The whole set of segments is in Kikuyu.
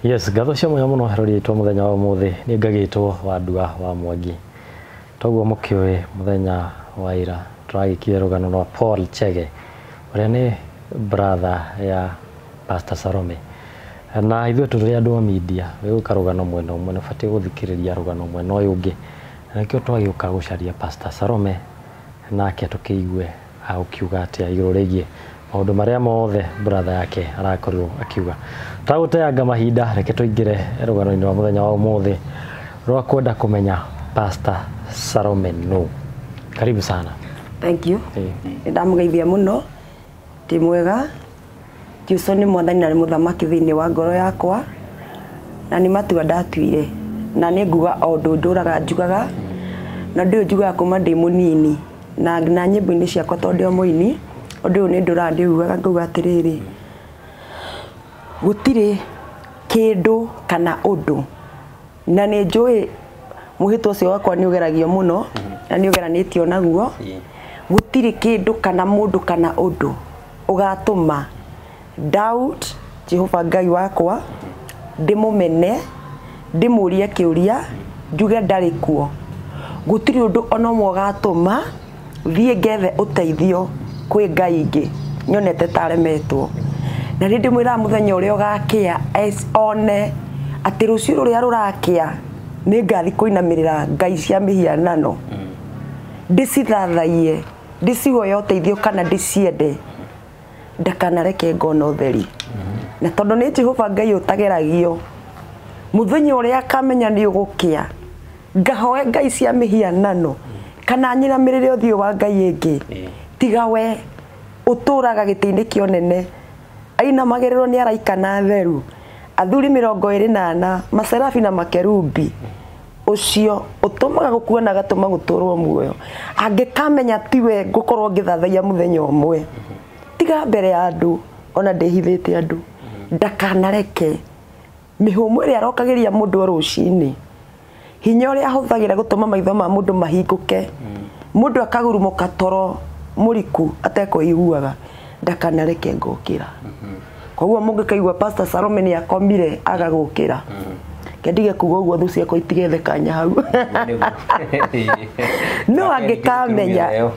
Yes, ngatho cia mwanya mũno herori itwo mũthenya wa ũmũthĩ nĩ ngagĩtwo Wandua wa Mwangi. Toguo mũkĩũĩ mũthenya wa ira tũragĩkire rũgano rwa Paul Chege ũrĩa nĩ brother ya Pastor Salome. Na ithuĩ tũrĩ andũ a media, wĩgũka rũgano mwena ũmwe nĩ ũbatiĩ gũthikĩrĩria rũgano mwena ũyũ ũngĩ. Na nĩkĩo twagĩũka gũcaria Pastor Salome nake tũkĩigue agũkiuga atĩa igũrũ rĩgiĩ maũndũ marĩa mothe brother yake arakorirwo akiuga. Tagũteanga mahinda, reke tũingĩre rũgano-inĩ rwa mũthenya wa ũmũthĩ rwa kwenda kũmenya Pastor Salome nũ. Karibu sana. Thank you. Nĩ ndamũgeithia mũno, ndĩ mwega. Jesũ nĩ mwathani na nĩ mũthamaki thĩinĩ wa ngoro yakwa, na nĩ matua ndatuire, na nĩ nguga o ũndũ ndũraga njugaga, na ũndũ ũyũ njugaga kuma ndĩ mũnini, na nyĩmbo-inĩ ciakwa tondũ ndĩ o mũini, ũndũ ũyũ nĩ ndũraga ndĩugaga ngauga atĩrĩrĩ, gũtirĩ kĩndũ kana ũndũ, na nĩ njũĩ mũhĩtwa ũcio wakwa nĩ ũgeragio mũno, na nĩ ũgeranĩtio naguo, gũtirĩ kĩndũ kana mũndũ kana ũndũ ũgatũma doubt Jehova Ngai wakwa, ndĩmũmene, ndĩmũrie kĩũria, njuge ndarĩ kuo. Gũtirĩ ũndũ ona ũmwe ũgatũma thiĩ ngethe ũteithio kwĩ Ngai ingĩ nyonete taremetwo. Na nĩ ndĩmwĩraga mũthenya ũrĩa ũgakĩa one atĩ rũciũ rũrĩa rũrakĩa nĩ ngathi kũinamĩrĩra ngai cia mĩhianano, ndĩcithathaiye, ndĩcihoe ũteithio kana ndĩciende, ndakanareke ngona ũtheri. Na tondũ nĩ Jehova Ngai ũtageragio, mũthenya ũrĩa akamenya nĩ ũgũkĩa, ngahoe ngai cia mĩhianano kana nyinamĩrĩre ũthiũ wa ngai ĩngĩ, tiga we ũtũraga gĩtĩ-inĩ kĩa ũnene, ainamagĩrĩrwo nĩ araika na atheru, athuri 24, maserafi na makerubi, ũcio ũtũmaga gũkua na agatũma gũtũrwo muoyo, angĩkamenya tiwe ngũkorwo ngĩthathaiya mũthenya ũmwe, tiga mbere ya andũ ona ndĩhithĩte andũ, ndakanareke mĩhũmũ ĩrĩa arokagĩria mũndũ o rũcinĩ, hinya ũrĩa ahũthagĩra gũtũma maitho ma mũndũ mahingũke, mũndũ akagurumũka toro mũriku atekũiguaga, ndakanareke ngũkĩra. Koguo mũngĩkaigua Pastor Salome nĩ akomire aga gũkĩra, kendige kuga ũguo thũ ciakwa itigethe kanya hau. No angĩkamenya,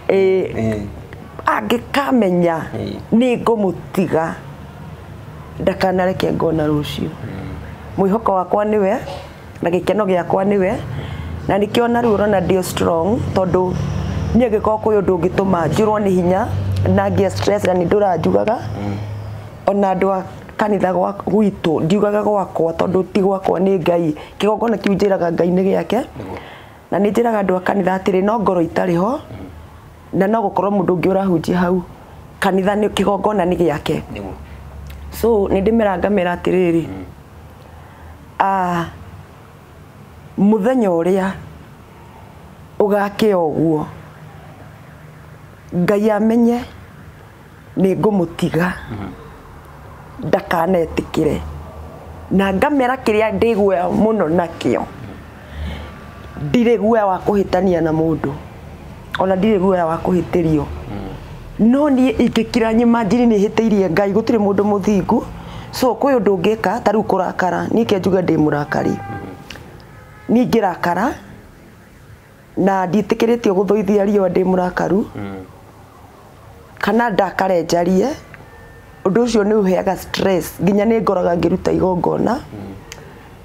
angĩkamenya nĩ ngũmũtiga, ndakanareke ngona rũciũ. Mwĩhoko wakwa nĩwe na gĩkeno gĩakwa nĩwe, na nĩkĩo na rĩu ũrona ndĩ strong, tondũ niĩ angĩkorwo kwĩ ũndũ ũngĩtũma njũrwo nĩ hinya na ngĩe stress na nĩ ndũraga njugaga, ona andũ a kanitha gwitũ ndiugaga gwakwa tondũ ti gwakwa nĩ Ngai, kĩgongona kĩu njĩraga Ngai nĩ gĩake, na nĩ njĩraga andũ a kanitha atĩrĩ, no ngoro itarĩ ho, na no gũkorwo mũndũ ũngĩ ũrahunjia hau, kanitha nĩ kĩgongona nĩ gĩake. So nĩ ndĩmeraga ngamera atĩrĩrĩ, mũthenya ũrĩa ũgakĩa ũguo, Ngai amenye nĩ ngũmũtiga, ndakanetĩkĩre, na ngamera kĩrĩa ndĩ guoya mũno nakĩo, ndirĩ guoya wa kũhĩtania na mũndũ, ona ndirĩ guoya wa kũhĩtĩrio, no niĩ ingĩkira nyima njiri nĩ hĩtĩirie Ngai, gũtirĩ mũndũ mũthingu. So kwĩ ũndũ ũngĩka ta rĩu kũrakara, niĩ ke njuge ndĩ mũrakari, niĩ ingĩrakara na ndiĩtĩkĩrĩtio gũthũithia riũa ndĩ mũrakaru, kana ndakare njarie, ũndũ ũcio nĩ ũheaga stress, nginya nĩ ngoraga ngĩruta igongona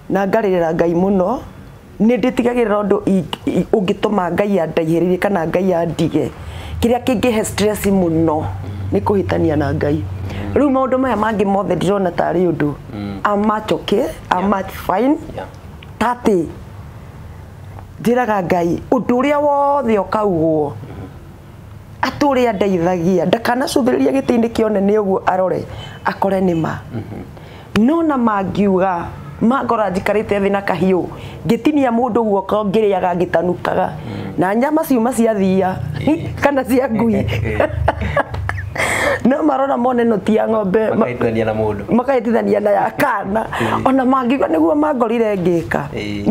na ngarĩrĩra Ngai mũno. Nĩ ndĩtigagĩrĩra ũndũ ũngĩtũma Ngai andaihĩrĩrie kana Ngai andige. Kĩrĩa kĩngĩhe stress mũno nĩ kũhĩtania na Ngai. Rĩu maũndũ maya mangĩ mothe ndĩrona tarĩ ũndũ, I'm much okay, I'm much fine. Tatĩ njĩraga Ngai ũndũ ũrĩa wothe ũkaugwo atũrĩa ndeithagia, ndakanacũthĩrĩria gĩtĩ-inĩ kĩa ũnene ũguo arore akore nĩ ma. No na mangiuga mangora njikarĩte thĩ na kahiũ ngĩtinia mũndũ guoko ngĩrĩaga ngĩtanukaga, na nyama ciuma cia thia kana cia ngui, no marora mone no ti ya ng'ombe, makahĩtithania na mũndũ, makahĩtithania na ya kana, ona mangiuga nĩguo mangorire ngĩka,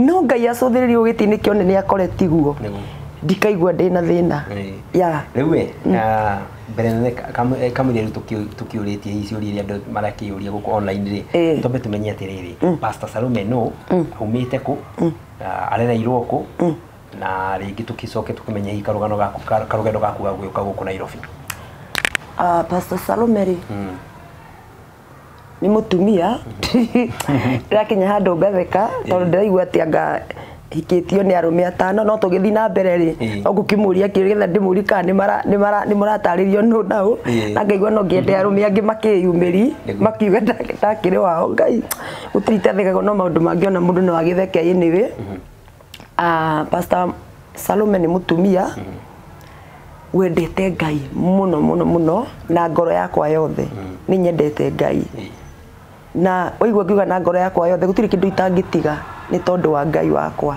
no Ngai acũthĩrĩrie gĩtĩ-inĩ kĩa ũnene akore tiguo. Ndikaigua ndĩna thĩna. Yeah. Rĩu ĩ mbere nene kamũira rĩu tũkĩũrĩtie hihi ciũria iria andũ marakĩũria gũkũ online rĩ, twambe tũmenye atĩrĩrĩ, Pastor Salome no aumĩte kũ, arereirwo kũ, na rĩngĩ tũkĩcoke tũkĩmenye hihi karũgano gaku karũgendo gaku ga gũka gũkũ Nairobi. Pastor Salome rĩ nĩ mũtumia ndĩrakinya handũ ngatheka tondũ ndĩraigua atĩ anga hikĩtio nĩ arũme atano no tũgĩthiĩ na mbere rĩ no ngũkĩmũria kĩũria getha ndĩmũrie kana nĩ mũratarĩrio nũ na ũ, na ngaigua no ngĩende arũme angĩ makĩyumĩri makiuga ndakĩrĩ wao. Ngai gũtirĩ itathekagwo no maũndũ mangĩ ona mũndũ no agĩtheke anyway. Pastor Salome nĩ mũtumia wendete Ngai mũno mũno mũno na ngoro yakwa yothe. Nĩ nyendete Ngai na waigua ngiuga na ngoro yakwa yothe gũtirĩ kĩndũ itangĩtiga nĩ tondũ wa Ngai wakwa,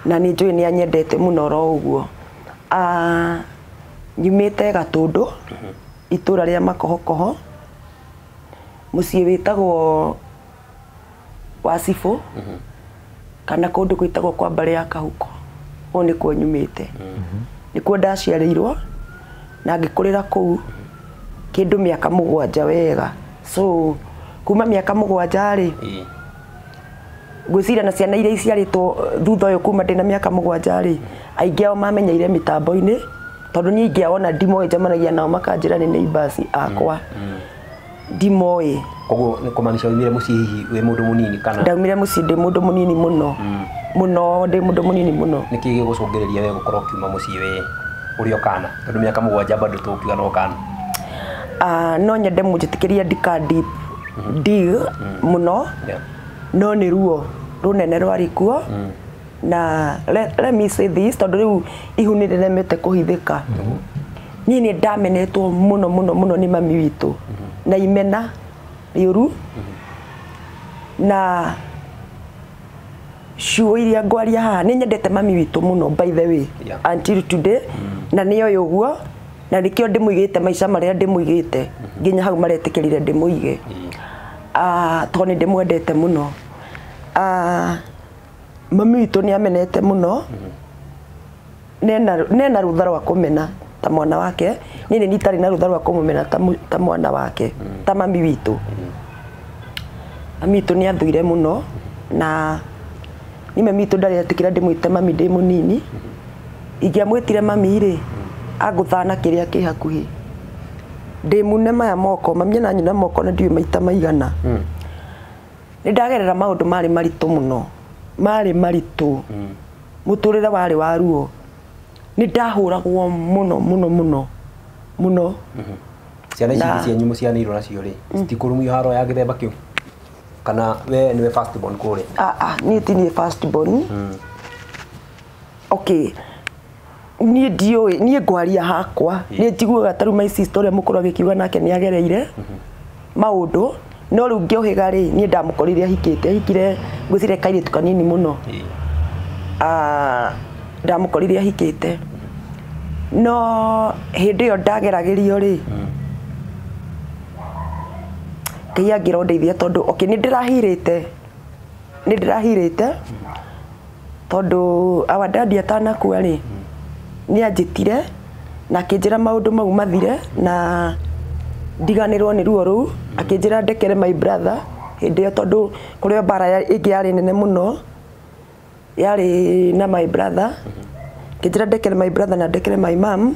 na nĩ njũĩ nĩ anyendete mũno oro ũguo. Nyumĩte Gatũndũ, itũra rĩa Makohokoho, mũciĩ wĩtagwo Wacibũ kana kũndũ gwĩtagwo kwa mbarĩ ya Kahuko. Kũu nĩkuo nyumĩte, nĩkuo ndaciarĩirwo na ngĩkũrĩra kũu kĩndũ mĩaka 7 wega. So kuma mĩaka 7 rĩ, ngwĩciria na ciana iria iciarĩtwo thutha ũyũ kuma ndĩna mĩaka 7 rĩ, aingĩ ao mamenyeire mĩtambo-inĩ tondũ niĩ ingĩ ao ona ndimoĩ, njemanagia nao makanjĩra nĩ neighbors akwa, ndimoĩ. Koguo nĩ kũmaanisha waumire mũciĩ hihi wĩ mũndũ mũnini kana? Ndaumire mũciĩ ndĩ mũndũ mũnini mũno mũno, ndĩ mũndũ mũnini mũno. Nĩkĩ gĩgũcũngĩrĩria we gũkorwo ũkiuma mũciĩ wĩ ũrĩ o kana? Tondũ mĩaka 7 bado tũkiuga no kana. No nyende mũnjĩtĩkĩrie ndika deep dig mũno, no nĩ ruo rũnene rwarĩ kuo. Na let me say this, tondũ rĩu ihu nĩ rĩremete kũhithĩka. Niĩ nĩ ndamenetwo mũno mũno mũno nĩ mami witũ na imena rĩũru na ciugo iria ngwaria haha. Nĩ nyendete mami witũ mũno by the way, until today, na nĩoĩ ũguo, na nĩkĩo ndĩmũigĩte maica marĩa ndĩmũigĩte nginya hau maretĩkĩrire ndĩmũige, tondũ nĩ ndĩmwendete mũno. Mami witũ nĩ amenete mũno, nena rũtha rwa kũmena ta mwana wake. Niĩ nĩ itarĩ na rũtha rwa kũmũmena ta mwana wake, ta mami witũ. Mami witũ nĩ athũire mũno, na niĩ mami witũ ndarĩ etĩkĩra ndĩmwĩte mami ndĩ mũnini. Ingĩamwĩtire mami rĩ, angũthana kĩrĩa kĩ hakuhĩ ndĩmune maya moko, mami na nyina moko na ndiũĩ maita maigana. Nĩ ndagerera maũndũ marĩ maritũ mũno, marĩ maritũ, mũtũrĩre warĩ wa ruo. Nĩ ndahũragwo mũno mũno mũno mũno. Ciana ici cianyu mũcianĩirwo nacio rĩ, citikũrumio haro ya gĩthemba kĩu? Kana we nĩwe first born kũrĩa? Niĩ ti niĩ first born. Okay, niĩ ndiũĩ, niĩ ngwaria hakwa, niĩ njiguaga ta rĩu my sister ũrĩa mũkũrũ agĩkiuga nake nĩ agereire maũndũ, no rĩu ngĩũhĩga rĩ, niĩ ndamũkorire ahikĩte, ahikire ngwĩciria kairĩtu kanini mũno. Ndamũkorire ahikĩte, no hĩndĩ ĩyo ndageragĩrio rĩ, Ngai angĩrondeithia tondũ okay, nĩ ndĩrahirĩte tondũ our daddy atanakua rĩ, nĩ anjĩtire na akĩnjĩra maũndũ mau mathire na ndiganĩrwo nĩ ruo rũu, akĩnjĩra ndekere my brother hĩndĩ ĩyo tondũ kũrĩ mbara ĩngĩ yarĩ nene mũno yarĩ na my brother, akĩnjĩra ndekere my brother na ndekere my mom,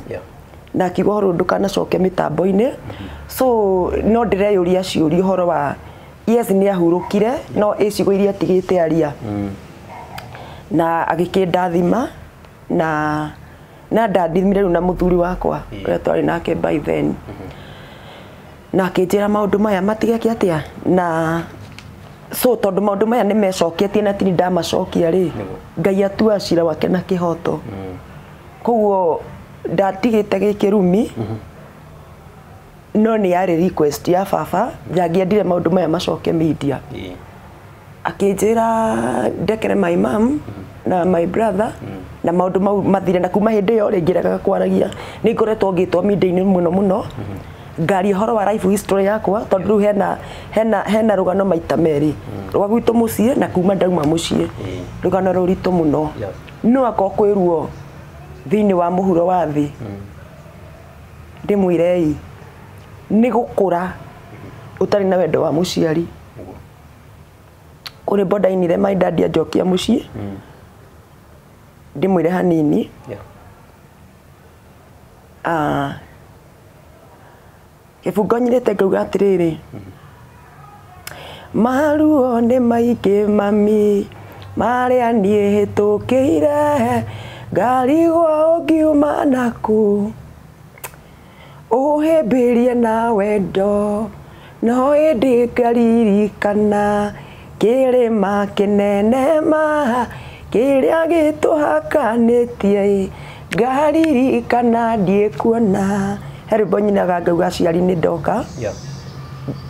na akiuga ũhoro ndũkanacoke mĩtambo-inĩ. So no ndĩreyũria ciũria ũhoro wa yes nĩ ahurũkire, no ĩ ciugo iria atigĩte aria, na agĩkĩndathima na ndathimire rĩu na mũthuri wakwa ũrĩa twarĩ nake by then, na akĩnjĩra maũndũ maya matigeke atĩa, na so tondũ maũndũ maya nĩ mecoketie na tini ndamacokia rĩ, Ngai atua cira wake na kĩhoto. Koguo ndatigĩte gĩkĩrumi, no nĩ yarĩ request ya baba, ndangĩendire maũndũ maya macoke media. Akĩnjĩra ndekere my mom na my brother na maũndũ mau mathire, na kuma hĩndĩ ĩyo rĩ ngĩregaga kwaragia. Nĩ ngoretwo ngĩtwo media-inĩ mũno mũno ngaria ũhoro wa life history yakwa, tondũ rĩu hena rũgano maita merĩ, rwa gwitũ mũciĩ na kuma ndauma mũciĩ, rũgano rũritũ mũno. No akorwo kwĩ ruo Thĩinĩ wa mũhuro wa thĩ ndĩmwĩrei nĩ gũkũra ũtarĩ na wendo wa mũciari. Kũrĩ bonda-inire my dad anjokia mũciĩ ndĩmwĩre hanini. Kĩbungo nyirĩte ngauga atĩrĩrĩ, maruo nĩ maingĩ mami marĩa niĩ hĩtũkĩire, ngarigwo ũngiuma naku ũhĩmbĩrie na wendo, no ĩndĩ ngaririkana kĩrĩma kĩnene ma kĩrĩa gĩtũhakanĩtie, ngaririkana ndiĩkuona. He rwĩmbo nyinaga ngauga aciari nĩ ndoka.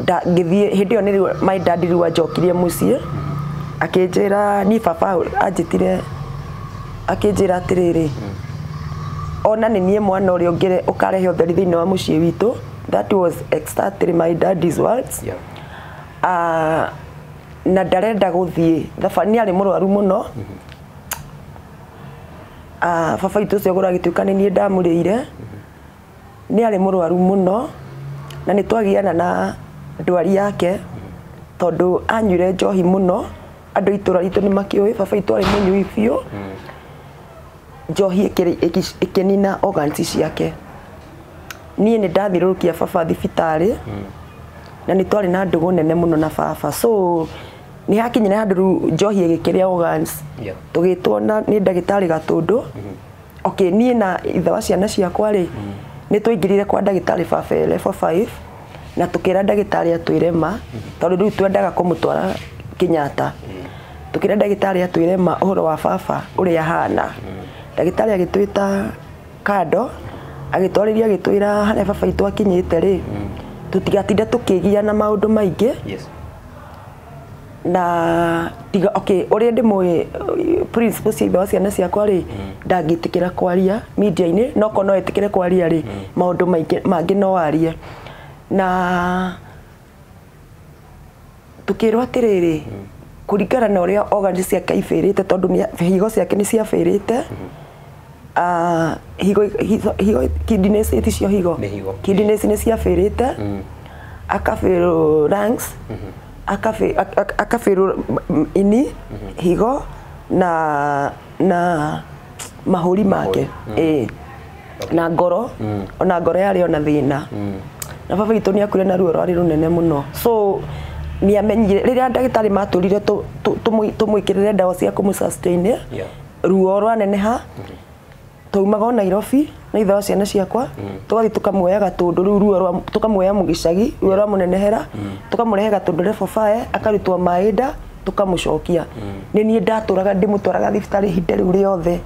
Ngĩthiĩ hĩndĩ ĩyo nĩrĩo my dad rĩu anjokirie mũciĩ akĩnjĩra niĩ baba anjĩtire akĩnjĩra atĩrĩrĩ, ona nĩ niĩ mwana ũrĩa ũngĩre ũkarehe ũtheri thĩinĩ wa mũciĩ witũ. That was exactly my daddy's words. Na ndarenda gũthiĩ thabarĩ, nĩ arĩ mũrwaru mũno. Baba witũ ũcio gũragĩtuĩka nĩ niĩ ndamũrĩire, nĩ arĩ mũrwaru mũno na nĩ twagiana na ndwari yake tondũ anyuire njohi mũno. Andũ itũra ritũ nĩ makĩũĩ baba witũ arĩ mũnyui biũ. Njohi ĩkĩnina organs ciake. Niĩ nĩ ndathiũrũrũkia baba thibitarĩ na nĩ twarĩ na ndũgũ nene mũno na baba, so nĩ hakinyire handũ rĩu njohi ĩgĩkĩrĩa organs. Tũgĩtwo na nĩ ndagĩtarĩ Gatũndũ. Okay, niĩ na ithe wa ciana ciakwa rĩ, nĩ twaingĩrire kwa ndagĩtarĩ baba e level 5 na tũkĩra ndagĩtarĩ atwĩre ma, tondũ rĩu twendaga kũmũtwara Kenyatta. Tũkĩra ndagĩtarĩ atwĩre ma ũhoro wa baba ũrĩa ahana. Ndagĩtarĩ agĩtwĩta kando agĩtwarĩria agĩtwĩra harĩa baba witũ akinyĩte rĩ, tũtigatinde tũkĩgia na maũndũ maingĩ. Na tiga okay ũrĩa ndĩmũĩ principle cia ithe wa ciana ciakwa rĩ, ndangĩtĩkĩra kwaria media-inĩ, no korwo no etĩkĩre kwaria rĩ, maũndũ maingĩ mangĩ no arie. Na tukirwo atiriri, kuringana na uria organs ciake ibĩrĩte, tondu higo ciake nĩ ciabĩrĩte, higo higo kidneys ti cio higo, kidneys nĩ ciabĩrĩte, akabĩrwo lungs, akabĩrwo ini, higo na mahũri make, na ngoro, ona ngoro yarĩ ona thĩna. Na baba witũ nĩ akuire na ruo rwarĩ rũnene mũno. So nĩ amenyire rĩrĩa ndagĩtarĩ matũrire tũmwĩkĩrĩre ndawa cia kũmũ sustain, ruo rwaneneha, twaumaga o Nairobi na ithe wa ciana ciakwa, tũgathiĩ tũkamuoya Gatũndũ, rĩu ruo rwa tũkamuoya mũgĩcagi, ruo rwamũnenehera, tũkamũrehe Gatũndũ level 5, akarutwo maĩ nda, tũkamũcokia. Nĩ niĩ ndatũraga ndĩmũtwaraga thibitarĩ ihinda rĩu rĩothe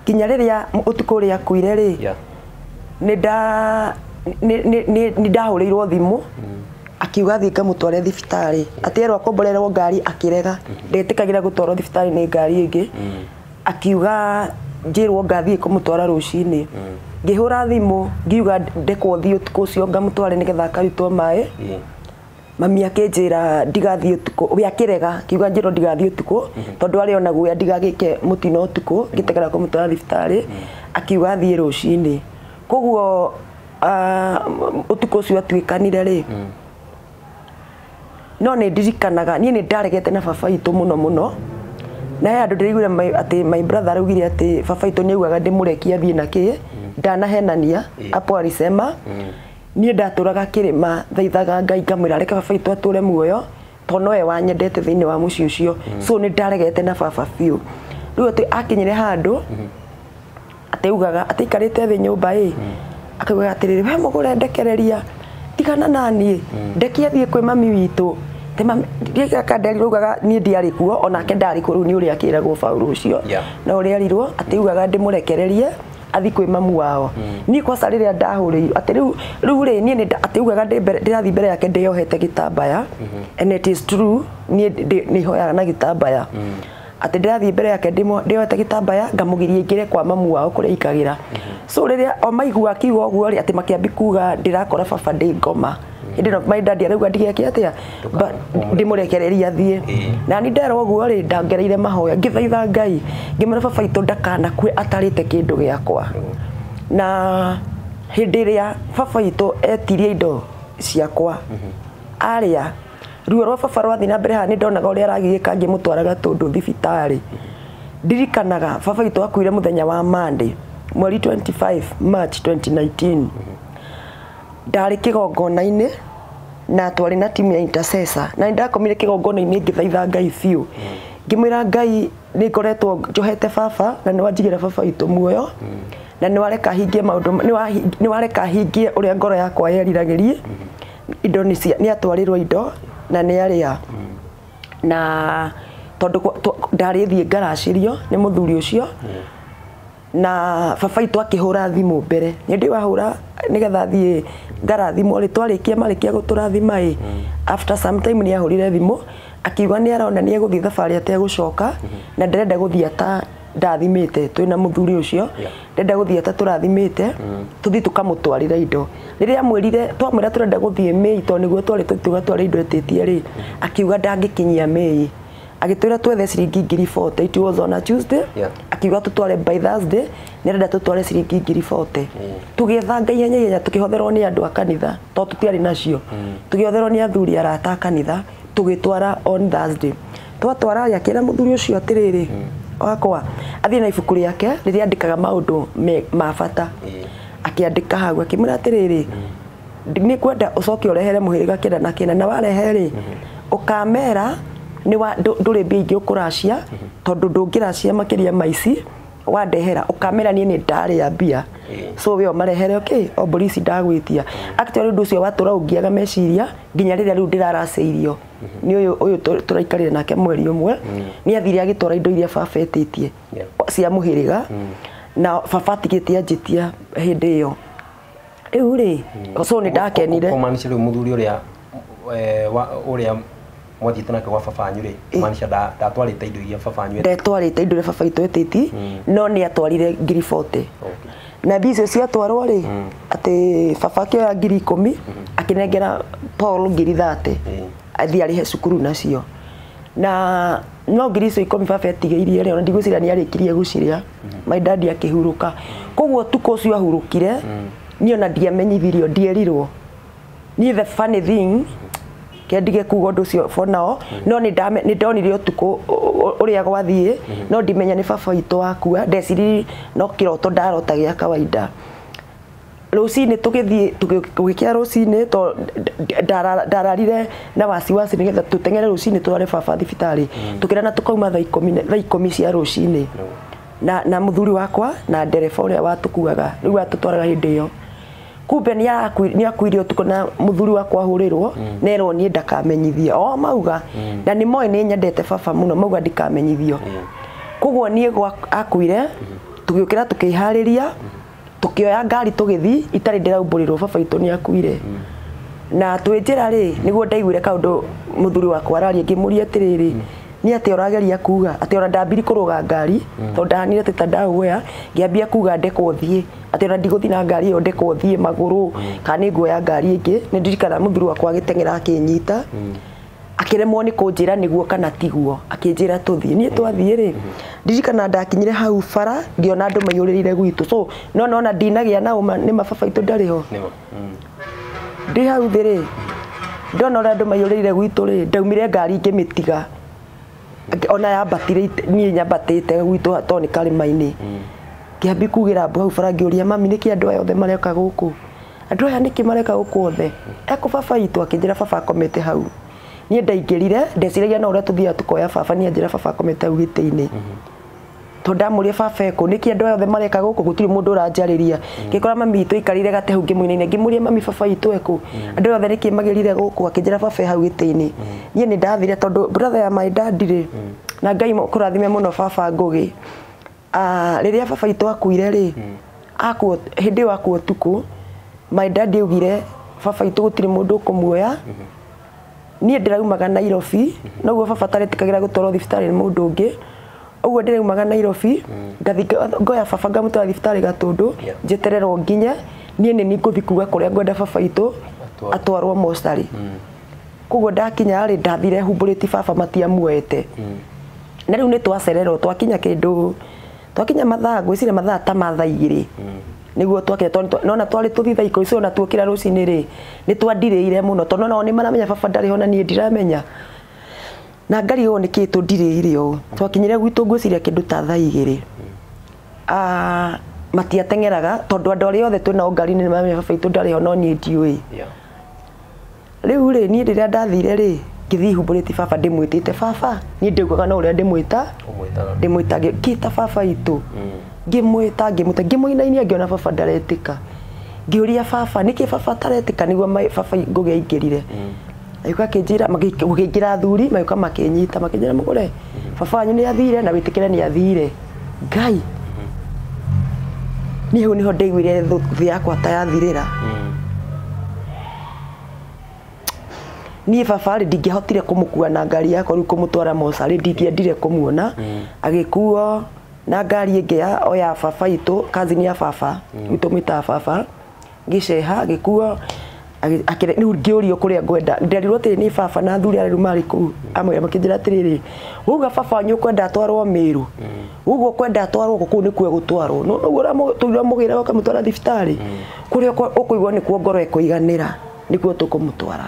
nginya rĩrĩa ũtukũ ũrĩa akuire rĩ, nĩ ndahũrĩirwo thimũ akiuga thiĩ ngamũtware thibitarĩ, atĩ erwo akomborerwo ngari akĩrega, ndetĩkagĩra gũtwarwo thibitarĩ nĩ ngari ĩngĩ, akiuga njĩrwo ngathiĩ kũmũtwara rũcinĩ. Ngĩhũra thimũ ngiuga ndekwo thiĩ ũtukũ ũcio ngamũtware nĩgetha akarutwo maĩ. Mami akĩnjĩra ndigathiĩ ũtukũ, we akĩrega akiuga njĩrwo ndigathiĩ ũtukũ tondũ arĩ ona guoya ndigagĩke mũtino ũtukũ ngĩtegera kũmũtwara thibitarĩ, akiuga thiĩ rũcinĩ. Koguo ũtukũ ũcio atuĩkanire rĩ, no nĩ ndirikanaga niĩ nĩ ndaregete na baba witũ mũno mũno. Na he andũ ndĩraiguire atĩ my brother araugire atĩ baba witũ nĩ augaga ndĩmũrekie athiĩ na kĩ, ndanahenania hapo alisema. Niĩ ndatũraga kĩrĩma thaithaga Ngai ngamwĩra reke baba witũ atũre muoyo tondũ nowe wanyendete thĩinĩ wa mũciĩ ũcio. So nĩ ndaregete na baba biũ. Rĩu atĩ akinyire handũ atĩ augaga atĩ aikarĩte thĩ nyũmba ĩ, akaugaga atĩrĩrĩ, we mũgũre ndekereria, tigana na niĩ, ndekie thiĩ kwĩ mami witũ. Ndiaugaga niĩ ndiarĩ kuo onake ndarĩ kuo, rĩu nĩ ũrĩa akĩragwo Paũlũ ũcio, na ũrĩa erirwo atĩ augaga ndĩmũrekererie athiĩ kwĩ mamu wao. Niĩ kwaca rĩrĩa ndahũrĩirwo atĩ rĩu rĩ niĩ atĩ augaga ndĩrathiĩ mbere yake ndĩyohete gĩtambaya, and it is true niĩ nĩhoyaga na gĩtambaya, atĩ ndĩrathiĩ mbere yake ndĩyohete gĩtambaya ngamũgiria aingĩre kwa mamu wao kũrĩa aikagĩra. So rĩrĩa o maigua akiuga ũguo rĩ, atĩ makĩambi kuga ndĩrakora baba ndĩ ngoma. Hĩndĩ ĩno my daddy arauga ndigeke atĩa, ndĩmũrekererie athiĩ. Na ni nderwo ũguo rĩ, ndangereire mahoya ngĩthaitha Ngai, ngĩmwĩra baba witũ ndakanakue atarĩte kĩndũ gĩakwa. Na hĩndĩ ĩrĩa baba witũ etirie indo ciakwa arĩa, ruo rwa baba rwathiĩ na mbere haha, nĩ ndonaga ũrĩa aragiĩka ngĩmũtwaraga tũndũ thibitarĩ. Ndirikanaga baba witũ akuire mũthenya wa Monday, mweri 25 March 2019. Ndarĩ kĩgongona-inĩ na twarĩ na timu ya intercessor, na nĩ ndakomire kĩgongona-inĩ ngĩthaitha Ngai biũ, ngĩmwĩra Ngai nĩ ngoretwo njohete baba na nĩ wanjigĩra baba witũ muoyo, na nĩ wareka hingie maũndũ, nĩ wareka hingie ũrĩa ngoro yakwa yeriragĩrie. Indo nĩ atwarĩrwo indo na nĩ arĩa, na tondũ ndarĩ thiĩ ngaracĩrio nĩ mũthuri ũcio. Na baba witũ akĩhũra thimũ mbere, nĩ ndĩ wahũra nĩgetha thiĩ ngarathimwo rĩ, twarĩkia marĩkia gũtũrathima ĩ, after some time nĩ ahũrire thimũ akiuga nĩ arona nĩ egũthiĩ thabarĩ ategũcoka, na ndĩrenda gũthiĩ ata ndathimĩte twĩna mũthuri ũcio, ndĩrenda gũthiĩ ata tũrathimĩte, tũthiĩ tũkamũtwarĩra indo. Rĩrĩa amwĩrire, twamwĩra tũrenda gũthiĩ Mĩĩ, tondũ nĩguo twarĩ tũgatwara indo etĩtie rĩ, akiuga ndangĩkinyia Mĩĩ. Agĩtwĩra twethe ciringi 40,000. It was on a Tuesday. Akiuga tũtware by Thursday, nĩ arenda tũtware ciringi 40,000. Tũgĩethanga ihenya ihenya, tũkĩhotherwo nĩ andũ a kanitha tondũ tũtiarĩ nacio, tũkĩhotherwo nĩ athuri arata a kanitha, tũgĩtwara on Thursday. Twatwara rĩ, akĩra mũthuri ũcio atĩrĩrĩ, wakwa athiĩ na ibuku rĩake rĩrĩa andĩkaga maũndũ ma bata. Akĩandĩka hau, akĩmwĩra atĩrĩrĩ, nĩ kwenda ũcoke ũrehere mũhĩrĩga kĩna na kĩna, na warehe rĩ, ũkamera nĩ ndũrĩ mbia ingĩ ũkũracia, tondũ ndũngĩracia makĩria ma ici wandehera, ũkamera niĩ nĩ ndarĩa mbia, so we ũmarehere okay, o mbũri ici ndagwĩtia. Actually ũndũ ũcio watũra ũngiaga meciria nginya rĩrĩa rĩu ndĩraracĩirio nĩ ũyũ ũyũ tũraikarire nake mweri ũmwe. Nĩ athire agĩtwara indo iria baba etĩtie cia mũhĩrĩga, na baba atigĩte anjĩtia hĩndĩ ĩyo rĩu rĩ, so nĩ ndakenire. Kũmaanisha rĩu mũthuri ũrĩa ũrĩa mwathiĩte nake gwa baba wanyu rĩ, kũmaanisha ndatwarĩte indo iria baba wanyu ndetwarĩte indo iria baba witũ etĩti, no nĩ atwarire 40,000. Na mbia icio ciatwarwo rĩ, atĩ baba akĩoya 10,000 akĩnengera Paul 30,000 athiĩ arĩhe cukuru nacio, na no 10,000 baba etigĩirie rĩ, ona ndigwĩciria nĩ arĩkirie gũcirĩa. My daddy akĩhurũka. Koguo ũtukũ ũcio ahurũkire, niĩ ona ndiamenyithirio, ndierirwo niĩ. The funny thing, kendige kuga ũndũ ũcio for now, no nĩ ndonire ũtukũ ũrĩa gwathiĩ, no ndimenya nĩ baba witũ wakua. Ndeciririe no kĩroto ndarota gĩa kawaida. Rũcinĩ tũgĩthiĩ, gũgĩkĩa rũcinĩ, to ndararire na wasiwasi nĩgetha tũteng'ere rũcinĩ tware baba thibitarĩ. Tũkĩrana tũkauma thaa 10 cia rũcinĩ na mũthuri wakwa na ndereba ũrĩa watũkuaga rĩu watũtwaraga hĩndĩ ĩyo. Kumbe nĩ akuire ũtukũ, na mũthuri wakwa ahũrĩrwo nerwo niĩ ndakamenyithie o mauga, na nĩ moĩ nĩ nyendete baba mũno, mauga ndikamenyithio. Koguo niĩ gwa akuire, tũgĩũkĩra, tũkĩharĩria, tũkĩoya ngari, tũgĩthiĩ itarĩ ndĩraumbũrĩrwo baba witũ nĩ akuire. Na twĩ njĩra rĩ, nĩguo ndaiguire kaũndũ mũthuri wakwa araria, ngĩmũria atĩrĩrĩ, nĩ atĩa ũrageria kuga? Atĩ ona ndambiri kũrũga ngari, tondũ ndahanire atĩ ta ndaũoya, ngĩambia kuga ndekwo thiĩ, atĩ ona ndigũthiĩ na ngari ĩyo, ndekwo thiĩ magũrũ kana nĩ nguoya ngari ĩngĩ. Nĩ ndirikana mũthuri wakwa agĩteng'era akĩnyita, akĩremwo nĩ kũnjĩra nĩguo kana tiguo, akĩnjĩra tũthiĩ. Niĩ twathiĩ rĩ, ndirikana ndakinyire hau bara ngĩona andũ maiyũrĩrĩire gwitũ, so no nona ndinagĩa na ũma nĩ mababa itũ ndarĩ ho. Nĩma. Ndĩ hau thĩ rĩ, ndona ũrĩa andũ maiyũrĩrĩire gwitũ rĩ, ndaumire ngari ngĩmĩtiga ona yambatire niĩ nyambatĩte gwitũ tondũ nĩ karĩma-inĩ. Ngĩambia kugĩra mbu hau bara, ngĩũria mami, nĩkĩ andũ aya othe mareka gũkũ? Andũ aya nĩkĩ mareka gũkũ othe? Ekũ baba witũ? Akĩnjĩra baba akomete hau. Niĩ ndaingĩrire, ndeciragia no ũrĩa tũthiaga tũkoya baba. Niĩ anjĩra baba akomete hau gĩtĩ-inĩ. Tondũ ndamũria baba ekũ, nĩkĩ andũ aya othe mareka gũkũ, gũtirĩ mũndũ ũranjarĩria. Ngĩkora mami witũ aikarĩire gatĩ hau ngĩmũinaina, ngĩmũria, mami, baba witũ ekũ? Andũ aya othe nĩkĩ magĩrire gũkũ? Akĩnjĩra baba e hau gĩtĩ-inĩ. Niĩ nĩ ndathire, tondũ brother ya my dad rĩ, na Ngai kũrathime mũno baba Ngũgĩ. Ah, rĩrĩa baba witũ akuire rĩ, akuo hĩndĩ ĩyo akua ũtukũ, my dad augire baba witũ gũtirĩ mũndũ ũkũmuoya. Niĩ ndĩraumaga Nairobi, noguo baba taretĩkagĩra gũtwarwo thibitarĩ nĩ mũndũ ũngĩ. Ũguo ndĩraumaga Nairobi, ngathiĩ ngoya baba ngamũtwara thibitarĩ Gatũndũ, njetererwo nginye niĩ nĩ ngũthiĩ kuga kũrĩa ngwenda baba witũ. Atwarwo mocarĩ. Koguo ndakinya rĩ ndathire humbũrĩti baba matiamuoete. Na rĩu nĩ twacererwo twakinya kĩndũ twakinya mathaa ngwĩciria mathaa ta ma thaa igĩrĩ nĩguo twakinya tondũ nona twarĩ tũthiĩ thaa ikũmi cio na tuokĩra rũcinĩ rĩ nĩ twandirĩire mũno tondũ nao nĩ maramenya baba ndarĩ ho na niĩ ndiramenya na ngarigwo nĩ kĩ tũndirĩire ũũ. Twakinyire gwitũ ngwĩciria kĩndũ ta thaa igĩrĩ. Matiateng'eraga tondũ andũ arĩa othe twĩnao ngari-inĩ nĩ maramenya baba witũ ndarĩ ho no niĩ ndiũĩ. Rĩu rĩ niĩ rĩrĩa ndathire rĩ ngĩthiĩ humbũrĩti baba ndĩmwĩtĩte baba niĩ ndĩugaga no ũrĩa ndĩmwĩta ndĩmwĩta ngĩta baba witũ ngĩmwĩta ngĩmwĩta ngĩmũinainia ngĩona baba ndaretĩka ngĩũria baba nĩkĩ baba ataretĩka nĩguo baba Ngũgĩ aingĩrire. Agĩũka akĩnjĩra gũkĩingĩra athuri magĩũka makĩnyita makĩnjĩra mũgũre baba wanyu nĩ athire na wĩtĩkĩre nĩ athire. Ngai niĩ hau nĩho ndaiguire thĩ yakwa ta yathirĩra. Niĩ baba rĩ ndingĩahotire kũmũkua na ngari yakwa rĩu kũmũtwara mocarĩ ndingĩendire kũmuona agĩkuo na ngari ĩngĩ ya o ya baba witũ cousin ya baba witũ mwĩtaga baba gĩceha agĩkuo rĩu ngĩũrio kũrĩa ngwenda nderirwo atĩrĩ nĩ baba na athuri arĩa rĩu marĩ kũu amwe makĩnjĩra atĩrĩrĩ wauga baba wanyu ũkwenda atwarwo Mĩrũ ũguo ũkwenda atwarwo gũkũ kũu nĩkuo egũtwarwo no ũguo ũramũgĩra ũkamũtwara thibitarĩ kũrĩa ũkũigua nĩkuo ngoro ĩkũiganĩra nĩkuo tũkũmũtwara.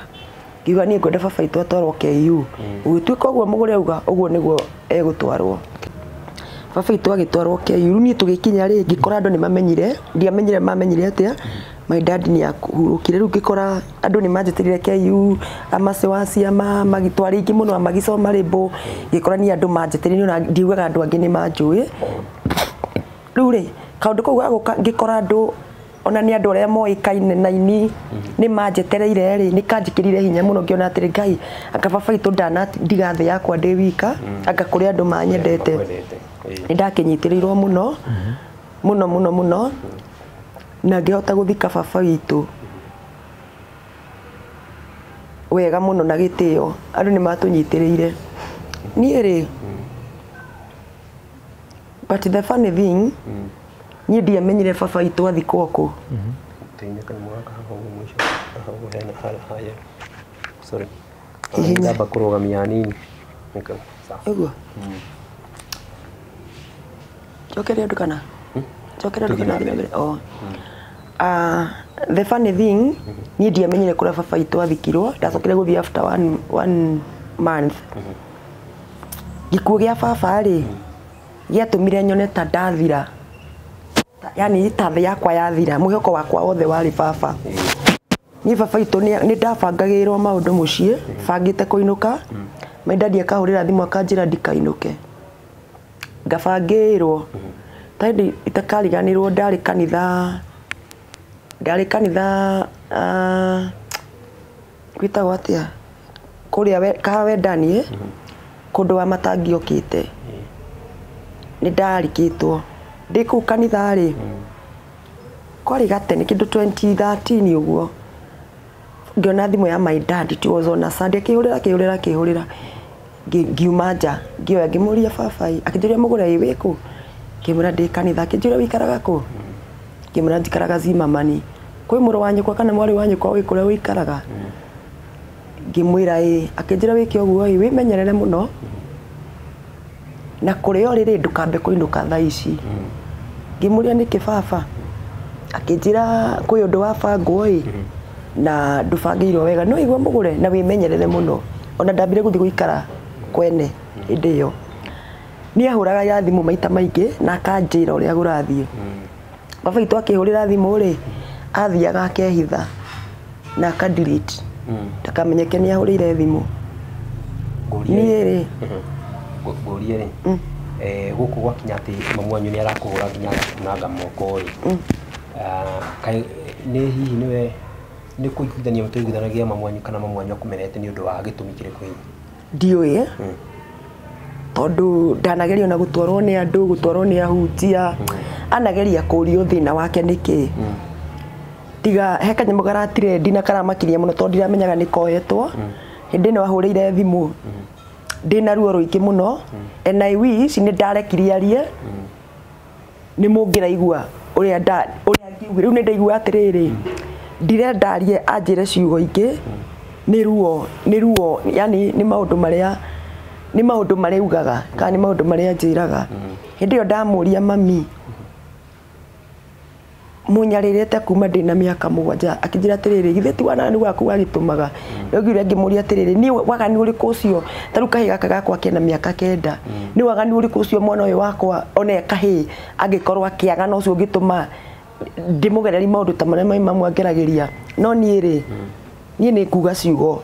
Ngiuga niĩ ngwenda baba witũ atwarwo KU gũgĩtuĩka ũguo mũgũre auga ũguo nĩguo egũtwarwo. Baba witũ agĩtwarwo KU rĩu niĩ tũgĩkinya rĩ ngĩkora andũ nĩ mamenyire ndiamenyire mamenyire atĩa my dad nĩ ahurũkire rĩu ngĩkora andũ nĩ manjĩtĩrire KU amacewacia magĩtwara aingĩ mũno magĩcoma rĩmbũ ngĩkora niĩ andũ manjĩtĩrire na ndiugaga andũ angĩ nĩ manjũĩ. Rĩu rĩ kaũndũ kau gagũka ngĩkora andũ ona nĩ andũ arĩa moĩkaine na ini nĩ manjetereire rĩ nĩ kanjĩkĩrire hinya mũno ngĩona atĩrĩ Ngai anga baba witũ ndanatiga thĩ yakwa ndĩ wika anga kũrĩ andũ manyendete. Nĩ ndakĩnyitĩrĩirwo mũno mũno mũno mũno na ngĩhota gũthika baba witũ wega mũno na gĩtĩo andũ nĩ matũnyitĩrĩire. Niĩ rĩ but the funny thing niĩ ndiamenyire baba witũ athikwo kũ. Ndamba kũrũgamia hanini. Ũguo njokere ũndũ kana njokere ũndũ kana thiĩ na mbere. The funny thing niĩ ndiamenyire kũrĩa baba witũ athikirwo ndacokire gũthiĩ after one month. Gĩkuũ gĩa baba rĩ gĩatũmire nyone ta ndathira yani ta thĩ yakwa yathira mwĩhoko wakwa wothe warĩ baba. Niĩ baba witũ nĩ ndabangagĩrwo maũndũ mũciĩ bangĩte kũinũka my daddy akahũrĩra thimũ akanjĩra ndikainũke ngabangĩrwo ta hĩndĩ itakariganĩrwo ndarĩ kanitha gwĩtagwo atĩa kũrĩa Kahawendani kũndũ wa matangi okĩte nĩ ndarikĩtwo ndĩ kũu kanitha rĩ kwarĩ gatene kĩndũ 2013 ũguo ngĩona thimũ ya my dad it was on a Sunday akĩhũrĩra akĩhũrĩra akĩhũrĩra ngiuma nja ngĩoya ngĩmũria baba ĩ akĩnjũria mũgũre ĩ wĩ kũ ngĩmwĩra ndĩ kanitha akĩnjũria wĩikaraga kũ ngĩmwĩra njikaraga Zimmerman kwĩ mũrũ wa nyũkwa kana mwarĩ wa nyũkwa wĩ kũrĩa wĩikaraga ngĩmwĩra ĩ akĩnjĩra wĩke ũguo ĩ wĩmenyerere mũno na kũrĩa ũrĩ rĩ ndũkambe kũinũka thaa ici. Ngĩmũria nĩkĩ baba akĩnjĩra kwĩ ũndũ wabangwo ĩ na ndũbangĩirwo wega no igua mũgũre na wĩmenyerere mũno ona ndambire gũthiĩ gũikara kwene hĩndĩ ĩyo. Niĩ ahũraga ya thimũ maita maingĩ na akanjĩra ũrĩa kũrathiĩ. Baba witũ akĩhũrĩra thimũ rĩ athiaga akehitha na aka delete ndakamenyeke nĩ ahũrĩire thimũ. Niĩ rĩ ngũrie rĩ gũkũ gwakinya atĩ mamu wanyu nĩ arakũhũra nginya agakunanga moko rĩ nĩ hihi nĩwe nĩ kũiguithania mũtũiguithanagia mamu wanyu kana mamu wanyu akũmenete nĩ ũndũ wa gĩtũmi kĩrĩkũ hihi? Ndiũĩ tondũ ndanageria ona gũtwarwo nĩ andũ gũtwarwo nĩ ahunjia anageria kũrio thĩna wake nĩkĩ tiga he kanyamũ garatirendi na karamakirie mũno tondũ ndiramenyaga nĩ koetwo hĩndĩ ĩno ahũrĩire thimũ ndĩna ruo rũingĩ mũno and I wish nĩ ndarekirie arie nĩ mũngĩraigua ũrĩa ngiugire rĩu nĩ ndaigua atĩrĩrĩ Ndirenda arie anjĩre ciugo ingĩ. Nĩ ruo, nĩ ruo, yani nĩ maũndũ marĩa, nĩ maũndũ marĩa ugaga kana nĩ maũndũ marĩa anjĩraga. Hĩndĩ ĩyo ndamũria mami, mũnyarĩrĩte kuma ndĩna mĩaka 7, akĩnjĩra atĩrĩrĩ, githĩ ti waganu waku wagĩtũmaga? Nĩaugire ngĩmũria atĩrĩrĩ, niĩ waganu ũrĩkũ ũcio? Ta rĩu kahĩĩ gaka gakwa kena mĩaka 9, nĩ waganu ũrĩkũ ũcio mwana ũyũ wakwa one kahĩĩ angĩkorwo akĩaga na ũcio ũngĩtũma ndĩmũgereri maũndũ ta marĩa mamu angeragĩria? No niĩ rĩ, niĩ nĩ nguga ciugo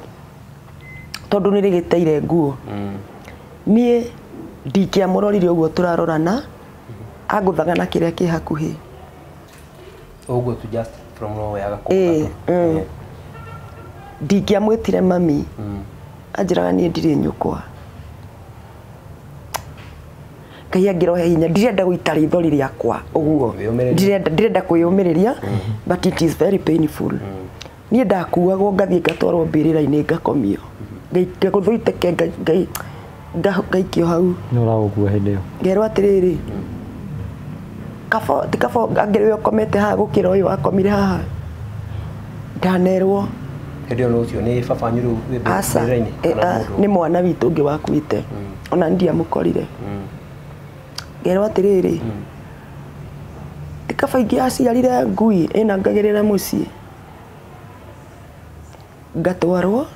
tondũ nĩ rĩgĩteire nguo. Niĩ ndingĩamũrorire ũguo tũrarorana, angũthaga na kĩrĩa kĩ hakuhĩ. Ũguo tu just from nowhere agakũgũtha tu. Ndingĩamwĩtire mami, anjĩraga niĩ ndirĩ nyũkwa. Ngai angĩrohe hinya, ndirenda gũita rĩithori rĩakwa ũguo, ndirenda kwĩyũmĩrĩria, but it is very painful. Niĩ ndakuagwo ngathiĩ ngatwarwo mbĩrĩra-inĩ ngakomio, ngagũthwo iteke, ngaikio hau. Nĩ ũragũkua hĩndĩ ĩyo? Ngerwo atĩrĩrĩ, kaba ti kaba angĩrĩ we ũkomete haha gũkĩra ũyũ wakomire haha. Ndanerwo. Hĩndĩ ĩyo ũcio nĩ baba wanyu rĩu wĩ mbĩrĩra-inĩ? Nĩ mwana witũ ũngĩ wakuĩte, ona ndiamũkorire. Ngerwo atĩrĩrĩ, ti kaba ingĩ aciarire ngui ĩna ngagĩrĩra mũciĩ. Ngatwarwo.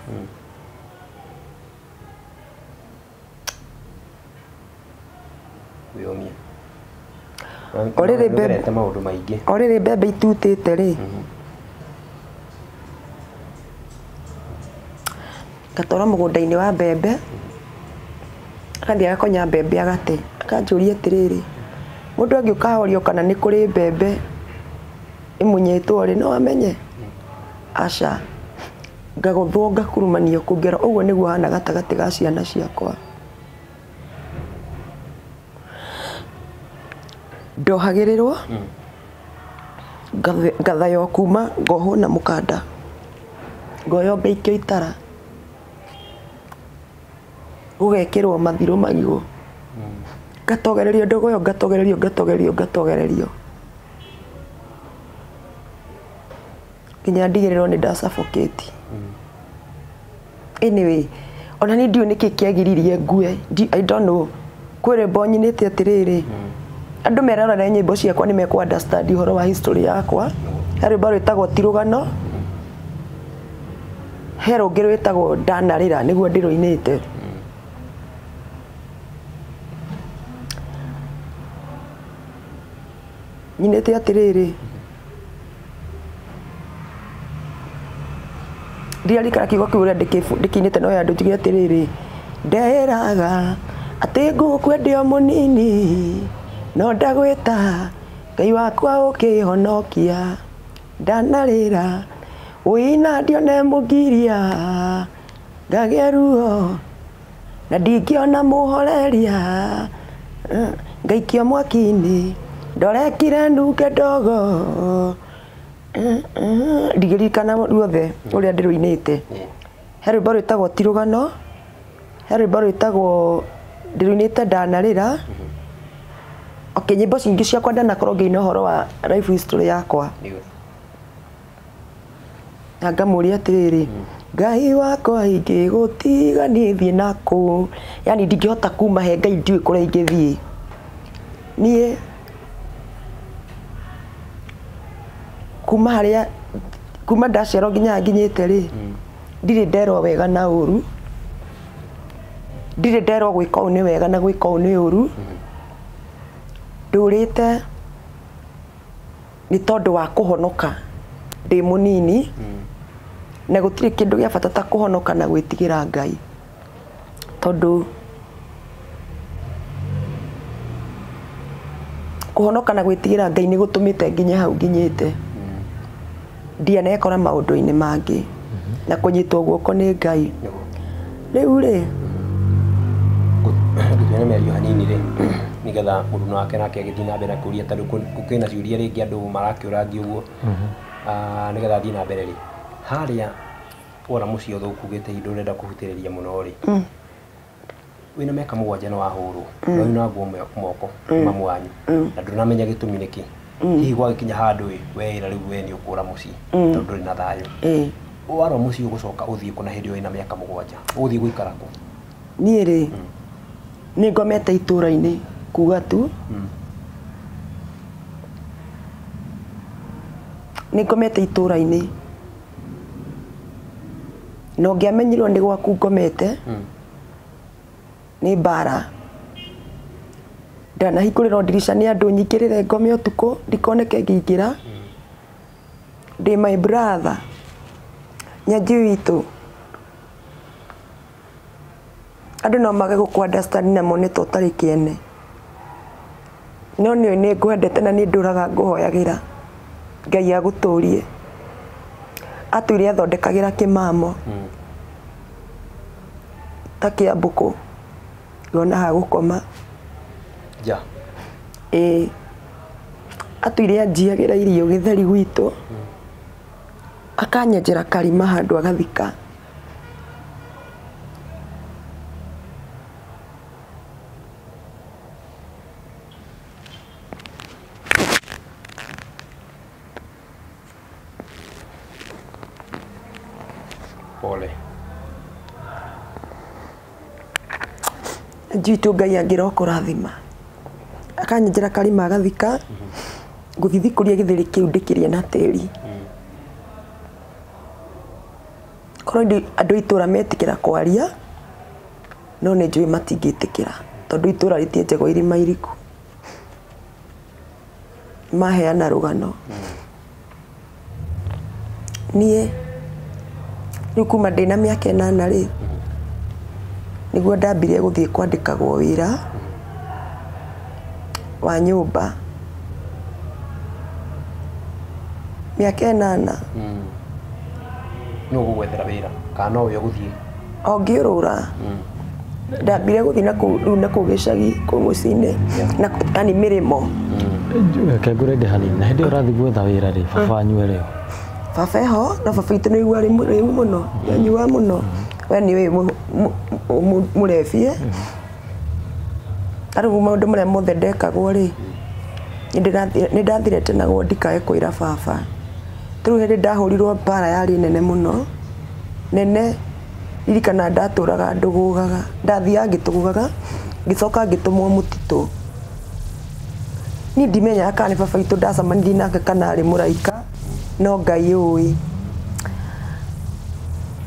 Wĩyũmie. Orĩrĩ mbembe maũndũ maingĩ. Orĩrĩ mbembe itutĩte rĩ, ngatwarwo mũgũnda-inĩ wa mbembe, agathiĩ agakonya mbembe agate, akanjũria atĩrĩrĩ, mũndũ angĩũka ahorio kana nĩ kũrĩ mbembe ĩmunyĩtwo rĩ, no amenye? Aca. Ngagũthwo ngakurumanio kũngero, ũguo nĩguo hana gatagatĩ ga ciana ciakwa. Ndohagĩrĩrwo, ngathaywo kuma ngohwo na mũkanda, ngoywo ngaikio itara, gũgekĩrwo mathirũ marigũ, ngatogererio ndogo ĩyo, ngatogererio, ngatogererio, ngatogererio nginya ndigĩrĩrwo nĩ ndasuffocate. Anyway, ona niĩ ndiũĩ nĩkĩ kĩagiririe ngue, I don't know. Kwĩ rwĩmbo nyinĩte atĩrĩrĩ, andũ merorere nyĩmbo ciakwa nĩ mekũ understand ũhoro wa history yakwa. He rwĩmbo rwĩtagwo Ti Rũgano, he rũngĩ rwĩtagwo Ndanarĩra, nĩguo ndĩrũinĩte. Nyinĩte atĩrĩrĩ, ndiririkana kiugo kĩu ũrĩa ndĩkĩinĩte, no andũ njuge atĩrĩrĩ, nderaga atĩ ngũkwenda o mũnini, no ndagwĩta Ngai wakwa ũkĩhonokia. Ndanarĩra ũina ndione mũgiria, ngagĩa ruo na ndingĩona mũhoreria, ngaikio mwaki-inĩ ndorekire nunge ndogo. Ndigĩririkana ruothe ũrĩa ndĩrũinĩte. He rwĩmbo rwĩtagwo Ti Rũgano, he rwĩmbo rwĩtagwo ndĩrũinĩte Ndanarĩra. Okay, nyĩmbo cingĩ ciakwa ndanakorwo ngĩina ũhoro wa life history yakwa. Na ngamũria atĩrĩrĩ, Ngai wakwa ingĩgũtiga niĩ thiĩ nakũ? Yani ndingĩhota kuma he Ngai, ndiũĩ kũrĩa ingĩthiĩ. Niĩ kuma harĩa, kuma ndaciarwo nginya nginyĩte rĩ, ndirĩ nderwo wega na ũru, ndirĩ nderwo gwĩka ũũ nĩ wega na gwĩka ũũ nĩ ũru. Ndũrĩte nĩ tondũ wa kũhonoka ndĩ mũnini, na gũtirĩ kĩndũ gĩa bata ta kũhonoka na gwĩtigĩra Ngai, tondũ kũhonoka na gwĩtigĩra Ngai nĩ gũtũmĩte nginye hau nginyĩte. Ndianekora maũndũ-inĩ mangĩ na kũnyitwo guoko nĩ Ngai. Rĩu rĩ, gũtuĩra mĩario hanini rĩ, nĩgetha mũndũ wake nake agĩthiĩ na mbere na kũũria, tondũ kwĩna ciũria rĩngĩ andũ marakĩũrangia ũguo, nĩgetha athiĩ na mbere rĩ, harĩa wona mũciĩ ũthũkugĩte ihinda ũrenda kũhutĩrĩria mũno rĩ, wĩna mĩaka 7 nĩ wahũrwo, na ũyũ naguo moko mamu wanyu, na ndũnamenya gĩtũmi nĩkĩ. Hihi gwagĩkinya handũ ĩ weĩra rĩu we nĩ ũkũra mũciĩ tondũ ndũrĩ na thayũ. Warwa mũciĩ ũgũcoka ũthiĩ kũ na hĩndĩ ĩyo wĩna mĩaka 7? Ũgũthiĩ gũikara kũ? Niĩ rĩ nĩ ngomete itũra-inĩ kuga tu. Nĩ ngomete itũra-inĩ na ũngĩamenyirwo nĩ gwaku ngomete nĩ mbara. Ndanahingũrĩrwo ndirica nĩ andũ nyingĩrĩre ngome ũtukũ ndikoneke ngĩingĩra. Ndĩ my brother nyanji witũ andũ no mage gũkũ understand na mone ta ũtarĩ kĩene, no nĩ nĩ ngwendete na nĩ ndũraga ngũhoyagĩra Ngai agũtũrie. Atũire athondekagĩra kĩmamo ta kĩa mbũkũ ngona ha gũkoma nja. Ĩĩ atũire anjiagĩra irio gĩtheri gwitũ akanyenjera karima handũ agathika. Pole. Njitũ Ngai angĩra kũrathima akanyenjera karima agathika ngũthiĩ kũrĩa gĩtheri kĩu ndĩkĩrĩe na tĩri. Korwo andũ itũra metĩkĩra kwaria no nĩ njũĩ matingĩtĩkĩra tondũ itũra rĩtienjagwo irima iriku. Maheana rũgano. Niĩ rĩu kuma ndĩna mĩaka 8 rĩ nĩguo ndambirie gũthiĩ kwandĩkagwo wĩra wa nyũmba. Mĩaka 8. No gũgwethera wĩra kana no we ũgũthiĩ? O ngĩũrũra. Ndambire gũthiĩ na kũu rĩu na kũu gĩcagi kũu mũciĩ-inĩ na yani mĩrĩmo. Reke ngũrenge hanini. Na hĩndĩ ĩyo ũrathiĩ gwetha wĩra rĩ baba wanyu arĩ ho? Baba eho no baba witũ nĩ aigua arĩ mũrĩu mũno, nĩanyuaga mũno. We nĩ ũĩ mũrebie. Rĩu maũndũ marĩa mothe ndekagwo rĩ nĩ ndathire naguo ndikae kwĩra baba. Rĩu hĩndĩ ndahũrirwo mbara yarĩ nene mũno nene ririkana ndatũraga ndũgũgaga ndathiaga ngĩtũgũgaga ngĩcoka ngĩtũmwo mũtitũ. Niĩ ndimenyaga kana nĩ baba witũ ndacemanirie nake kana arĩ mũraika no Ngai ũĩ.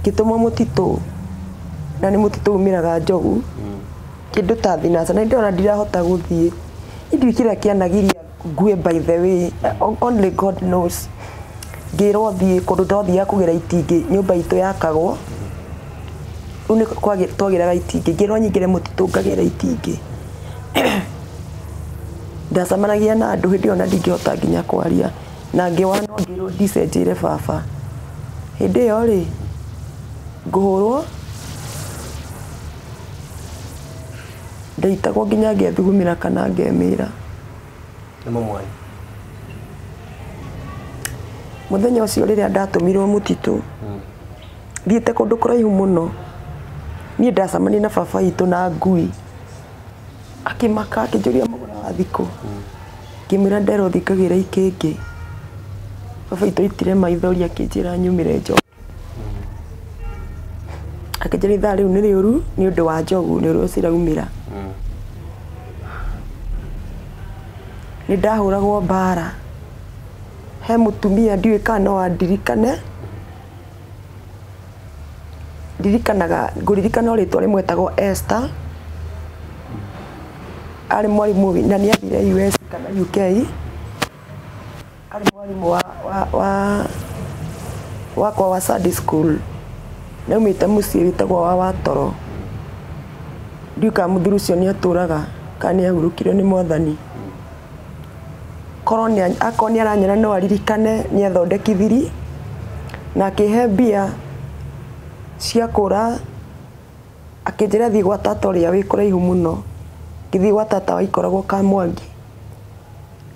Ngĩtũmwo mũtitũ na nĩ mũtitũ umĩraga njogu kĩndũ ta thinaca na ndĩrona ndirahota gũthiĩ. Ndiũĩ kĩrĩa kĩanagiria ngue by the way, only God knows. Ngĩrwo thiĩ kũndũ twathiaga kũgĩra itingĩ nyũmba itũ yakagwo rĩu nĩ twagĩraga itingĩ ngĩrwo nyingĩre mũtitũ ngagĩra itingĩ. Ndacemanagia na andũ hĩndĩ ĩyo na ndingĩhota nginya kwaria na ngĩwa no ngĩrwo ndicenjĩre baba. Hĩndĩ ĩyo rĩ ngũhũrwo ndaitagwo nginya ngethugumĩra kana ngemĩra. Nĩ mamwanyu? Mũthenya ũcio rĩrĩa ndatũmirwo mũtitũ thiĩte kũndũ kũraihu mũno niĩ ndacemania na baba witũ na ngui akĩmaka akĩnjũria mũgũra wa thikũ ngĩmwĩra nderwo thiĩ ngagĩre ikĩngĩ. Baba witũ aitire maithori akĩnjĩra nyumĩre njogu. Akĩnjĩra ithaa rĩu nĩ rĩũru nĩ ũndũ wa njogu nĩ ũrĩa ciraumĩra. Nĩ ndahũragwo mbara. He mũtumia ndiũĩ kana no andirikane ndirikanaga ngũririkana o rĩtwa rĩmwe etagwo Esther arĩ mwarimũ na nĩ athire US kana UK arĩ mwarimũ wakwa wa Sunday school naumĩte mũciĩ wĩtagwo wa Watoro. Ndiũĩ kana mũthuri ũcio nĩ atũraga kana nĩ ahurũkire nĩ mwathani. Korwo akorwo nĩ aranyona no aririkane nĩ athondekithirie na akĩhe mbia cia kũra akĩnjĩra thiĩ gwa tata ũrĩa wĩ kũraihu mũno. Ngĩthiĩ gwa tata waikoragwo Kamwangi.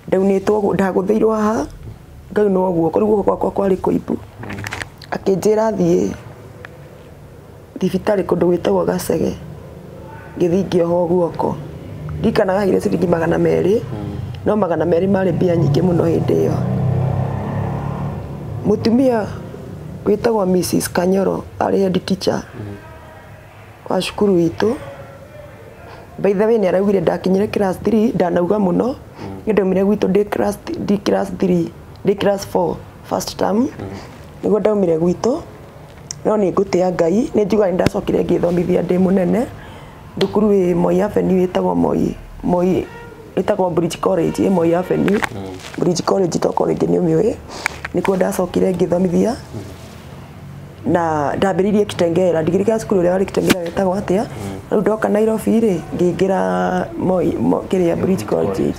Ndaunĩtwo ndagũthĩirwo haha ngaunwo guoko rĩu guoko gwakwa kwarĩ kũimbu. Akĩnjĩra thiĩ thibitarĩ kũndũ gwĩtagwo Gacege. Ngĩthiĩ ngĩohwo guoko. Ndirikanaga heire ciringi 200 No 200 marĩ mbia nyingĩ mũno hĩndĩ ĩyo. Mũtumia wĩtagwo Mrs Kanyoro arĩ head teacher wa cukuru witũ. By the way nĩ araugire ndakinyire class 3 ndanauga mũno. Nĩ ndaumire gwitũ ndĩ class 3 ndĩ class 4 first term nĩguo ndaumire gwitũ. No nĩ ngũtĩa Ngai nĩ njugaga nĩ ndacokire ngĩthomithia ndĩ mũnene thukuru ĩ Moi Avenue ĩtagwo Moi ĩtagwo Bridge College ĩ Moi Avenue. Bridge College tokorwo rĩngĩ nĩ ũmĩũĩ. Nĩkuo ndacokire ngĩthomithia na ndambĩrĩirie Kitengela ndigirika cukuru ũrĩa warĩ Kitengela wetagwo atĩa. Rĩu ndoka Nairobi rĩ ngĩingĩra Moi kĩrĩa Bridge College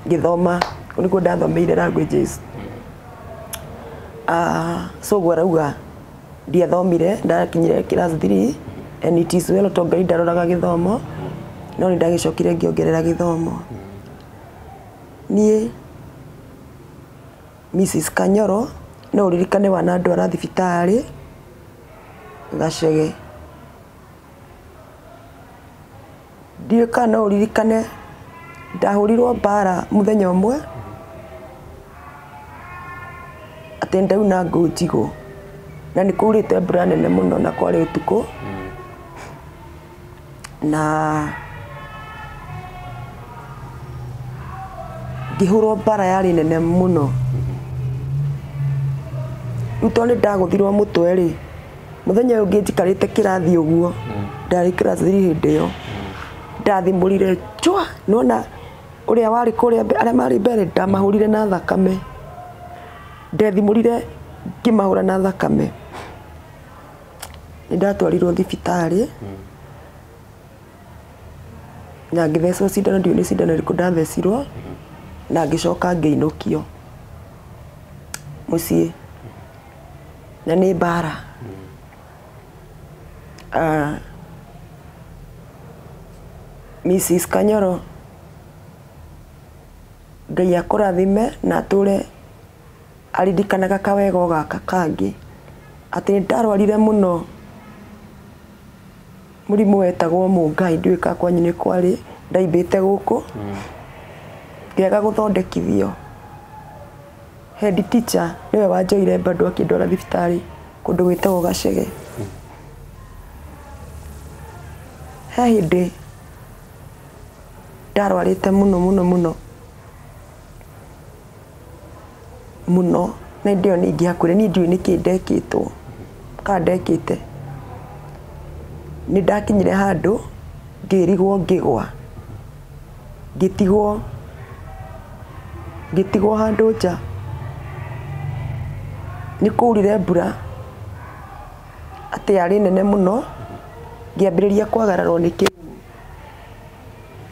ngĩthoma nĩkuo ndathomeire languages. So ũguo arauga ndiathomire ndakinyire class 3 and it is well to Ngai ndaroraga gĩthomo no nĩ ndagĩcokire ngĩongerera gĩthomo. Niĩ Mrs Kanyoro no ũririkane wanandwara thibitarĩ Gacege. Ndiũĩ kana no ũririkane ndahũrirwo mbara mũthenya ũmwe atĩ ndauna ngũ njigũ na nĩ kũurĩte mbura nene mũno na kwarĩ ũtukũ na ngĩhũrwo mbara yarĩ nene mũno. Rĩu tondũ nĩ ndagũthirwo mũtwe rĩ mũthenya ũyũ ũngĩ njikarĩte kĩrathi ũguo ndarĩ class 3 hĩndĩ ĩyo ndathimũrire chwa nĩwona ũrĩa warĩ kũrĩa arĩa marĩ mbere ndamahũrire na thakame ndethimũrire ngĩmahũra na thakame. Nĩ ndatwarirwo thibitarĩ na ngĩthecwo cindano ndiũĩ nĩ cindano ĩrĩkũ ndathecirwo na ngĩcoka ngĩinũkio mũciĩ na nĩ mbara. Mrs Kanyoro Ngai akũrathime na atũre aririkanaga kawega o gaka kangĩ atĩ nĩ ndarwarire mũno mũrimũ wetagwo mũngai ndiũĩ kana kwanyu nĩ kwarĩ ndaimbĩte gũkũ ngĩaga gũthondekithio. Head teacher nĩwe wanjoire bado akĩndwara thibitarĩ kũndũ gwĩtagwo Gacege. He hĩndĩ ndarwarĩte mũno mũno mũno mũno na hĩndĩ ĩyo nĩ ingĩakuire niĩ ndiũĩ nĩkĩ ndekĩtwo kana ndekĩte. Nĩ ndakinyire handũ ngĩrigwo ngĩgwa ngĩtigwo handũ nja. Nĩ kũurire mbura atĩ yarĩ nene mũno ngĩambĩrĩria kwagararwo nĩ kĩguũ.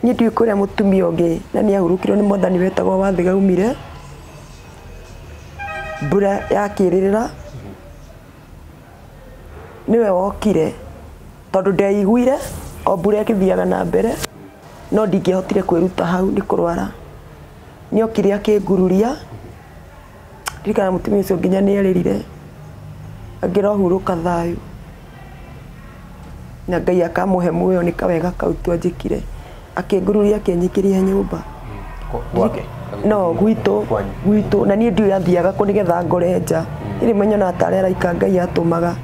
Niĩ ndiũĩ kũrĩa mũtumia ũngĩ na nĩ ahurũkirwo nĩ mwathani wetagwo Wathiga aumire mbura yakĩrĩrĩra nĩwe wokire tondũ ndeiguire o mbura ĩgĩthiaga na mbere no ndingĩahotire kwĩruta hau nĩ kũrwara. Nĩ okire akĩngururia ndirikana mũtumia ũcio nginya nĩ erĩrire angĩrohurũka thayũ na Ngai akamũhe muoyo nĩ kawega kau twanjĩkire. Akĩngururia akĩnyingĩria nyũmba gwake no gwitũ na niĩ ndiũĩ athiaga kũ nĩgetha ngore nja. Rĩmwe nyonaga tarĩ araika Ngai atũmaga.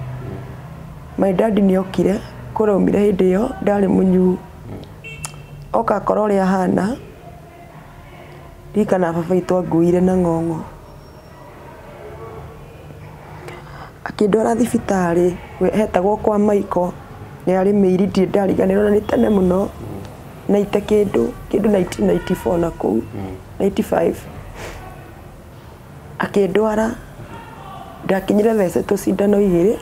My dad nĩ okire kũraumire hĩndĩ ĩyo ndarĩ mũnyuu oka akora ũrĩa ahana ndirikana baba witũ anguire na ng'ong'o akĩndwara thibitarĩ hetagwo kwa Maiko nĩ arĩ mĩiri ndirĩ ndariganĩrwo na nĩ tene mũno naite kĩndũ 1994 na kũu 95 akĩndwara ndakinyire thecetwo cindano igĩrĩ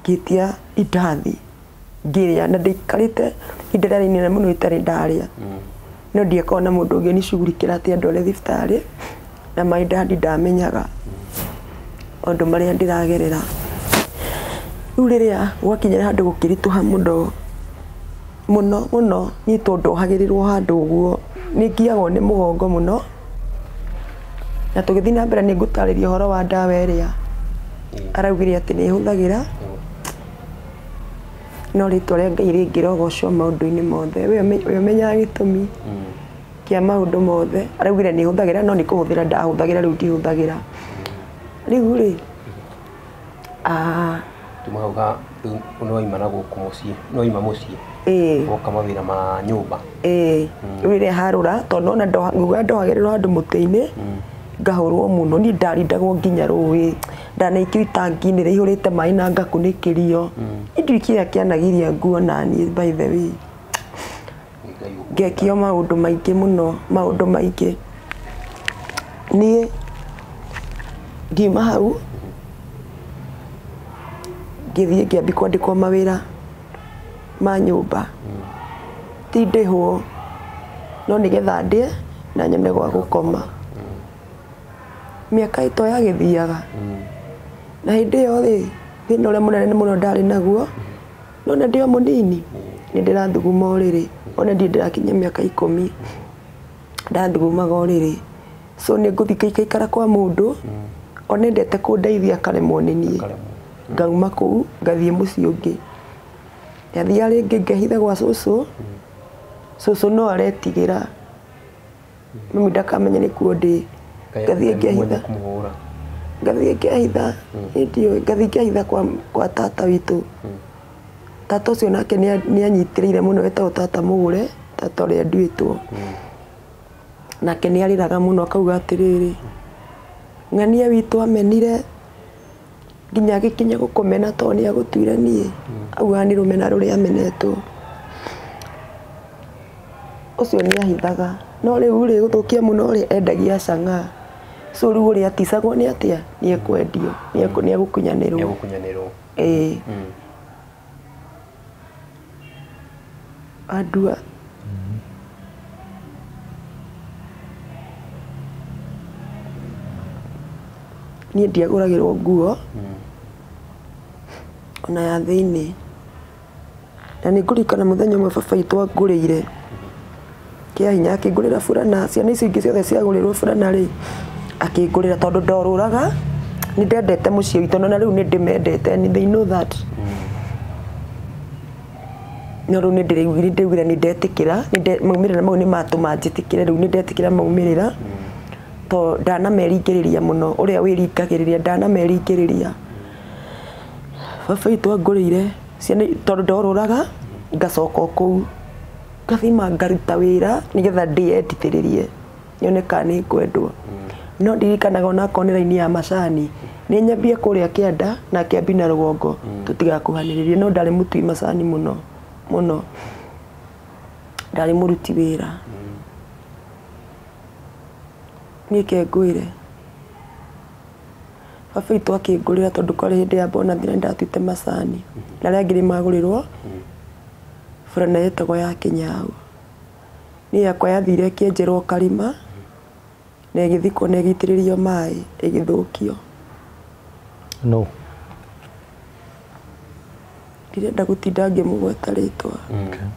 ngĩtia indathi ngĩrĩa na ndaikarĩte ihinda rĩarĩ inene mũno itarĩ ndarĩa no ndiakoragwo na mũndũ ũngĩ nicugurikĩra atĩ andware thibitarĩ na my dad ndamenyaga maũndũ marĩa ndĩragerera. Rĩu rĩrĩa gwakinyire handũ gũkĩritũha mũno mũno mũno niĩ tondũ ndohagĩrĩrwo handũ ũguo nĩ ngiagwo nĩ mũgongo mũno na tũgĩthiĩ na mbere nĩ ngũtarĩria ũhoro wa ndawa ĩrĩa araugire atĩ nĩ hũthagĩra no rĩtwa rĩa Ngai rĩngĩrogocwo maũndũ-inĩ mothe we ũmenyaga gĩtũmi Kĩa maũndũ mothe araugire nĩ hũthagĩra no nĩ kũhũthĩra ndahũthagĩra rĩu ndihũthagĩra rĩu rĩ tuma hau ga rĩu no ima na gũkũ mũciĩ no ima mũciĩ ĩĩ woka mawĩra ma nyũmba ĩĩ rĩu rĩrĩa harũra tondũ nona nguga ndohagĩrĩrwo handũ mũtĩ-inĩ ngahũrwo mũno niĩ ndarindagwo nginya rũĩ ndanaikio itangi-inĩ rĩihũrĩte maĩ na ngakunĩkĩrio ndiũĩ kĩrĩa kĩanagiria nguo naniĩ by the way Ngai ũkũ- ngekio maũndũ maingĩ mũno maũndũ maingĩ niĩ ngiuma hau ngĩthiĩ ngĩambia kwandĩkwo mawĩra ma nyũmba ti ndĩhwo no nĩgetha ndĩe na nyone gwa gũkoma mĩaka ĩto yagĩthiaga na hĩndĩ ĩyo rĩ thĩna ũrĩa mũnene mũno ndarĩ naguo no na ndĩ o mũnini nĩ ndĩrathuguma ũrĩrĩ ona ndirĩ ndĩrakinyia mĩaka 10 ndathugumaga ũrĩrĩ so nĩ ngũthiĩ ngaikaikara kwa mũndũ ona endete kũndeithia akaremwo nĩ niĩ Akaremwo. ngauma kũu ngathiĩ mũciĩ ũngĩ ndathiaga rĩngĩ ngehitha gwa cũcũ cũcũ no aretigĩra mami ndakamenye nĩkuo ndĩ ngathiĩ ngehitha Mwene kũmũhũra ngathiĩ ngehitha ndiũĩ ngathiĩ ngehitha kwa tata witũ tata ũcio nake nĩ anyitĩrĩire mũno etagwo tata mũgũre tata ũrĩa nduĩtwo nake nĩ arĩraga mũno akauga atĩrĩrĩ ng'ania witũ amenire nginya agĩkinya gũkũmena tondũ nĩ agũtuire niĩ augaga nĩ rũmena rũrĩa amenetwo ũcio nĩ ahithaga no rĩu rĩ gũthũkia mũno rĩ endagia cang'aa so rĩu ũrĩa aticagwo nĩ atĩa nĩ ekwendio nĩ egũkunyanĩrwo nĩegũkunyanĩrwo ĩĩ andua niĩ ndiagũragĩrwo nguo ona ya thĩinĩ na nĩ ngũririkana mũthenya ũmwe baba witũ angũrĩire kĩa hinya akĩngũrĩra burana ciana icio ingĩ ciothe ciagũrĩrwo burana rĩ akĩngũrĩra tondũ ndorũraga nĩ ndendete mũciĩ witũ na rĩu nĩ ndĩmendete and they know that no rĩu nĩ ndĩraugire nĩ ndetĩkĩra maumĩrĩra mau nĩ matũma njĩtĩkĩre rĩu nĩ ndetĩkĩra maumĩrĩra to ndanameringĩrĩria mũno ũrĩa wĩringagĩrĩria ndanameringĩrĩria baba witũ angũrĩire ciana tondũ ndorũraga ngacoka o kũu ngathima ngaruta wĩra nĩgetha ndĩyendithĩrĩrie nyone kana nĩ ngwendwo no ndirikanaga onakorwo nĩ raini ya macani nĩ nyambie kũrĩa kĩanda na kĩambi na rũgongo tũtigakuhanĩrĩrie no ndarĩ mũtui macani mũno mũno ndarĩ mũruti wĩra niĩ ke ngwĩre baba witũ akĩngũrĩra tondũ kwarĩ hĩndĩ ya bonathi na nĩndatuĩte macani na arĩa angĩ nĩmagũrĩrwo burana yetagwo ya Kĩnyau niĩ yakwa yathire ĩkĩenjerwo karima na ĩgĩthikwo na ĩgĩitĩrĩrio maĩ ĩgĩthũkio no ndirenda gũtinda ngĩmũgweta rĩtwa okay.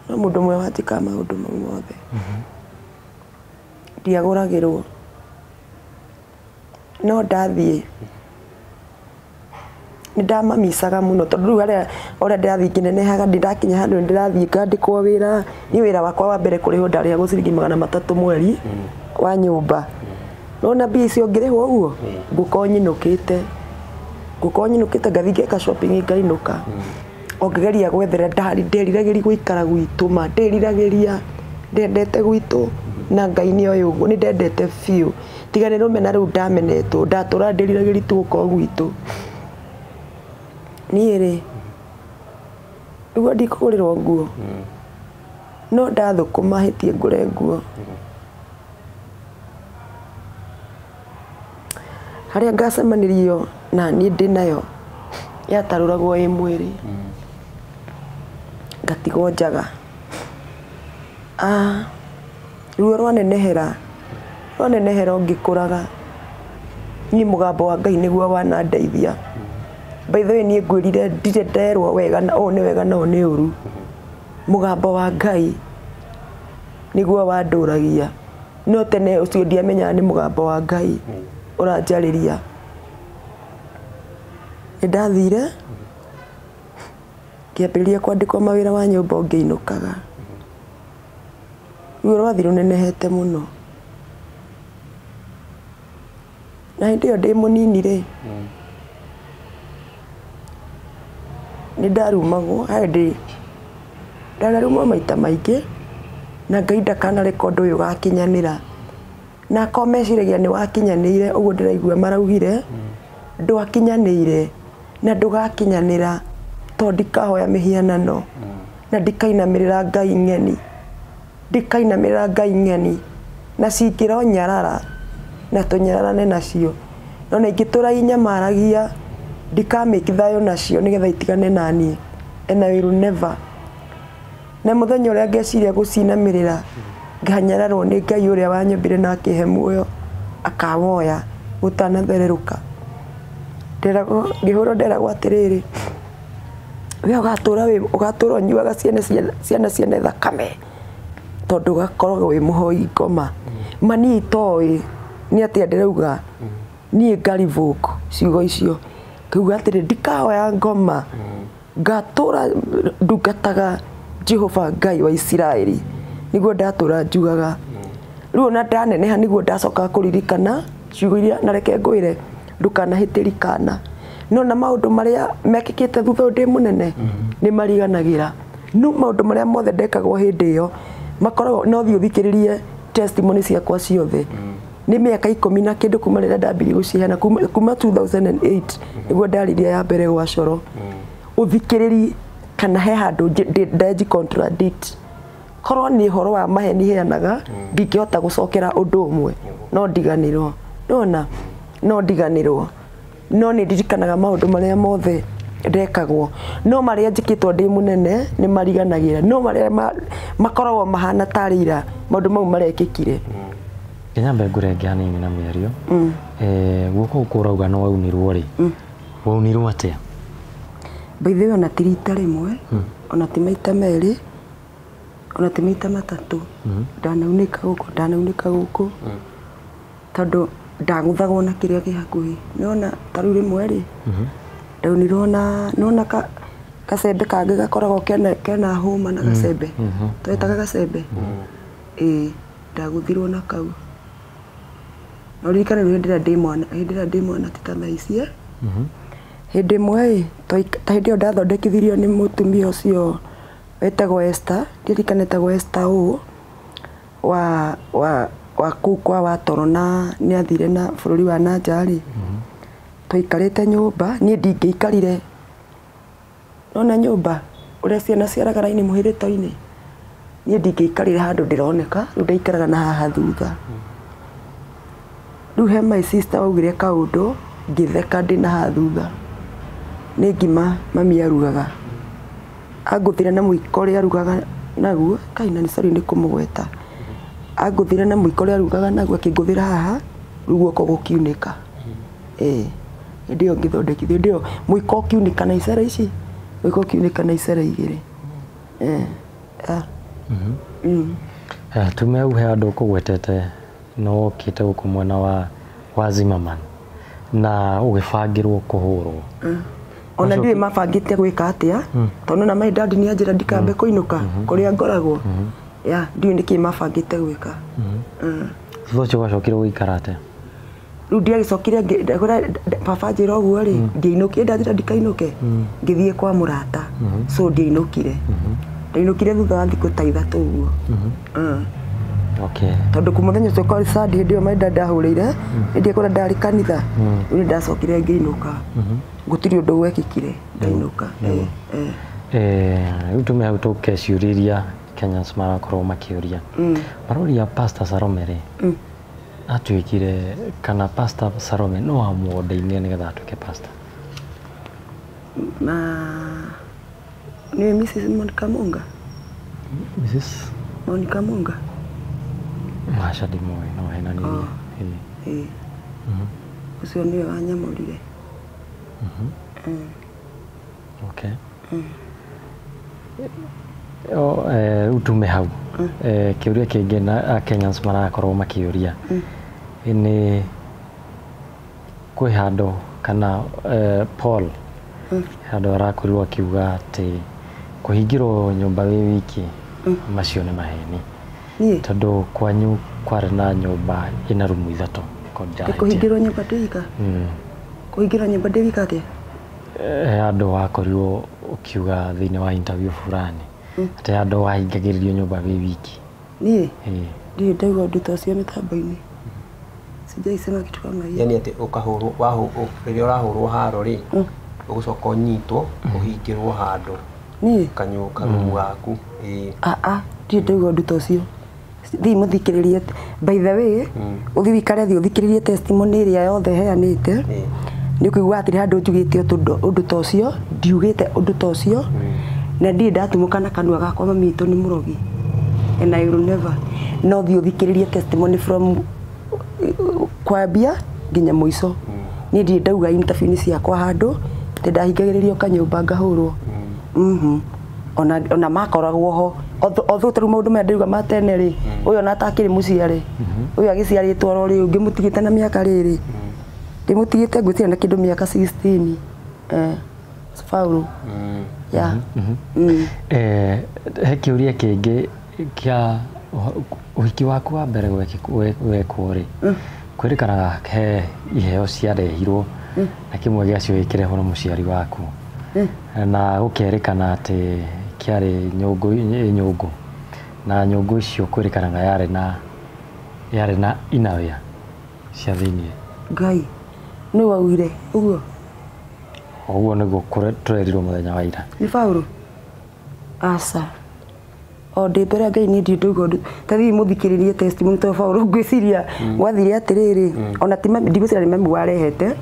No mũndũ ũmwe wanjĩkaga maũndũ mau mothe ndiagũragĩrwo no ndathiĩ nĩ ndamamicaga mũno tondũ rĩu harĩa ũrĩa ndĩrathiĩ ngĩnenehaga ndĩrakinya handũ nĩ ndĩrathiĩ ngandĩkwo wĩra niĩ wĩra wakwa wa mbere kũrĩhwo ndarĩhagwo ciringi 300 mweri wa nyũmba nona mbia icio ngĩrĩhwo ũguo ngũkorwo nyinũkĩte ngathiĩ ngeka shopping ngainũka o ngĩgeria gwethera nderiragĩria gũikara gwitũ ma nderiragĩria ndendete gwitũ na Ngai nĩ oĩ ũguo nĩ ndendete biũ tiga nĩ rũmena rũu ndamenetwo ndatũra ndĩriragĩria tu gũkorwo gwitũ niĩ rĩ nĩguo ndikũgũrĩrwo nguo no ndathũkũma hĩtie ngũre nguo harĩa ngacemanĩrio na niĩ ndĩ nayo yatarũragwo ĩ mwĩrĩ ngatigwo njaga ruo rwanenehera ngĩkũraga niĩ mũgambo wa Ngai nĩguo wanandeithia by the way niĩ ngwĩrire ndirĩ nderwo wega na ũũ nĩ wega na ũũ nĩ ũru mũgambo wa Ngai nĩguo wandũragia no tene ũcio ndiamenyaga nĩ mũgambo wa Ngai ũranjarĩria nĩ ndathire ngĩambĩrĩria kwandĩkwo mawĩra wa nyũmba ngĩinũkaga Ruo rwathi rũnenehete mũno. Na hĩndĩ ĩyo ndĩ mũnini rĩ, nĩ ndarumagwo, hĩndĩ ndanarumwo maita maingĩ, na Ngai ndakanareka ũndũ ũyũ ũgakinyanĩra. Na akorwo meciragia nĩ wakinyanĩire, ũguo ndĩraigua maraugire, ndwakinyanĩire na ndũgakinyanĩra tondũ ndikahoya mĩhianano na ndikainamĩrĩra Ngai ng'eni. Ndikainamĩrĩra Ngai ng'eni na cingĩro nyarara na tũnyararane nacio. No na ingĩtũra inyamaragia ndikamĩki thayũ nacio nĩgetha itigane naniĩ. And I will never. Na mũthenya ũrĩa ngeciria gũcinamĩrĩra nganyararwo nĩ Ngai ũrĩa wanyũmbire na akĩhe muoyo akawoya gũtanathererũka. Nderagwo ngĩhũrwo nderagwo atĩrĩrĩ, we ũgatũra ũnyuaga ciana ciene thakame tondũ ũgakoragwo wĩ mũhoi ngoma. Ma niĩ itoĩ nĩ atĩa ndĩrauga niĩ ngarivoke ciugo icio ngauga atĩrĩ ndikahoya ngoma ngatũra ndungataga Jehova Ngai wa Isiraeli niguo ndatũra njugaga. Rĩu ona ndaneneha niguo ndacokaga kũririkana ciugo iria na reke ngwĩre ndukanahĩtĩri kana. No na maũndũ marĩa mekĩkĩte thutha ũyũ ndĩ mũnene nĩ mariganagĩra. No maũndũ marĩa mothe ndekagwo hĩndĩ ĩyo makoragwo no thiĩ ũthikĩrĩrie testimony ciakwa ciothe. Nĩ mĩaka 10 na kĩndũ kuma rĩrĩa ndambirie gũciheana kuma 2008 nĩguo ndaririe ya mbere gwa coro. Ũthikĩrĩri kana he handũ ndenji contradict. Korwo nĩ ũhoro wa maheni heanaga ndingĩhota gũcokera ũndũ ũmwe no ndiganĩrwo. Nona no ndiganĩrwo. No nĩ ndirikanaga maũndũ marĩa mothe ndekagwo. No marĩa njĩkĩtwo ndĩ mũnene nĩ mariganagĩra. No marĩa makoragwo mahana tarĩ ira maũndũ mau marekĩkire. Nyambe ngũrenge hanini na mĩario. Guoko gũkũ ũrauga nĩ waunirwo rĩ, waunirwo atĩa? By the way, ona ti rita rĩmwe, ona ti maita merĩ, ona ti maita matatũ. Ndanaunĩka gũkũ, ndanaunĩka gũkũ. Tondũ ndagũthagwo na kĩrĩa kĩ hakuhĩ. Nĩwona ta rĩu rĩmwe rĩ, ndaunirwo na nĩwona kacembe kangĩ gakoragwo kena hũma na gacembe. Twetaga gacembe. Ĩĩ, ndagũthirwo na kau. Na ũririkane rĩu hĩndĩ ĩrĩa ndĩ mwana, hĩndĩ ĩrĩa ndĩ mwana ti ta thaa ici. Hĩndĩ ĩmwe ĩ, ta hĩndĩ ĩyo ndathondekithirio nĩ mũtumia ũcio wetagwo Esther, ndirikana etagwo Esther ũũ, wa kũu kwa Watoro na nĩ athire na bũrũri wa na nja rĩ. Twaikarĩte nyũmba, niĩ ndingĩikarire. Nona nyũmba ũrĩa ciana ciaraga raini mũhĩrĩto-inĩ. Niĩ ndingĩikarire handũ ndĩroneka, rĩu ndaikaraga na haha thutha. Rĩu he my sister waugire kaũndũ, ngĩtheka ndĩ na haha thutha. Nĩ ngima mami arugaga. Angũthire na mũiko ũrĩa arugaga naguo, kai na nĩ sorry nĩ kũmũgweta. Angũthire na mũiko ũrĩa arugaga naguo akĩngũthĩra haha, rĩu guoko gũkiunĩka. Ĩĩ, hĩndĩ ĩyo ngĩthondekithio, hĩndĩ ĩyo mũiko ũkiunĩka na icera ici, mũiko ũkiunĩka na icera igĩrĩ. Tume hau he handũ ũkũgwetete nĩ wokĩte gũkũ mwena wa Zimmerman na ũgĩbangĩrwo kũhũrwo. Ona ndiũĩ mabangĩte gwĩka atĩa, tondũ na my dad nĩ anjĩra ndikambe kũinũka kũrĩa ngoragwo. Ya, ndiũĩ nĩkĩ mabangĩte gwĩka. Thutha ũcio wacokire gũikara atĩa? Rĩu ndiagĩcokire baba anjĩra ũguo rĩ, ndiainũkire, ndanjĩra ndikainũke, ngĩthiĩ kwa mũrata. So ndiainũkire. Ndainũkire thutha wa thikũ ta 3 ũguo. Okay. Tondũ kuma mũthenya ũcio kwa Sunday hĩndĩ ĩyo my dad ahũrĩire, hĩndĩ ĩyo kũrĩa ndarĩ kanitha, rĩu nĩ ndacokire ngĩinũka. Gũtirĩ ũndũ gwekĩkire, ndainũka. Rĩu tume hau tũke ciũria iria Kenyans marakorwo makĩũria. Maroria Pastor Salome rĩ, atuĩkire kana Pastor Salome no amwondeine nĩgetha atuĩke pastor? Na nĩ Mrs. Monica Munga. Mrs. Monica Munga. Aca ndimũĩ, no henanirie. Ĩĩ. Ũcio nĩwe wanyamũrire. Okay. Rĩu tume hau. Kĩũria kĩngĩ na Kenyans marakorwo makĩũria nĩ kwĩ handũ kana Paul handũ arakorirwo akiuga atĩ kũhingĩrwo nyũmba wĩ wiki macio nĩ maheni. Niĩ? Tondũ kwanyu kwarĩ na nyũmba ĩna rumu ithatũ. Kũhingĩrwo nyũmba ndĩ wika? Kũhingĩrwo nyũmba ndĩ wika atĩa? Andũ wakorirwo ũkiuga thĩinĩ wa interview fulani atĩ andũ wahingagĩrĩrio nyũmba wĩ wiki. Niĩ? Ndirĩ ndaigua ũndũ ta ũcio mĩtambo-inĩ. Sijaisema kitu kama hiyo. Yani atĩ ũkahũrwo rĩrĩa ũrahũrwo haro rĩ, ũgũcoka ũnyitwo ũhingĩrwo handũ. Niĩ? Karumu gaku. Ndirĩ ndaigua ũndũ ta ũcio. Thiĩ mũthikĩrĩrie. By the way, ũthiĩ wĩikare thĩ ũthikĩrĩrie testimony ĩrĩa yothe heanĩte. Nĩ ũkũigua atĩrĩ handũ njugĩte ũndũ ta ũcio, ndiugĩte ũndũ ta ũcio. Na ndirĩ ndatumũka na kanua gakwa mami witũ nĩ mũrogi. And I will never. No thiĩ ũthikĩrĩrie testimony from kwambia nginya mũico. Niĩ ndirĩ ndauga interview-inĩ ciakwa handũ atĩ ndahingagĩrĩrio kanyũmba ngahũrwo. Ona makoragwo ho. Although tarĩu maũndũ maya ndĩruga ma tene rĩ, ũyũ ona atakĩrĩ mũciare, ũyũ agĩciarĩtwo oro rĩu, ngĩmũtigĩte na mĩaka rĩrĩ, ndĩmũtigĩte ngwĩciria na kĩndũ mĩaka 16. Faulu. Yeah. He kĩũria kĩngĩ kĩa ũhiki waku wa mbere wekwo rĩ, kwĩrĩkanaga he iheo ciarehirwo na kĩmwe gĩacio gĩkĩrehwo nĩ mũciari waku. Na gũkerĩkana atĩ kĩarĩ nyũngũ na nyũngũ icio kwĩrĩkanaga yarĩ na inawĩa cia thĩiniĩ. Ngai nĩ waugire ũguo? Ũguo nĩguo tũrerirwo mũthenya wa ira. Nĩ Faulu? Aca. O ndĩ mbere ya Ngai niĩ ndirĩ ndaigua ũndũ. Ta thiĩ mũthikĩrĩrie testimony tondũ Faulu ngwĩciria gwathire atĩrĩrĩ, ona ti mami, ndigwĩciria nĩ mami warehete.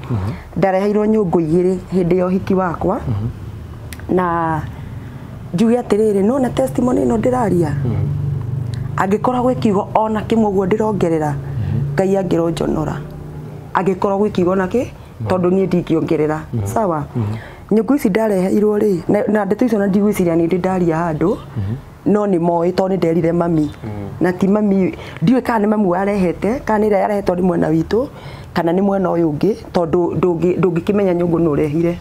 Ndareheirwo nyũngũ igĩrĩ hĩndĩ ya ũhiki wakwa. Na njuge atĩrĩrĩ, no na testimony ĩno ndĩraria. Angĩkorwo gwĩ kiugo ona kĩmwe ũguo ndĩrongerera, Ngai angĩronjonora. Angĩkorwo gwĩ kiugo ona kĩ, tondũ niĩ ndingĩongerera. Sawa? Nyũngũ ici ndareheirwo rĩ, na ndeto icio na ndigwĩciria nĩ ndĩ ndaria handũ, no nĩ moĩ tondũ nĩ nderire mami. Na ti mami, ndiũĩ kana nĩ mami warehete, kana nĩ ĩrĩa yarehetwo nĩ mwena witũ, kana nĩ mwena ũyũ ũngĩ, tondũ ndũngĩkĩmenya nyũngũ nũ ũrehire.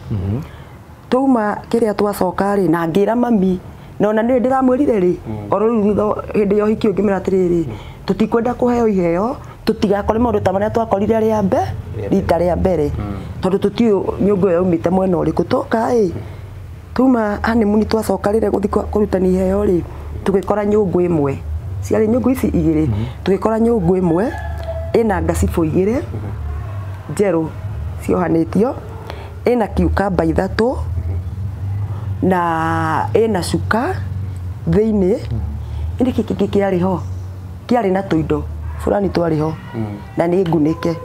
Twauma kĩrĩa twacoka rĩ, na ngĩra mami, na ona nĩ ndĩramwĩrire rĩ, oro rĩu thutha hĩndĩ ya ũhiki ũngĩmĩra atĩrĩrĩ, tũtikwenda kũheo iheo, tũtigakore maũndũ ta marĩa twakorire rĩa mbere, rita rĩa mbere. Tondũ tũtiũĩ nyũngũ ĩyo yaumĩte mwena ũrĩkũ. Twoka ĩ, twauma honeymoon twacoka rĩrĩa gũthiĩ kũrutania iheo rĩ, tũgĩkora nyũngũ ĩmwe. Ciarĩ nyũngũ ici igĩrĩ, tũgĩkora nyũngũ ĩmwe ĩna ngacibũ igĩrĩ njerũ ciohanĩtio, ĩna cucumber ithatũ, na ĩna cuka thĩinĩ. Ĩndĩ kĩngĩ kĩngĩ kĩarĩ ho, kĩarĩ na tũindo fulani twarĩ ho, na nĩ ngunĩke.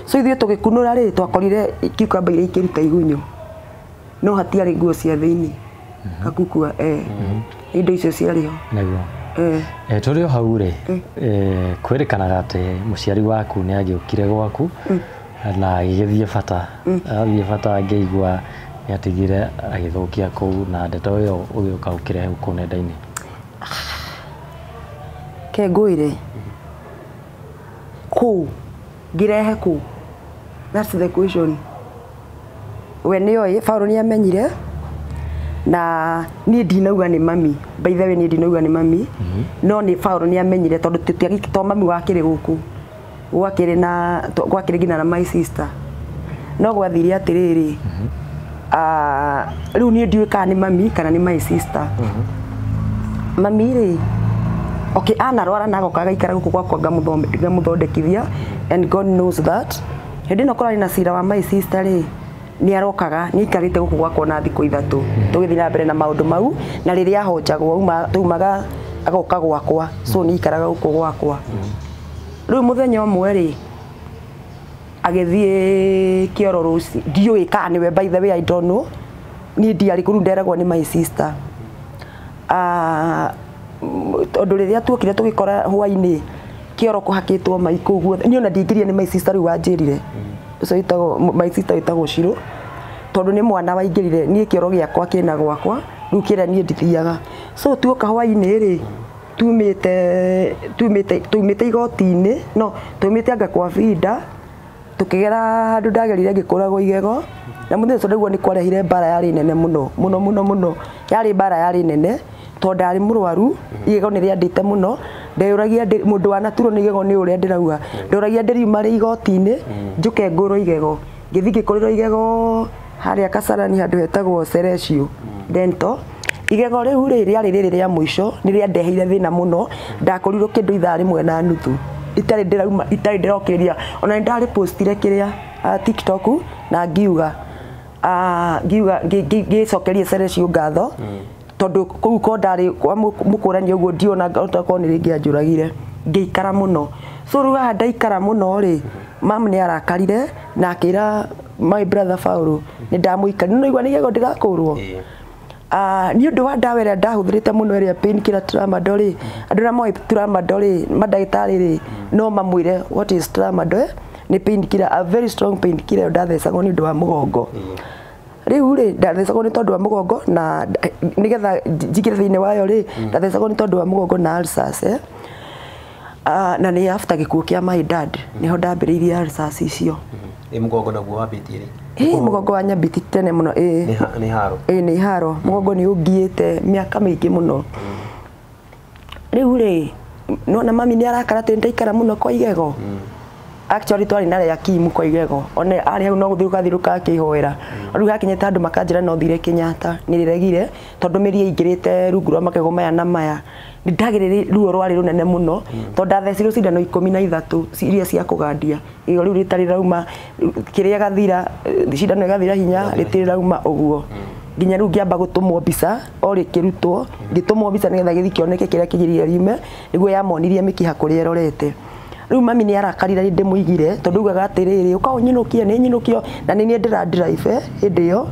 So ithuĩ tũgĩkunũra rĩ, twakorire cucumber iria ikĩruta igunyũ, no hatiarĩ nguo cia thĩinĩ. Gakukua, indo icio ciarĩ ho. Nĩguo. Tũrĩ o hau rĩ, kwĩrĩkanaga atĩ mũciari waku nĩ agĩũkire gwaku na agĩgĩthiĩ bata. Athiĩ bata ngĩigua nĩ atigire agĩthũkia kũu, na ndeto ĩyo ũgĩũka ũkĩrehe gũkũ nenda-inĩ. Ke ngwĩre kũ ngĩrehe kũ? That's the question. We nĩoĩ, Faulu nĩ amenyire, na niĩ ndinauga nĩ mami. By the way, niĩ ndinauga nĩ mami. No nĩ Faulu nĩ amenyire tondũ to mami wakĩrĩ gũkũ. Gwakĩrĩ na gwakĩrĩ nginya na my sister. No gwathire atĩrĩrĩ, rĩu niĩ ndiũĩ kana nĩ mami kana nĩ my sister. Mami rĩ, okay, anarwara na agoka agaikara gũkũ gwakwa ngamũthondekithia, and God knows that. Hĩndĩ ĩno kũrarĩ na cira wa my sister rĩ, nĩ arokaga, nĩ aikarĩte gũkũ gwakwa na thikũ ithatũ tũgĩthiĩ na mbere na maũndũ mau, na rĩrĩa ahonjagwo taumaga agoka gwakwa, so nĩ aikaraga gũkũ gwakwa. Rĩu mũthenya ũmwe rĩ, agĩthiĩ kĩoro rũci, ndiũĩ kana nĩwe, by the way I don't know. Niĩ ndiarĩ kũu, nderagwo nĩ my sister. Tondũ rĩrĩa tuokire tũgĩkora hwainĩ kĩoro kũhakĩtwo mai kũu guothe, niĩ ona ndingĩrire nĩ my sister rĩu wanjĩrire. Ũcio wĩtagwo my sister wĩtagwo Shiro, tondũ nĩ mwana waingĩrire, niĩ kĩoro gĩakwa kĩna gwakwa, rĩu kĩrĩa niĩ ndithiaga. So tuoka hwainĩ rĩ, tumĩte igoti-inĩ, no tumĩte anga kwa Binda, tukigera handu ndagerire ngĩkũragwo igego, na mũthenya ũcio ndaigua nĩ kwarehire mbara yarĩ nene mũno mũno mũno mũno, yarĩ mbara yarĩ nene tondũ ndarĩ mũrwaru, igego nĩ rĩandĩte mũno, Ndeyũragia mũndũ wanaturwo nĩ igego nĩ ũrĩa ndĩrauga. Ndeyũragia ndĩriuma rĩ igoti-inĩ njũke ngũrwo igego. Ngĩthiĩ ngĩkũrĩrwo igego harĩa Kasarani handũ hetagwo Cerecio Dental. Igego rĩu rĩ rĩarĩ rĩrĩ rĩa mũico nĩ rĩandeheire thĩna mũno. Ndakũrirwo kĩndũ ithaa rĩmwe na nuthu. Itarĩ ndĩrauma itarĩ ndĩrokĩrĩria. Ona nĩ ndarĩpostire kĩrĩa TikTok na ngiuga ngiuga ngĩcokeria Cerecio ngatho tondũ kũu ko ndarĩ kwa mũkũrani ũguo ndiona otakorwo nĩ rĩngĩ anjũragire. Ngĩikara mũno. So rĩu haha ndaikara mũno rĩ, mam nĩ arakarire na akĩra my brother Paul nĩ ndamũikari. Nĩ ũraigua nĩ igego ndĩrakũrwo. Nĩ ũndũ wa ndawa ĩrĩa ndahũthĩrĩte mũno ĩrĩa painkiller tramadol rĩ, andũ arĩa moĩ tramadol rĩ, mandagĩtarĩ rĩ, no mamwĩre what is tramadol, nĩ painkiller, a very strong painkiller ĩyo ndathecagwo nĩ ũndũ wa mũgongo. Rĩu rĩ ndathecagwo nĩ tondũ wa mũgongo na nĩgetha njingĩre thĩinĩ wayo rĩ, ndathecagwo nĩ tondũ wa mũgongo na ulcers, na nĩ after gĩkuũ kĩa my dad nĩho ndambĩrĩirie ulcers icio. Ĩ mũgongo naguo wambĩtie rĩ? Mũgongo wa nyambiti tene mũno. Nĩ haro. Nĩ haro. Mũgongo nĩ ũngiĩte mĩaka mĩingĩ mũno. Rĩu rĩ nona mami nĩ arakara atĩ ndaikara mũno kwa igego. Actually twarĩ na Reakimu kwa igego. One arĩ hau no gũthiũrũka thiũrũka akĩhoera. Rĩu hakinyĩte andũ makanjĩra no thire Kenyatta. Nĩ rĩregire tondũ mĩri ĩingĩrĩte rungu rwa magego maya na maya. Nĩ ndagĩrĩire ruo rwarĩ rũnene mũno tondũ ndathecirwo cindano 13 iria cia kũgandia. Igego rĩu rĩtarĩ rauma kĩrĩa gathira cindano ĩgathira hinya rĩtirĩ rauma ũguo. Nginya rĩu ngĩamba gũtũmwo mbica o rĩkĩrutwo ngĩtũmwo mbica nĩgetha gĩthiĩ kĩoneke kĩrĩa kĩgirire riume nĩguo yamonirie mĩkiha kũrĩa ĩrorete. Rĩu mami nĩ arakarire rĩ ndĩmũigire tondũ augaga atĩrĩrĩ ũka ũnyinũkie nĩ nyinũkio na nĩ niĩ ndĩra drive hĩndĩ ĩyo.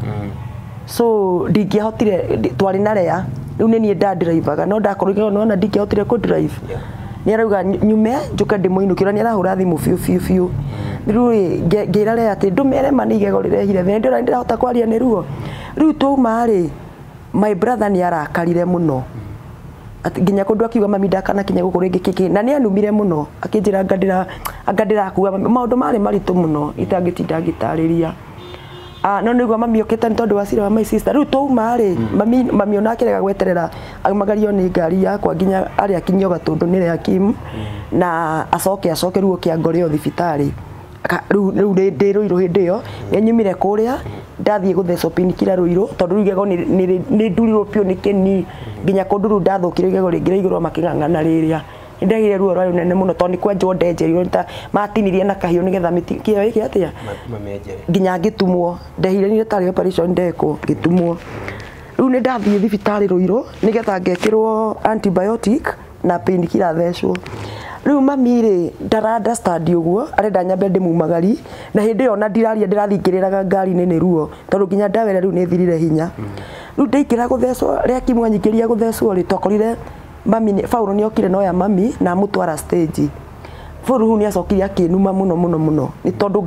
So ndingĩahotire twarĩ na Rea rĩu nĩ niĩ ndadrivaga no ndakorwo nona ndingĩahotire kũ drive. Nĩ arauga nyume njũke ndĩmũinũkie nĩ arahũra thimũ biũ biũ biũ. Rĩu rĩ ngĩra Rea atĩ ndũmere ma nĩ igego rĩrehire thĩna ndĩrona ndĩrahota kwaria nĩ ruo. Rĩu twauma rĩ my brother nĩ arakarire mũno. Nginya kũndũ akiuga mami ndakanakinya gũkũ rĩngĩ kĩkĩ na nĩ anumire mũno akĩnjĩra anga ndĩrakua maũndũ marĩ maritũ mũno itangĩtinda ngĩtarĩria. No nĩguo mami okĩte nĩ tondũ wa cira wa my sister. Rĩu twauma rĩ mami ona akĩrega gweterera aumagario nĩ ngari yakwa nginya arĩa akinyio Gatũndũ nĩ Reakimu na acoke acokerwo Kĩangorĩo thibitarĩ. Rĩu ndĩ Rũirũ hĩndĩ ĩyo nĩ nyumire kũrĩa ndathiĩ gũthecwo painkiller Rũirũ tondũ rĩu igego nĩ ndurirwo biũ nĩ kĩni nginya kũndũ rĩu ndathũkire igego rĩngĩ rĩa igũrũ makĩng'ang'ana rĩrĩa. Nĩ ndagĩire ruo rwarĩ rũnene mũno tondũ nĩ kwenjwo ndenjerirwo matinirie na kahiũ nĩgetha kĩo gĩke atĩa nginya ngĩtumwo ndehire nĩ tarĩ operation ndekwo ngĩtumwo. Rĩu nĩ ndathiĩ thibitarĩ Rũirũ nĩgetha ngekĩrwo antibiotic na painkiller thecwo. Rĩu mami rĩ ndara understand ũguo arenda nyambe ndĩmumagari na hĩndĩ ĩyo ona ndiraria ndĩrathingĩrĩraga ngari-inĩ nĩ ruo tondũ nginya ndawa ĩrĩa rĩu nĩ thirire hinya. Rĩu ndaingĩra gũthecwo Reakimu anyingĩria gũthecwo rĩ twakorire mami Paul nĩ okire noya mami na amũtwara stage. Paul rĩu nĩ acokire akĩnuma mũno mũno mũno nĩ tondũ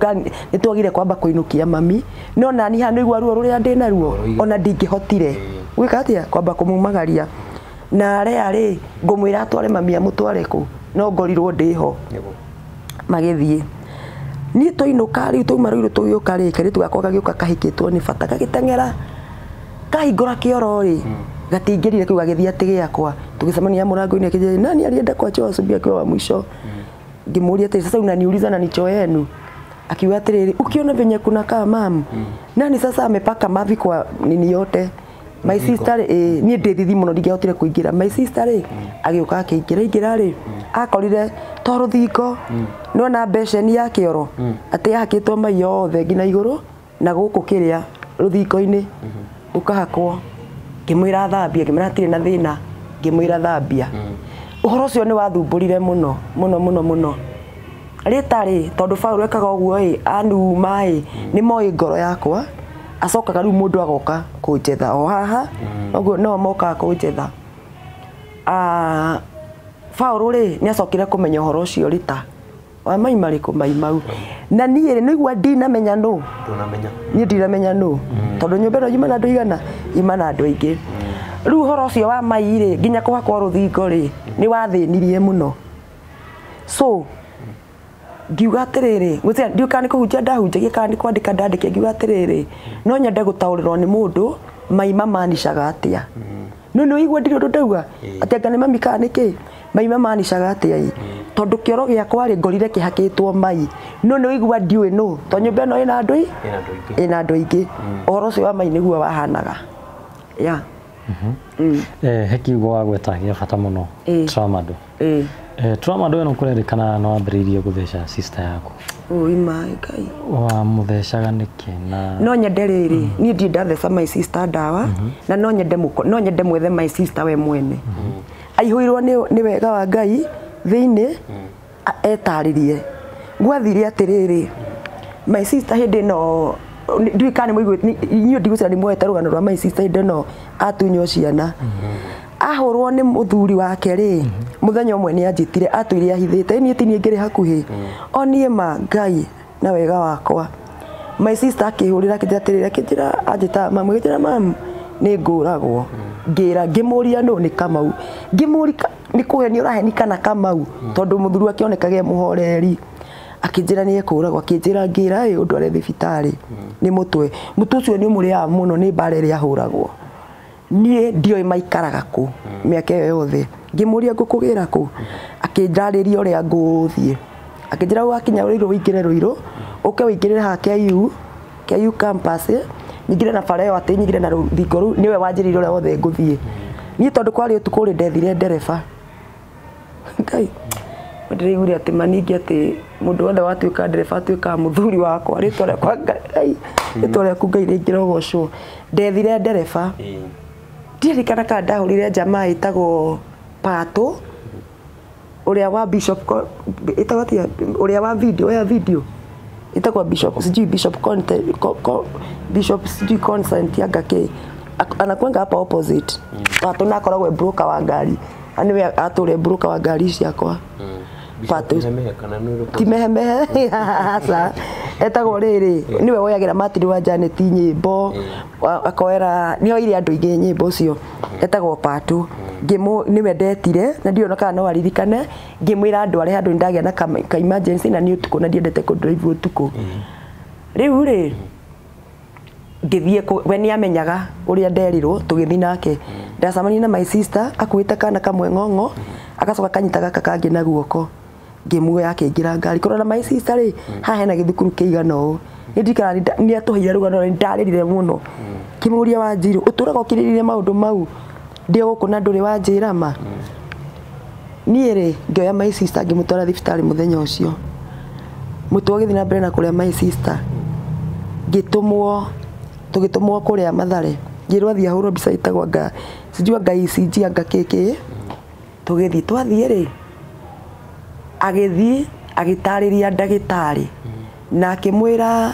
nĩ twagire kwamba kũinũkia mami no nani haha nĩigua ruo rũrĩa ndĩ naruo ona ndingĩhotire gwĩka atĩa kwamba kũmumagaria. Na Rea rĩ ngũmwĩra atware mami amũtware kũ no ngorirwo ndĩho magĩthiĩ. Niĩ twainũka rĩu twauma Rũirũ tũgĩũka rĩ kairĩtu gakwa gagĩũka kahikĩtwo nĩ bata gagĩteng'era kahingũra kĩoro rĩ gatingĩrire kĩu gagĩthiĩ atĩ gĩakwa tũgĩcemania mũrango-inĩ akĩnjĩra nani alienda kwa choo asubuhi akiwa wa mwisho. Ngĩmũria atĩrĩ sasa unaniuliza na ni choo yenu? Akiuga atĩrĩrĩ ukiona venye kuna kaa mam nani sasa amepaka mavi kwa nini yote. My sister niĩ ndĩ thithi mũno ndingĩahotire kũingĩra. My sister rĩ agĩũka akĩingĩra ingĩra rĩ akorire to rũthingo nĩwona mbeceni ya kĩoro atĩ yahakĩtwo mai yothe nginya igũrũ na gũkũ kĩrĩa rũthingo-inĩ ũkahakwo. Ngĩmwĩra thambia ngĩmwĩra hatirĩ na thĩna ngĩmwĩra thambia. Ũhoro ũcio nĩ wathumbũrire mũno mũno mũno mũno. Rĩtarĩ tondũ Paul ekaga ũguo ĩ anuma ĩ nĩ moĩ ngoro yakwa acokaga rĩu mũndũ agoka kũnjetha o haha ũguo no mokaga kũnjetha. Paul rĩ nĩ acokire kũmenya ũhoro ũcio rĩta wa mai marĩkũ mai mau na niĩ rĩ nĩigua ndinamenya nũ niĩ ndinamenya nũ tondũ nyũmba ĩno yuma na andũ igana yuma na andũ aingĩ. Rĩu ũhoro ũcio wa mai rĩ nginya kũhakwo rũthingo rĩ nĩ wathĩnirie mũno. So ngiuga atĩrĩrĩ ngwĩciria ndiũĩ kana nĩ kũhunjia ndahunjagia kana nĩ kwandĩka ndandĩkire ngiuga atĩrĩrĩ no nyende gũtaũrĩrwo nĩ mũndũ mai mamanicaga atĩa. No nĩ ũigua ndirĩ ũndũ ndauga atĩ anga nĩ mami kana nĩkĩ mai mamanicaga atĩa ĩ tondũ kĩoro gĩakwa rĩ ngorire kĩhakĩtwo mai no nĩ ũigua ndiũĩ nũ to nyũmba ĩno ĩna andũ ĩna andũ aingĩ ũhoro ũcio wa mai nĩguo wahanaga ya. He kiugo wagweta gĩa bata mũno tramadol. Tramadol ĩno kũrerĩkana no wambĩrĩirie gũtheca sister yaku. Oi my Ngai. Wamũthecaga nĩkĩ na no nyende rĩrĩ niĩ ndirĩ ndatheca my sister ndawa na no nyende no nyende mwethe my sister we mwene aihũirwo nĩ wega wa Ngai thĩinĩ etarĩrie gwathire atĩrĩrĩ my sister hĩndĩ ĩno ndiũĩ kana nĩ mũiguĩte inyuĩ ndigũcira nĩ muoete rũgano rwa my sister hĩndĩ ĩno atunywo ciana ahũrwo nĩ mũthuri wake rĩ mũthenya ũmwe nĩ anjĩtire atwĩre ahithĩte niĩ ti niĩ ngĩrĩ hakuhĩ o niĩ ma Ngai na wega wakwa my sister akĩhũrĩra akĩnjĩra atĩrĩrĩ akĩnjĩra anjĩta mamu akĩnjĩra mamu nĩ ngũragwo ngĩra ngĩmũria nũ nĩ Kamau ngĩmũria nĩ kũhenia ũraheni kana Kamau tondũ mũthuri wake onekaga e mũhoreri akĩnjĩra nĩ ekũragwo akĩnjĩra ngĩra ĩ ũndware thibitarĩ nĩ mũtwe mũtwe ũcio nĩ ũmũrĩaga mũno nĩ mbara ĩrĩa ahũragwo niĩ ndiũĩ maikaraga kũ mĩaka ĩyo yothe ngĩmũria ngũkũgĩra kũ akĩndarĩria ũrĩa ngũthiĩ akĩnjĩra wakinya Rũirũ wĩingĩre Rũirũ ũke wĩingĩrĩre haha KU KU campus nyingĩre na bara ĩyo atĩ nyingĩre na rũthingo rũu nĩwe wanjĩrĩire ũrĩa wothe ngũthiĩ niĩ tondũ kwarĩ ũtukũ rĩ ndethire ndereba Ngai ndĩraiguire atĩ maningĩ atĩ mũndũ wothe watuĩka ndereba atuĩkaga mũthuri wakwa rĩtwa rĩakwa Ngai rĩtwa rĩaku Ngai rĩngĩrogocwo ndethire ndereba ndirikana kana ndahũrire jamaa ĩtagwo Pato ũrĩa wa Bishop ĩtagwo atĩa ũrĩa wa video ya video ĩtagwo Bishop sijui Bishop Conte Bishop sijui Consent anga kĩ anakuanga hapa opposite Pato na akoragwo e broker wa ngari anĩwe atũre broker wa ngari ciakwa Pato ti mehemehe aca etagwo rĩrĩ nĩwe woyagĩra Martin wa Janet nyĩmbo akoera nĩ oire andũ aingĩ nyĩmbo ũcio etagwo Pato nĩwe ndetire na ndiona kana no aririkane ngĩmwĩra andũ arĩa handũ nĩndagĩa na ka emergency na nĩ ũtukũ na ndiendete kũ drive ũtukũ rĩu rĩ ngĩthiĩ we nĩamenyaga ũrĩa nderirwo tũgĩthiĩ nake ndacemania na my sister akuĩte kana kamwe ng'ong'o agacoka kanyita gaka kangĩ na guoko ngĩmuoya akĩingĩra ngari kũrora my sister rĩ haha hena gĩthukuru kĩigana ũũ nĩ ndirikanaga nĩ atũheire rũgano nĩ ndarĩrire mũno ngĩmũria Wanjirũ ũtũraga ũkirĩrĩire maũndũ mau ndĩ gũkũ na ndũrĩ wanjĩra ma niĩ rĩ ngĩoya my sister ngĩmũtwara thibitarĩ mũthenya ũcio mũtwe ũgĩthiĩ na mbere na kũrĩa my sister ngĩtũmwo tũgĩtũmwo kũrĩa Mathare ngĩrwo athiĩ ahũrwo mbica ĩtagwo anga sijui anga ECG anga kĩkĩ tũgĩthiĩ twathiĩ rĩ agĩthiĩ agĩtarĩria ndagĩtarĩ na akĩmwĩra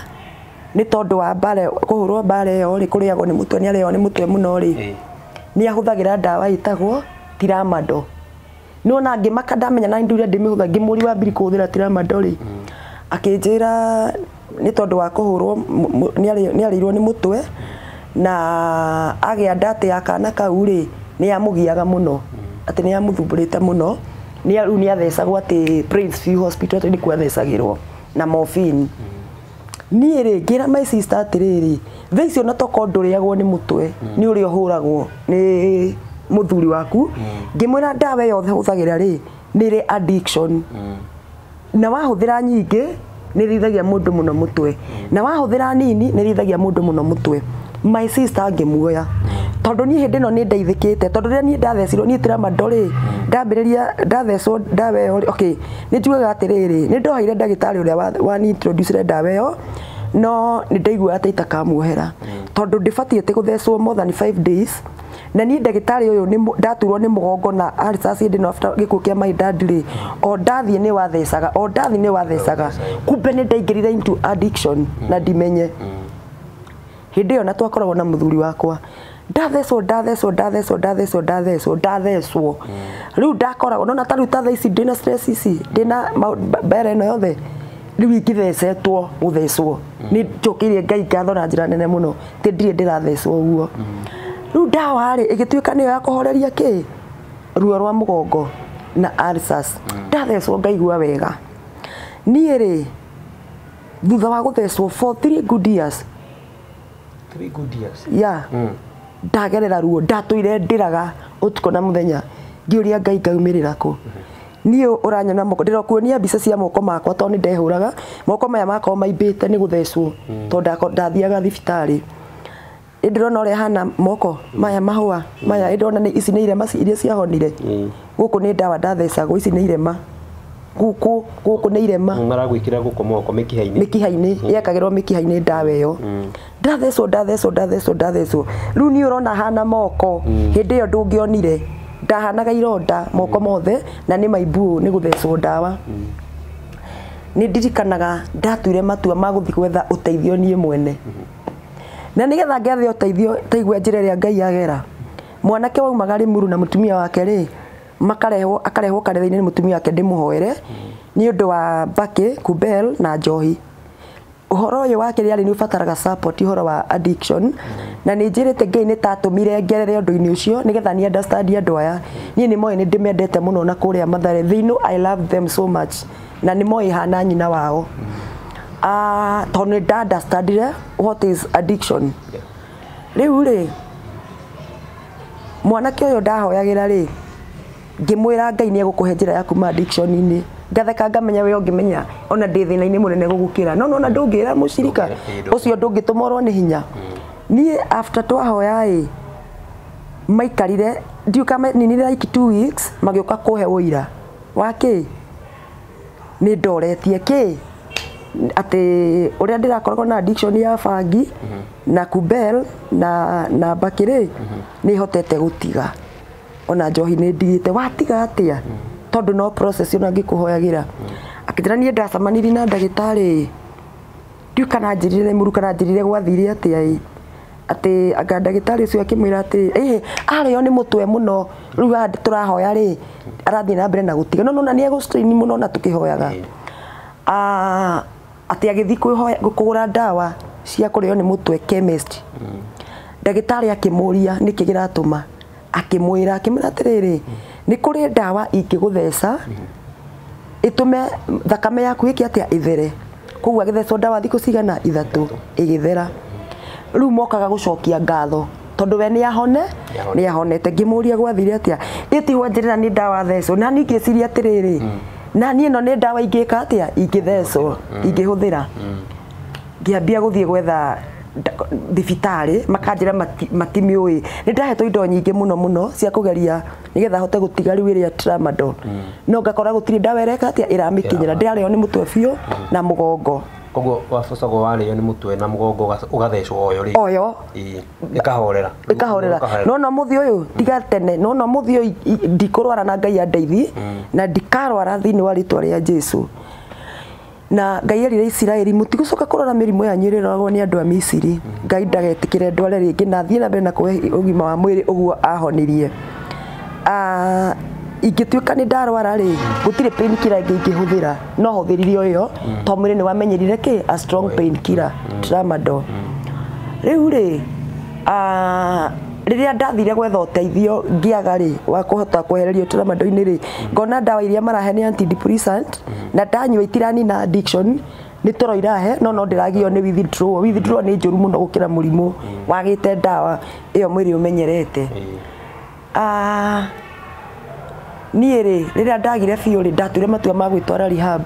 nĩ tondũ wa mbara kũhũrwo mbara ĩyo rĩ kũrĩagwo nĩ mũtwe nĩ arĩagwo nĩ mũtwe mũno rĩ nĩ ahũthagĩra ndawa ĩtagwo Tramadol no na ngĩmaka ndamenya na ndũire ndĩmĩhũtha ngĩmũria wambiri kũhũthĩra Tramadol rĩ akĩnjĩra nĩ tondũ wa kũhũrwo nĩ arĩirwo nĩ mũtwe na agĩa nda atĩ ya kana kau rĩ nĩ yamũgiaga mũno atĩ nĩ yamũthumbũrĩte mũno nĩ rĩu nĩ athecagwo atĩ Prince View Hospital atĩ nĩkuo athecagĩrwo na morphine niĩ rĩ ngĩra my sister atĩrĩrĩ thaa icio na tokorwo ndũrĩagwo nĩ mũtwe nĩ ũrĩa ũhũragwo nĩ mũthuri waku ngĩmwĩra ndawa yothe hũthagĩra rĩ nĩ ĩrĩ addiction na wahũthĩra nyingĩ nĩ ĩrĩithagia mũndũ mũno mũtwe na wahũthĩra nini nĩ ĩrĩithagia mũndũ mũno mũtwe my sister ngĩmuoya tondũ niĩ hĩndĩ ĩno nĩ ndeithĩkĩte tondũ rĩrĩa niĩ ndathecirwo niĩ Tramadol rĩ ndambĩrĩria ndathecwo ndawa ĩyo okay nĩ njugaga atĩrĩrĩ nĩ ndoheire ndagĩtarĩ ũrĩa wa introduce ndawa ĩyo no nĩ ndaiguaga atĩ itakamuohera tondũ ndĩbatiĩ atĩ gũthecwo more than 5 days na niĩ ndagĩtarĩ ũyũ nĩ ndaturwo nĩ mũgongo na ulcers hĩndĩ ĩno after gĩkuũ kĩa my dad rĩ o ndathiĩ nĩ wathecaga o ndathiĩ nĩ wathecaga kumbe nĩ ndaingĩrire into addiction na ndimenye hĩndĩ ĩyo na twakoragwo na mũthuri wakwa ndathecwo ndathecwo ndathecwo ndathecwo ndathecwo ndathecwo rĩu ndakoragwo nona ta rĩu ta thaa ici ndĩna stress ici ndĩna mbere ĩno yothe rĩu ingĩthecetwo gũthecwo nĩ njũkĩirie Ngai ngatho na njĩra nene mũno ti ndirĩ ndĩrathecwo ũguo rĩu ndawa rĩ ĩgĩtuĩka nĩyo ya kũhoreria kĩ ruo rwa mũgongo na ulcers ndathecwo ngaigua wega niĩ rĩ thutha wa gũthecwo for 3 good years 3 good years yeah. Ndagerera ruo ndatũire ndĩraga ũtukũ na mũthenya ngĩũria Ngai ngaumĩrĩra kũ. Niĩ ũranyona moko ndĩrokuonia mbica cia moko makwa tondũ nĩ ndehũraga moko maya makwa maimbĩte nĩ gũthecwo tondũ ndathiaga thibitarĩ. Ndĩrona ũrĩa hana moko maya mahũa maya ndĩrona nĩ ici nĩ irema iria ciahonire. Gũkũ nĩ ndawa ndathecagwo ici nĩ irema. Gũkũ gũkũ nĩ irema. Maragwĩkĩra gũkũ moko mĩkiha-inĩ. Mĩkiha-inĩ yekagĩrwo mĩkiha-inĩ ndawa ĩyo. Ndathecwo ndathecwo ndathecwo ndathecwo. Rĩu niĩ ũrona hana moko hĩndĩ ĩyo ndũngĩonire ndahanaga ironda moko mothe na nĩ maimbu nĩ gũthecwo ndawa. Nĩ ndirikanaga ndatuire matua ma gũthiĩ gwetha ũteithio niĩ mwene. Na nĩgetha ngethe ũteithio taigua njĩra ĩrĩa Ngai agera. Mwanake waumaga Limuru na mũtumia wake rĩ makarehwo akarehwo kanitha-inĩ nĩ mũtumia wake ndĩmũhoere nĩ ũndũ wa mbakĩ kubel na njohi. Ũhoro ũyũ wa kĩrĩa rĩ nĩ ũbataraga support ũhoro wa addiction na nĩ njĩrĩte Ngai nĩ tatũmire ngerere ũndũ-inĩ ũcio nĩgetha ni understand andũ aya. Niĩ nĩ moĩ nĩ ndĩmendete mũno na kũrĩa Mathare. They know I love them so much na nĩ moĩ hana nyina wao. Tondũ nĩ nda understandire what is addiction. Rĩu rĩ mwanake ũyũ ndahoyagĩra rĩ ngĩmwĩra Ngai nĩ egũkũhe njĩra ya kuma addiction-inĩ. Ngatheka ngamenya we ũngĩmenya ona ndĩ thĩna-inĩ mũnene gũgũkĩra no nona ndũngĩra mũcirika ũcio ndũngĩtũma ũrwo nĩ hinya. Niĩ after twahoya ĩ maikarire ndiũka ninire like 2 weeks magĩũka kũhe ũira wa kĩ nĩ ndoretie kĩ atĩ ũrĩa ndĩrakoragwo na addiction ya bangi na kubel na mbakĩ rĩ nĩ hotete gũtiga ona njohi nĩ ndigĩte. Watiga atĩa tondũ no process ona ngĩkũhoyagĩra. Akĩnjĩra niĩ ndacemanirie na ndagĩtarĩ ndiũ kana njĩrire Limuru kana njĩrire gwathire atĩa ĩ atĩ anga ndagĩtarĩ ũcio akĩmwĩra atĩ ĩhĩ arĩo nĩ mũtwe mũno rĩu tũrahoya rĩ arathiĩ na mbere na gũtiga no nona nĩ egũ-strain mũno na tũkĩhoyaga. Atĩ agĩthiĩ kũgũra ndawa cia kũrĩo nĩ mũtwe chemist. Ndagĩtarĩ akĩmũria nĩkĩ kĩratũma akĩmwĩra akĩmwĩra atĩrĩrĩ nĩ kũrĩ ndawa ingĩgũtheca ĩtũme thakame yaku ĩke atĩa ĩthere. Koguo agĩthecwo ndawa thikũ cigana ithatũ ĩgĩthera. Rĩu mokaga gũcokia ngatho tondũ we nĩ ahone nĩ ahonete. Ngĩmũria gwathire atĩa ĩtigwo njĩrĩra nĩ ndawa thecwo na niĩ ngĩciria atĩrĩrĩ na niĩ ĩno nĩ ndawa ingĩka atĩa ingĩthecwo ingĩhũthĩra. Ngĩambia gũthiĩ gwetha thibitarĩ makanjĩra matimĩũĩ. Nĩ ndahetwo indo nyingĩ mũno mũno cia kũgeria nĩgetha hote gũtiga rĩu ĩrĩa tramadol no ngakora gũtirĩ ndawa ĩreka atĩa ĩramĩkinyĩra. Ndĩrarĩo nĩ mũtwe biũ na mũgongo. Koguo wabocagwo warĩo nĩ mũtwe na mũgongo ũgathecwo oyo rĩ oyo ĩkahorera ĩkahorera. No no mũthĩ ũyũ tiga tene no no mũthĩ ũyũ ndikũrwara na Ngai andeithi na ndikarwara thĩinĩ wa rĩtwa rĩa Jesũ. Na Ngai erire Isiraeli mũtigũcoka kũrora mĩrimũ yanyu ĩrĩa ĩroragwo nĩ andũ a Misiri. Ngai ndagetĩkĩre ndware rĩngĩ na athiĩ na mbere na kũhe ũgima wa mwĩrĩ ũguo ahonirie. Ingĩtuĩka nĩ ndarwara rĩ gũtirĩ pain killer ĩngĩ ingĩhũthĩra no hũthĩrire ĩyo tondũ mwĩrĩ nĩ wamenyerire kĩ a strong pain killer tramadol. Rĩu rĩ rĩrĩa ndathire gwetha ũteithio ngĩaga rĩ wa kũhota kwehererio tramadol-inĩ rĩ ngona ndawa iria marahe nĩ antidepressant na ndanyua itiranina addiction nĩ toro irahe no no ndĩragio nĩ withdrawal. Withdrawal nĩ njũru mũno gũkĩra mũrimũ wagĩte ndawa ĩyo mwĩrĩ ũmenyerete. Niĩ rĩ rĩrĩa ndagire biũ rĩ ndatuire matua ma gwĩtwara rehab.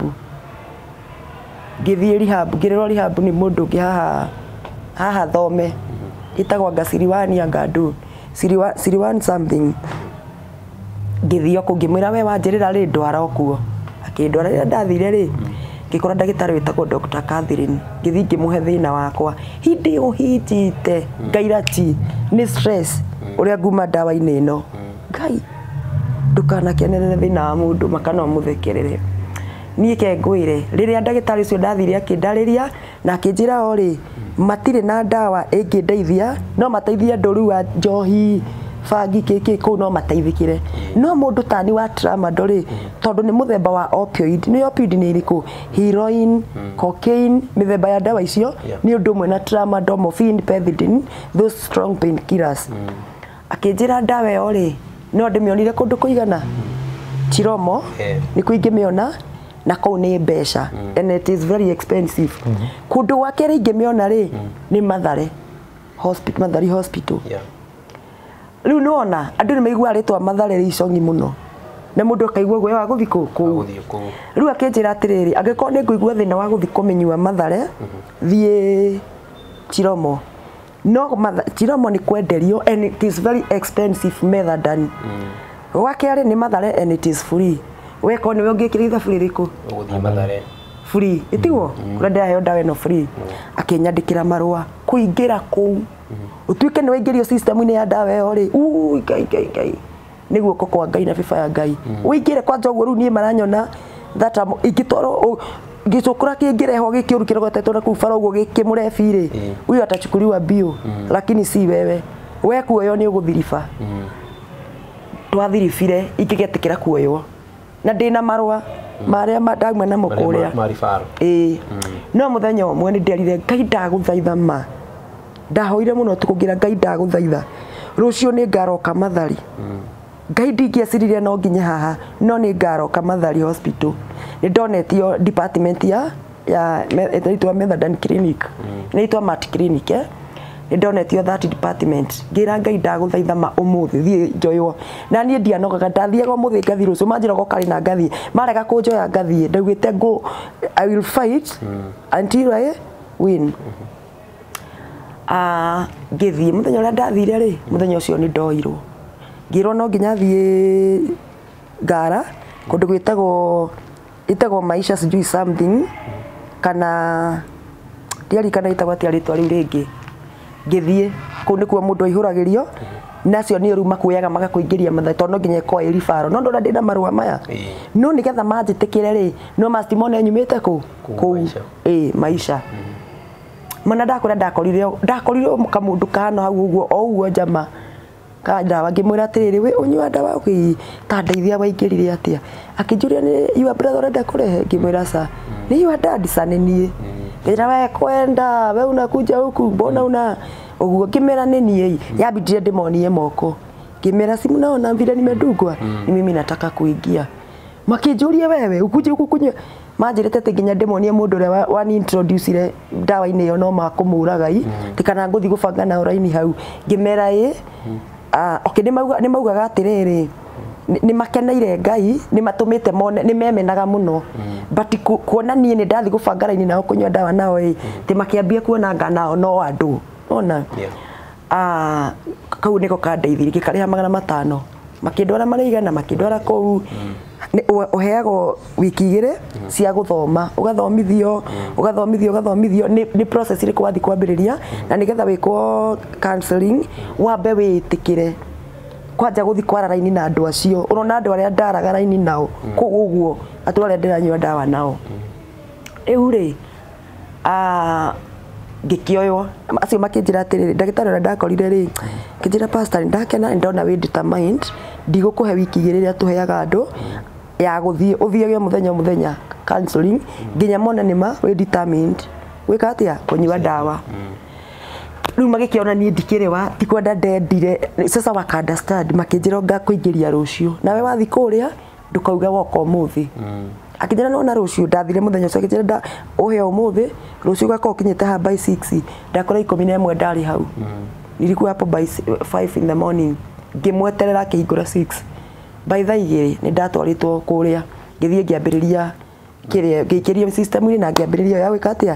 Ngĩthiĩ rehab ngĩrerwo rehab nĩ mũndũ ũngĩ haha haha thome ĩtagwo anga Siriwani anga ndũ Siriwan something. Ngĩthiĩ kũu ngĩmwĩra we wanjĩrĩra rĩ ndwara okuo. Akĩndwara. Rĩrĩa ndathire rĩ ngĩkora ndagĩtarĩ wĩtagwo Dr. Catherine. Ngĩthiĩ ngĩmũhe thĩna wakwa hĩndĩ ĩyo hĩnjĩte ngaira ti nĩ stress ũrĩa nguma ndawa-inĩ ĩno. Ngai ndũkanakenerere thĩna wa mũndũ makana ũmũthekerere. Niĩ ke ngwĩre rĩrĩa ndagĩtarĩ ũcio ndathire akĩndarĩria na akĩnjĩra o rĩ matirĩ na ndawa ĩngĩndeithia no mateithie andũ rĩu a njohi bangi kĩkĩ kũu no mateithĩkĩre no mũndũ tani wa tramadol rĩ tondũ nĩ mũthemba wa opioid. Nĩ opioid nĩ ĩrĩkũ? Heroin, cocaine, mĩthemba ya ndawa icio nĩ ũndũ ũmwe na tramadol, morphine, pethidine, those strong pain killers. Akĩnjĩra ndawa ĩyo rĩ no ndĩmĩonire kũndũ kũigana Chiromo nĩkuo ingĩmĩona na kũu nĩ mbeca and it is very expensive. Kũndũ gwa kerĩ ingĩmĩona rĩ nĩ Mathare Hospital, Mathari Hospital. Rĩu nĩwona andũ nĩ maiguaga rĩtwa Mathare rĩ icongi mũno na mũndũ akaigua guoya wa gũthiĩ kũu kũu. Gũthiĩ kũu. Rĩu akĩnjĩra atĩrĩrĩ, angĩkorwo nĩ ngũigua thĩna wa gũthiĩ kũmĩnyua Mathare, thiĩ Chiromo. No Chiromo nĩ kwenderio and it is very expensive methadone. Gwa kerĩ nĩ Mathare and it is free. We korwo nĩwe ũngĩkĩra ithabu rĩrĩkũ? Ũgũthiĩ Mathare. Free ĩtiguo kũrĩa ndĩraheo ndawa ĩno free. Akĩnyandĩkĩra marũa kũingĩra kũu ũtuĩke nĩ waingĩrio system-inĩ ya ndawa ĩyo rĩ, uu, Ngai Ngai Ngai, nĩ guoko kwa Ngai na bĩba ya Ngai. Ũingĩre kwanja ũguo rĩu niĩ maranyona that ingĩtwarwo gĩcũkũra kĩngĩrehwo gĩkĩũru kĩrogotetwo na kũu bara ũguo gĩkĩmũrebi rĩ, huyo atachukuliwa mbio, lakini si wewe. We kuoywo nĩ ũgũthiriba. Twathiribire ingĩgetĩkĩra kuoywo na ndĩna marũa marĩa ndauma namo kũrĩa. Ma referral. Ĩĩ. No mũthenya ũmwe nĩ nderire Ngai ndagũthaitha ma, ndahoire mũno ũtukũ ngĩra Ngai ndagũthaitha rũciũ nĩ ngaroka Mathari. Ngai ndingĩeciririe no nginye haha, no nĩ ngaroka Mathari hospital. Nĩ ndonetio department ya ĩtwa Methadone Clinic, nĩ ĩtwa Mat Clinic, nĩ ndonetio that department. Ngĩra Ngai ndagũthaitha ma ũmũthĩ thiĩ njoywo. Na niĩ ndianogaga, ndathiaga ũmũthĩ ngathiĩ rũciũ, manjĩra goka rĩ na ngathiĩ, marega kũnjoya ngathiĩ, ndaugĩte ngũ I will fight until I win. Ngĩthiĩ mũthenya ũrĩa ndathire rĩ, mũthenya ũcio nĩ ndoirwo. Ngĩrwo no nginya thiĩ Ngara kũndũ gwĩtagwo Maisha sijui something, kana ndiarikana ĩtagwo atĩa rĩtwa rĩu rĩngĩ. Ngĩthiĩ kũu nĩkuo mũndũ aihũragĩrio, na acio nĩo rĩu makuoyaga magakũingĩria Mathare, tondũ no nginya ĩkorwo ĩ referral. No ndona ndĩna marũa maya, no nĩgetha manjĩtĩkĩre rĩ, no must mone nyumĩte kũ kũu. Ĩĩ, Maisha. Mana ndakwĩra ndakorire kamũndũ kahana hau ũguo o ũguo njama ka ndawa, ngĩmwĩra atĩrĩrĩ, we ũnyua ndawa ũkĩ ta ndeithia waingĩrire atĩa? Akĩnjũria nĩ your brother ũrenda kũrehe? Ngĩmwĩra ca. Nĩ your dad ca nĩ niĩ. Ngĩra we kwenda we unakuja huku mbona una ũguo, ngĩmera nĩ niĩ. Yambindire ndĩmonie moko, ngĩmera si mnaona vile nimedungwa, ni mimi nataka kuingia. Makĩnjũria wewe ukuje huku kunywa, manjĩrĩte atĩ nginya ndĩmonie mũndũ ũrĩa wani introduce ndawa-inĩ ĩyo no makũmũraga i kana ngũthiĩ gũbanga nao raini hau. Ngĩmera ĩ okay, nĩ maugaga atĩrĩrĩ, nĩ makeneire Ngai, nĩ matũmĩte mone, nĩ memenaga mũno, but kuona niĩ nĩ ndathiĩ gũbanga raini nao kũnyua ndawa nao ĩ, tĩ makĩambia kuona nga nao no andũ ona. Kau nĩko kandeithirie, ngĩkarĩha 500 makĩndwara marĩ igana, makĩndwara kũu. Ũheagwo wiki igĩrĩ cia gũthoma, ũgathomithio ũgathomithio ũgathomithio nĩ process ĩrĩkũ wathiĩ kwambĩrĩria, na nĩgetha wĩkwo counseling wambe wĩtĩkĩre kwanja gũthiĩ kwara raini na andũ acio. Ũrona andũ arĩa ndaraga raini nao kũu ũguo, andũ arĩa ndĩranyua ndawa nao rĩu rĩ, ngĩkĩoywo. Acio makĩnjĩra atĩrĩrĩ, ndagĩtarĩ ũrĩa ndakorire rĩ, akĩnjĩra pastor, nĩ ndakena nĩ ndona wĩ determined, ndigũkũhe wiki igĩrĩ ĩrĩa tũheaga andũ ya gũthiĩ ũthiage mũthenya mũthenya counseling nginya mone nĩma wĩ determined gwĩka atĩa, kũnyua ndawa. Rĩu magĩkĩona niĩ ndikĩrĩ wa tikwenda ndendire, sasa waka understand, makĩnjĩra ngakũingĩria rũciũ, nawe wathiĩ kũrĩa ndũkauge woka ũmũthĩ. Akĩnjĩra nona rũciũ, ndathire mũthenya ũcio, akĩnjĩra ũhe ũmũthĩ, rũciũ ũgakorwo ũkinyĩte haha by 6. Ndakora 11 ndarĩ hau. Nilikuwa hapo by 5 in the morning, ngĩmweterera akĩhingũra 6. By thaa igĩrĩ nĩ ndatwarĩtwo kũrĩa, ngĩthiĩ ngĩambĩrĩria kĩrĩa, ngĩikĩrio system-inĩ na ngĩambĩrĩria ya gwĩka atĩa.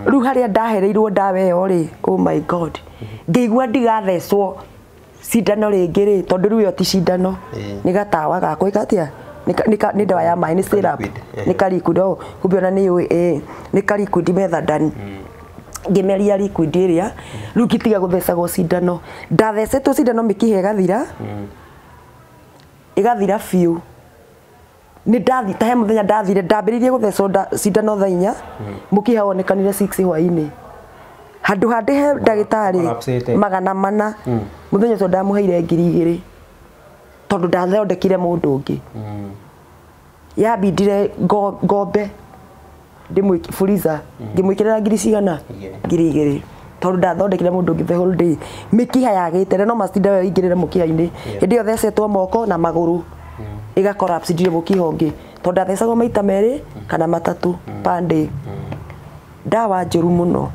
Rĩu harĩa ndahereirwo ndawa ĩyo rĩ, oh my God, ngĩigua ndigathecwo cindano rĩngĩ rĩ, tondũ rĩu ĩyo ti cindano, nĩ gatawa ga gwĩka atĩa, nĩ ndawa ya maĩ, nĩ syrup, nĩ ka liquid, oh kumbe ona nĩ yũĩ, ĩĩ nĩ ka liquid methadone. Ngĩmeria liquid ĩrĩa, rĩu ngĩtiga gũthecagwo cindano. Ndathecetwo cindano mĩkiha ĩgathira, ĩgathira biũ. Nĩ ndathi ta he mũthenya ndathire, ndambĩrĩirie gũthecwo cindano thaa inya, mũkiha wonekanire 6 hwainĩ. Handũ ha ndĩhe ndagĩtarĩ Collapsĩte. 400, mũthenya ũcio ndamũheire 2000 tondũ ndathondekire mũndũ ũngĩ. Yambindire ngombe ndĩmwĩ fuliza ngĩmwĩkĩrĩra ngiri cigana, 2000, tondũ ndathondekire mũndũ ũngĩ the whole day. Mĩkiha yagĩte na no macinda ĩyo ĩingĩrĩre mũkiha-inĩ, hĩndĩ ĩyo thecetwo moko na magũrũ ĩga collapse, ndirĩ mũkiha ũngĩ tondũ ndathecagwo maita merĩ kana matatũ per day. Ndawa njũru mũno.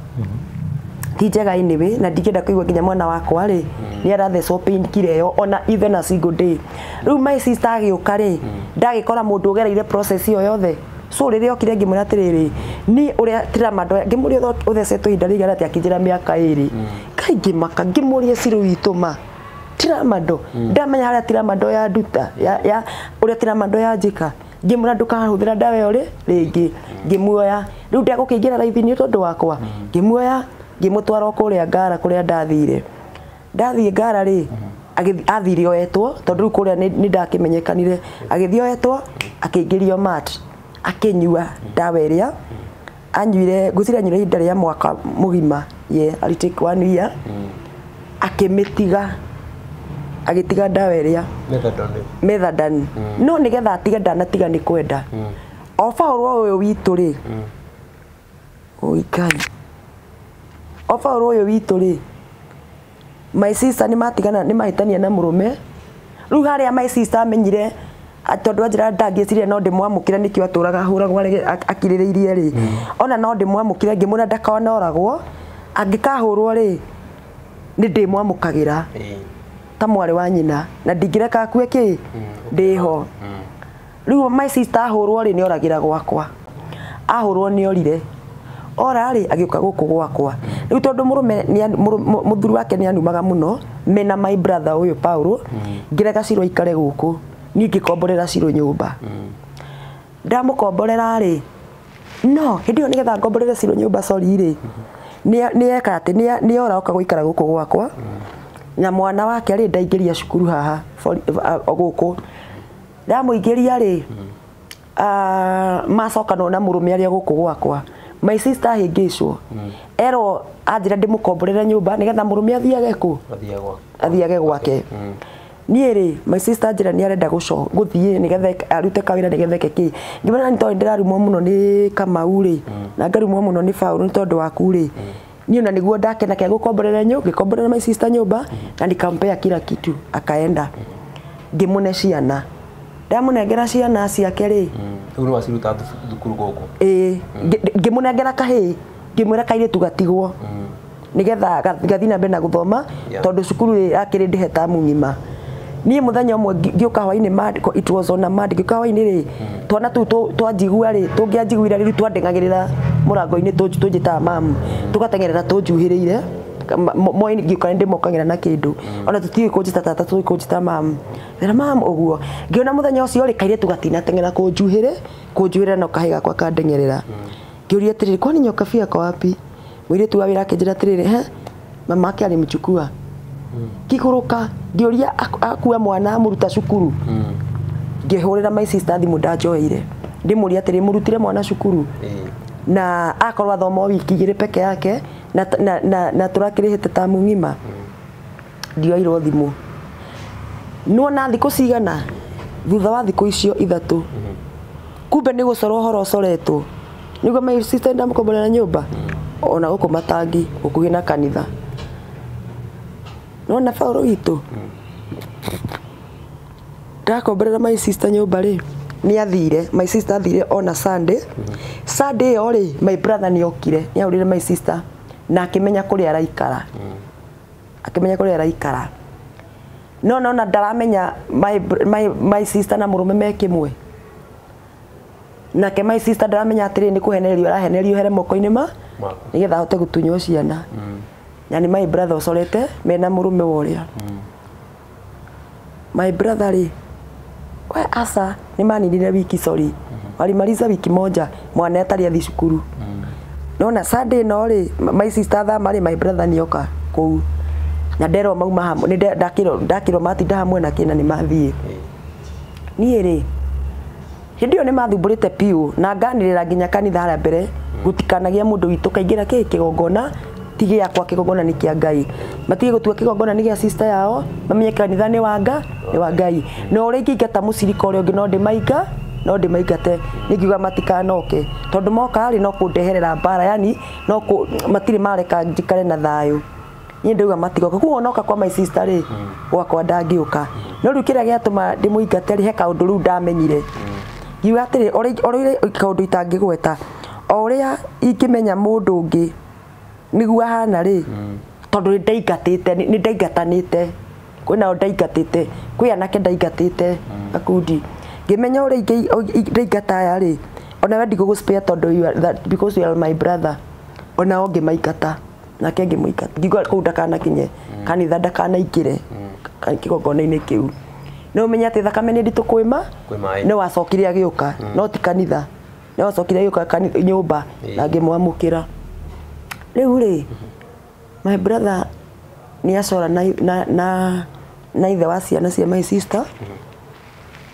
Ti njega anyway na ndingĩenda kũigua nginya mwana wakwa rĩ nĩ arathecwo painkiller ĩyo ona even a single day. Rĩu my sister agĩũka rĩ ndagĩkora mũndũ ũgereire process ĩyo yothe. So rĩrĩa okire ngĩmwĩra atĩrĩrĩ ni ũrĩa tramadol ngĩmũria ũthecetwo ihinda rĩigana atĩa akĩnjĩra mĩaka 2. Ngai ngĩmaka ngĩmũria Cirũ witũ ma tramadol ndamenya harĩa tramadol ya nduta ya ũrĩa tramadol ya njĩka ngĩmwĩra ndũkahũthĩra ndawa ĩyo rĩngĩ ngĩmuoya rĩu ndegũkĩingĩra raithi nĩ tondũ wakwa ngĩmuoya ngĩmũtwara o kũrĩa Ngara kũrĩa ndathire ndathiĩ Ngara rĩ athire oetwo tondũ rĩu kũrĩa nĩ ndakĩmenyekanire agĩthiĩ oetwo akĩingĩrio mat akĩnyua ndawa ĩrĩa anyuire ngwĩciria anyuire ihinda rĩa mwaka mũgima ye yeah, take 1 year akĩmĩtiga agĩtiga ndawa ĩrĩa methadone no nĩgetha atige ndanatiga nĩ kwenda o Paũlũ ũyũ witũ rĩ oi Ngai o Paũlũ ũyũ witũ rĩ my sister nĩ matigana nĩ mahĩtania na mũrũme rĩu harĩa my sister amenyire tondũ anjĩra ndangĩciria no ndĩmwamũkĩre nĩkĩo atũraga ahũragwo akirĩrĩirie rĩ ona no ndĩmwamũkĩre ngĩmwĩra ndakanoragwo angĩkahũrwo rĩ nĩ ndĩmwamũkagĩra ta mwarĩ wa nyina na ndingĩreka akue kĩ ndĩho rĩu my sister ahũrwo rĩ nĩ oragĩra gwakwa ahũrwo nĩ orire ora rĩ agĩũka gũkũ gwakwa rĩu tondũ mũrũme mũthuri wake nĩ anumaga mũno mena my brother ũyũ Paulo ngĩreka Cirũ aikare gũkũ niĩ ngĩkomborera Cirũ nyũmba ndamũkomborera rĩ no hĩndĩ ĩyo nĩgetha ngomborere Cirũ nyũmba sorry rĩ nĩ eka atĩ nĩ ora oka gũikara gũkũ gwakwa na mwana wake rĩ ndaingĩria cukuru haha gũkũ ndamũingĩria rĩ macokanwo na mũrũme arĩa gũkũ gwakwa my sister ahĩngĩcwo erwo anjĩra ndĩmũkomborere nyũmba nĩgetha mũrũme athiage kũ athiage gwake niĩ rĩ my sister anjĩra nĩ arenda gũthiĩ nĩgetha arute kawĩra nĩgetha eke kĩ ngĩmwĩra nĩ tondũ ndĩrarumwo mũno nĩ Kamau rĩ na ngarumwo mũno nĩ Paũlũ nĩ tondũ waku rĩ niĩ ona nĩguo ndakena kĩa gũkomborera ngĩkomborera my sister nyũmba na nikampea kila kitu akaenda ngĩmũne ciana ndamũnengera ciana ciake rĩ rĩu nĩ waciruta thukuru gũkũ ĩĩ ngĩmũnengera kahĩĩ ngĩmwĩra kairĩtu gatigwo nĩgetha gathiĩ na mbere na gũthoma tondũ cukuru rĩ akĩrĩ ndĩhe tamu ng'ima niĩ mũthenya ũmwe ngĩũka hwainĩ it was on a Monday ngĩũka hwainĩ rĩ twana tũu twanjigua rĩ tũngĩanjiguire rĩu twandeng'agĩrĩra mũrango-inĩ tũnjĩtaga mamu tũgateng'erera tũnjuhĩrĩire moi ngĩũka nĩndĩmokagĩra na kĩndũ ona tũtiũĩ kũnjĩta tata tũĩ kũnjĩta mamu ngĩra mamu ũguo ngĩona mũthenya ũcio rĩ kairĩtu gatinateng'era kũnjuhĩrĩra no kahĩĩ gakwa kandeng'erera ngĩũria atĩrĩrĩ kwani nyoka ako wapi mũirĩtu wa wĩra akĩnjĩra atĩrĩrĩ he mama ake alimchukua ngĩgũrũka ngĩũria akua mwana amũruta cukuru ngĩhũrĩra my sister thimũ ndanjoeire ndĩmũria atĩrĩ mũrutire mwana cukuru na akorwo athoma wiki igĩrĩ peke yake na tũrakĩrĩhĩte tamu ng'ima ndioirwo thimũ nĩwona thikũ cigana thutha wa thikũ icio ithatũ kumbe nĩ gũcorwo ũhoro ũcoretwo nĩguo my sister ndamũkomborera nyũmba ona gũkũ Matangi gũkuhĩ na kanitha nĩwona Paũlũ witũ ndakomborera my sister nyũmba rĩ nĩ athire my sister athire ona Sunday Sunday ĩyo rĩ my brother nĩ okire nĩ ahũrĩire my sister na akĩmenya kũrĩa araikara akĩmenya kũrĩa araikara no nona ndaramenya my sister na mũrũme me kĩmwe nake my sister ndaramenya atĩrĩ nĩ kũhenererio arahenererio here moko-inĩ ma nĩgetha ahote gũtunywo ciana na nĩ my brother ũcorete mena mũrũme wa ũrĩa my brother rĩ we asa nĩ maninire wiki sorry walimaliza wiki moja mwana atarĩ athi cukuru nona Sunday no rĩ my sister thama rĩ my brother nĩoka kũu na nderwo mauma hamwe nĩ ndakĩrwo matinda hamwe na kĩna nĩ mathiĩ niĩ rĩ hĩndĩ ĩyo nĩ mathumbũrĩte piũ na nganĩrĩra nginya kanitha harĩa mbere gũtikanagia mũndũ witũ kaingĩra kĩ kĩgongona ti gĩakwa kĩgongona nĩ kĩa Ngai matige gũtua kĩgongona nĩ gĩa sister yao mamenye kanitha nĩ wa Ngai na ũrĩa ingĩingata mũcirika ũrĩa ũngĩ no ndĩmaingate nĩngiuga matikanoke tondũ moka rĩ no kũndeherera mbara yani no matirĩ mareka njikare na thayũ niĩ ndauga matigoka koguo noka kwa my sister rĩ gwakwa ndangĩũka no rĩu kĩrĩa gĩatũma ndĩmũingate rĩ he kaũndũ rĩu ndamenyire ngiuga atĩrĩ ũrĩa kaũndũ itangĩgweta o ũrĩa ingĩmenya mũndũ ũngĩ Nĩguo ahana rĩ tondũ nĩ ndaingatanĩte kwĩnao ndaingatĩte kwĩ anake ndaingatĩte gakundi ngĩmenya ũrĩa ndaingata aya rĩ onawe ndigũgũspare tondũ because you are my brother onao ngĩmaingata nake ngĩmũingata ngiuga kũu ndakanakinye kanitha ndakanaingĩre kĩgongona-inĩ kĩu nĩ ũmenye atĩ thakame nĩ nditũ kwĩ maĩ nĩ wacokire agĩũka no ti kanitha nĩ wacokire agĩũka nyũmba na ngĩmwamũkĩra rĩu rĩ my brother nĩ acora na ithe wa ciana cia my sister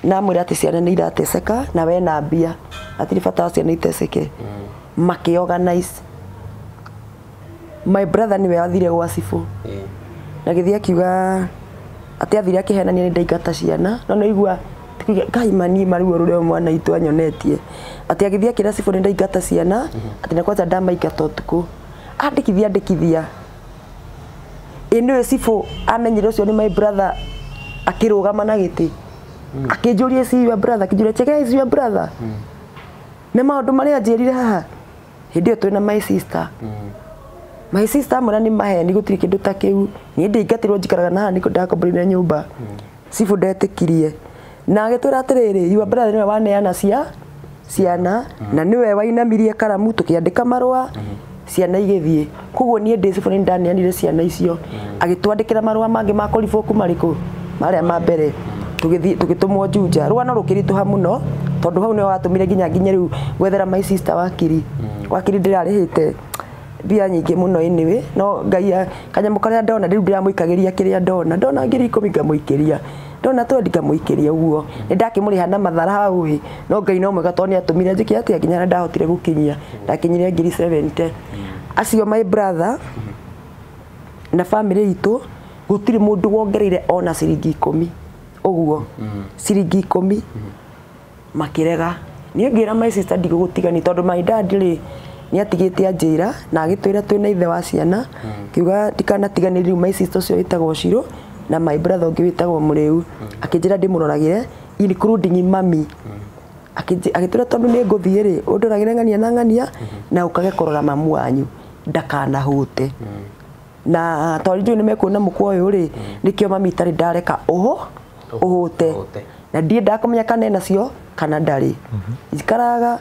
na amwĩra atĩ ciana nĩ irateceka na we na mbia hatirĩ bata wa ciana iteceke makĩorganize my brother nĩwe wathire gwa cibũ na gĩthiĩ akiuga atĩ athire akĩhenania nĩ ndaingata ciana no nĩigua Ngai mani maruo rũrĩa mwana itũ anyonetie atĩ agĩthiĩ akĩra cibũ nĩ ndaingata ciana atĩ na kwanza ndamaingata ũtukũ andĩkithia ĩ nĩwe cibũ amenyire ũcio nĩ my brother akĩrũgama na gĩtĩ akĩnjũria is your brother akĩnjũria Chege is your brother nĩ maũndũ marĩa anjĩrire haha hĩndĩ ĩyo twĩna my sister my sister amwĩra nĩ maheni gũtirĩ kĩndũ ta kĩu niĩ ndĩingatirwo njikaraga na haha nĩkũ ndakomborire nyũmba cibũ ndetĩkirie na agĩtwĩra atĩrĩrĩ your brother nĩwe waneana ciana na nĩwe wainamirie karamu tũkĩandĩka marũa ciana igĩthiĩ koguo niĩ ndĩ cibũ nĩ ndaneanire ciana icio agĩtwandĩkĩra marũa mangĩ ma kũribũku marĩkũ marĩa ma mbere tũgĩthiĩ tũgĩtũmwo Juja rũgano rũkĩritũha mũno tondũ hau nĩho watũmire nginya rĩu gwethera my sister wakiri wakiri ndĩrarĩhĩte mbia nyingĩ mũno anyway no Ngai kanyamũ karĩa ndona rĩu ndĩramũikagĩria kĩrĩa ndona 10,000 ngamũikĩria ndona 20 ngamũikĩria ũguo nĩ ndakĩmũrĩha na mathara hau ĩ no Ngai no mwega tondũ nĩ atũmire njĩke atĩa nginya ndahotire gũkinyia ndakinyire 70,000 acio my brother na family itũ gũtirĩ mũndũ wongereire ona ciringi 10 ũguo ciringi 10 makĩrega niĩ ngĩra my sister ndigũgũtigani tondũ my dad rĩ nĩ atigĩte anjĩra na agĩtwĩra twĩna ithe wa ciana kiuga ndikanatiganĩrie rĩu my sister ũcio wĩtagwo Shiro na my brother ũngĩ wĩtagwo Mũrĩu akĩnjĩra ndĩmũroragĩre including mami agĩtwĩra tondũ nĩ ngũthiĩ rĩ ũndoragĩre ng'ania na ng'ania na ũkage kũrora mamu wanyu ndakanahũte na tondũ njũĩ nĩ mekuona mũkwa ũyũ rĩ nĩkĩo mami itarĩ ndareka ũhũte na ndiendaga kũmenya kana ena cio kana ndarĩ njikaraga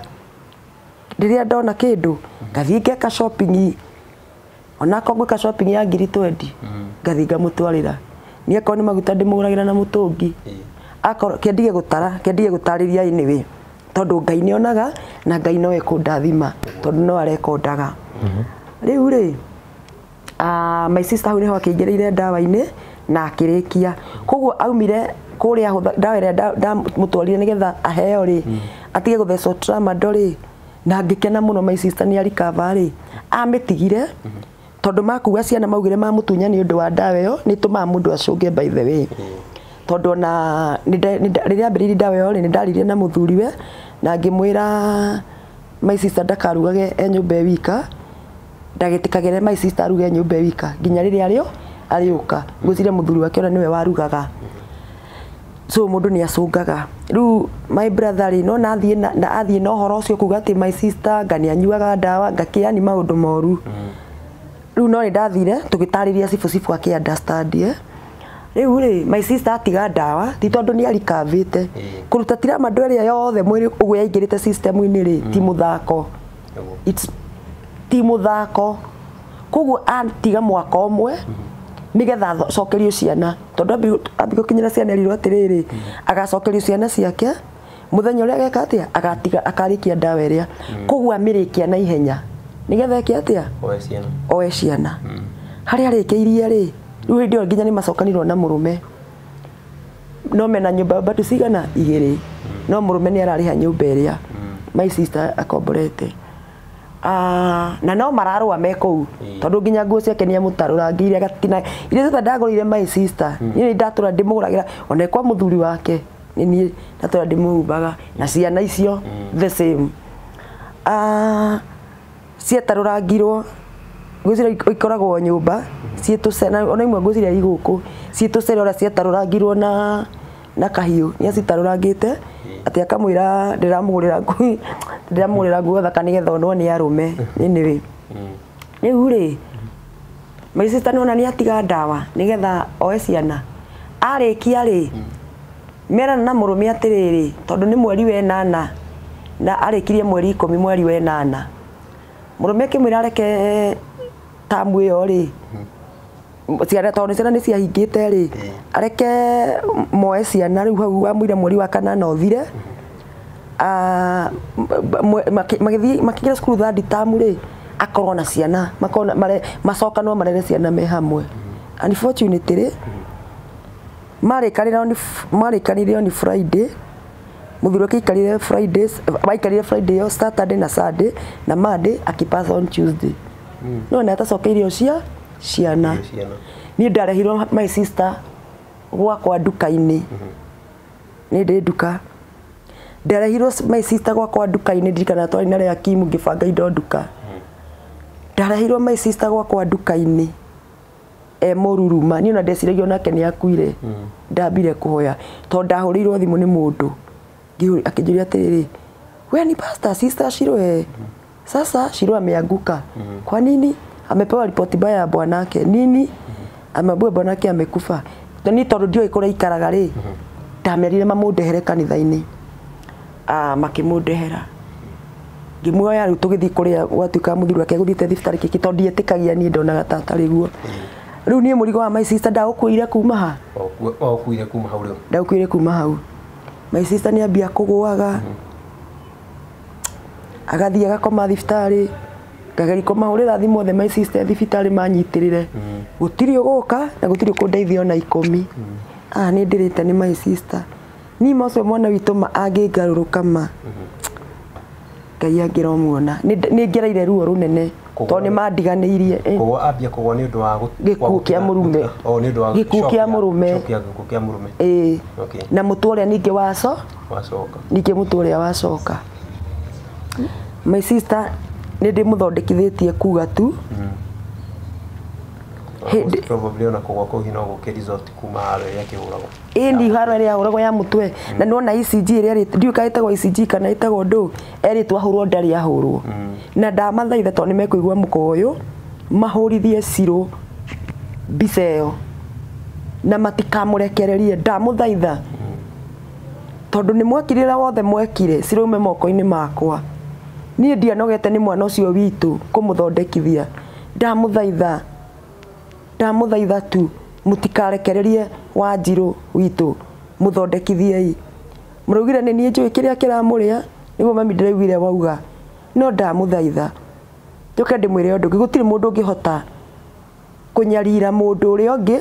rĩrĩa ndona kĩndũ ngathiĩ ngeka shopping onakorwo ngwĩka shopping ya 20,000 ngathiĩ ngamũtwarĩra niĩ akorwo nĩ maguta ndĩmũgũragĩra na mũtũngi akorwo kĩendige gũtara kĩendige gũtarĩria anyway tondũ Ngai nĩonaga na Ngai no ekũndathima tondũ no arekondaga rĩu rĩ my sister hau nĩho akĩingĩrĩire ndawa-inĩ na akĩrĩkia koguo aumire kũrĩa ndawa ĩrĩa ndamũtwarire nĩgetha aheo rĩ atige gũthecwo tramadol rĩ na ngĩkena mũno my sister nĩ arikava rĩ amĩtigire tondũ makuga ciana maugire mamũtunya nĩ ũndũ wa ndawa ĩyo nĩ ĩtũmaga mũndũ acũnge by the way tondũ ona rĩrĩa ambĩrĩirie ndawa ĩyo rĩ nĩ ndaririe na mũthuriwe na ngĩmwĩra my sister ndakarugage e nyũmba e wika ndagĩtĩkagĩre my sister aruge nyũmba e wika nginya rĩrĩa arĩũka ngwĩciria mũthuri wake ona nĩwe warugaga so mũndũ nĩ acũngaga rĩu my brother rĩ no athiĩ na ũhoro ũcio kuga atĩ my sister nga nĩ anyuaga ndawa ngakĩani maũndũ moru rĩu no nĩ ndathire tũgĩtarĩria cibũ akĩ understand rĩu rĩ my sister atiga ndawa ti tondũ nĩ arikavĩte kũruta tramadol ĩrĩa yothe mwĩrĩ ũguo yaingĩrĩte system-inĩ rĩ ti mũthako ti mũthako koguo atiga mwaka ũmwe nigetha acokerio ciana tondu ambi gukinyira ciana erirwo atiriri agacokerio ciana ciake muthenya uria ageka atia agatiga akarikia ndawa iria koguo amirikia na ihenya nigetha eke atia oe ciana haria arĩkĩirie rĩ rĩu hĩndĩ ĩyo nginya nĩ macokanirwo na mũrũme no mena nyũmba bado cigana igĩrĩ no mũrũme nĩ ararĩha nyũmba ĩrĩa my sister akomborete na no mararũa me kũu tondũ nginya nguo ciake nĩ amũtarũrangĩire agatina iria ciothe ndagũrĩire my sister niĩ nĩ ndatũra ndĩmũgũragĩra ona kwa mũthuri wake nĩ niĩ ndatũra ndĩmũhumbaga na ciana icio the same cietarũrangirwo ngwĩciria ikoragwo nyũmba ciĩtũcera ona imwe ngwĩciria igũkũ ciĩtũcera ũrĩa cietarũrangirwo na kahiũ nĩ acitarũrangĩte atĩ akamwĩra ndĩramũgũrĩra nguo thaka nĩgetha onwo nĩ arũme anyway rĩu rĩ My sister nĩ ona nĩ atiga ndawa nĩgetha oe ciana arĩkia rĩ merana na mũrũme atĩrĩrĩ tondũ nĩ mweri wa ĩnana na arĩkirie mweri 10 mweri wa ĩnana mũrũme akĩmwĩra areke tamu ĩyo rĩ ciana tondũ ciana nĩ ciahingĩte rĩ areke moe ciana rĩu hau amwĩre mweri wa kanana ũthire magĩthiĩ makĩingĩra cukuru third term rĩ akorwo na ciana makorwo macokanwo marere ciana me hamwe. Unfortunately marĩkanire on Friday mũthuri wake aikarire Friday maikarire Friday yo Saturday na Sunday na Monday akipass on Tuesday. No na atacokeirio cia ciana. Niĩ ndarehirwo my sister gwakwa nduka-inĩ. Nĩ ndĩ nduka ndarehirwo my sister gwakwa nduka-inĩ ndirikana twarĩ na rĩa Kimu ngĩbanga indo nduka. Ndarehirwo my sister gwakwa nduka-inĩ e mũruruma niĩ ona ndeciragia onake nĩ akuire. Ndambire kũhoya tondũ ndahũrĩirwo thimũ nĩ mũndũ akĩnjũria atĩrĩrĩ we ni pastor sister Shiro sasa Shiro ameanguka. Kwa nini? Amepewa ripoti mbaya ya bwanake. Nini? Ameambiwa bwanake amekufa. Ni tondũ ndiũĩ kũrĩa aikaraga rĩ ndamerire mamũndehere kanitha-inĩ. Makĩmũndehera ngĩmuoya rĩu tũgĩthiĩ kũrĩa gwatuĩka mũthuri wake gũthiĩte thibitarĩ kĩkĩ tondũ ndietĩkagia niĩ ndonaga ta atarĩ guo. Rĩu niĩ mũrigo wa my sister ndaũkuire kuma ha? Waũkuire kuma hau rĩu? Ndaũkuire kuma hau. My sister nĩ ambia kũgũaga agathiĩ agakoma thibitarĩ ngageria kũmahũrĩra thimũ othe my sister thibitarĩ manyitĩrĩre gũtirĩ ũgũka na gũtirĩ kũndeithia ona 10. Nĩ ndĩrĩte nĩ my sister niĩ macio mwana witũ ma angĩngarũrũka ma Ngai angĩromuona nĩ ngereire ruo rũnene tondũ nĩ mandiganĩirie. Kũgwa ambia kũgwa nĩ ũndũ wa gĩkuũ kĩa mũrume. Gĩkuũ kĩa mũrume. Gĩkuũ kĩa mũrume. Ĩĩ. Na mũtwe ũrĩa ningĩ wacoka. Ningĩ mũtwe ũrĩa wacoka. My sister nĩ ndĩmũthondekithĩtie kuga tu. Probably ona kũgwa kũu no gũke result kuma haro ĩrĩa akĩhũragwo. Ĩĩ ni haro ĩrĩa ahũragwo ya mũtwe na nĩwona ECG ĩrĩa ndiũĩ kana ĩtagwo ECG kana ĩtagwo ndũ erĩtwo ahũrwo ndarĩ ahũrwo. Na ndamathaitha tondũ nĩmekũigua mũkwa ũyũ mahũrithie Shiro mbica ĩyo na matikamũrekererie ndamũthaitha tondũ nĩ mwekire ũrĩa wothe mwekire Shiro ume moko-inĩ makwa. Niĩ ndianogete nĩ mwana ũcio witũ kũmũthondekithia ndamũthaitha ndamũthaitha tu mũtikarekererie Wanjirũ witũ mũthondekithiei. Mũraugire nĩ niĩ njũĩ kĩrĩa kĩramũrĩa nĩguo mami ndĩraiguire wauga no ndamũthaitha njoke ndĩmwĩre ũndũ ũngĩ gũtirĩ mũndũ ũngĩhota kũnyarira mũndũ ũrĩa ũngĩ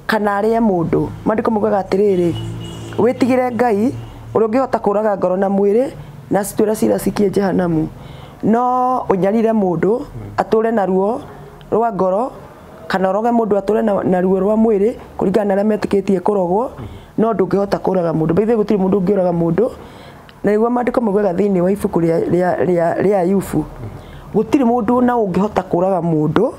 kana arĩe mũndũ. Maandĩko maugaga atĩrĩrĩ wĩtigĩre Ngai ũrĩa ũngĩhota kũraga ngoro na mwĩrĩ na cituĩra cira cikie jehanamu no ũnyarire mũndũ atũre na ruo rwa ngoro kana ũroge mũndũ atũre na ruo rwa mwĩrĩ kũringana na arĩa metĩkĩtie kũrogwo no ndũngĩhota kũraga mũndũ. By the way gũtirĩ mũndũ ũngĩũraga mũndũ na nĩguo maandĩko maugaga thĩinĩ wa ibuku rĩa Ayubu gũtirĩ mũndũ na ũngĩhota kũraga mũndũ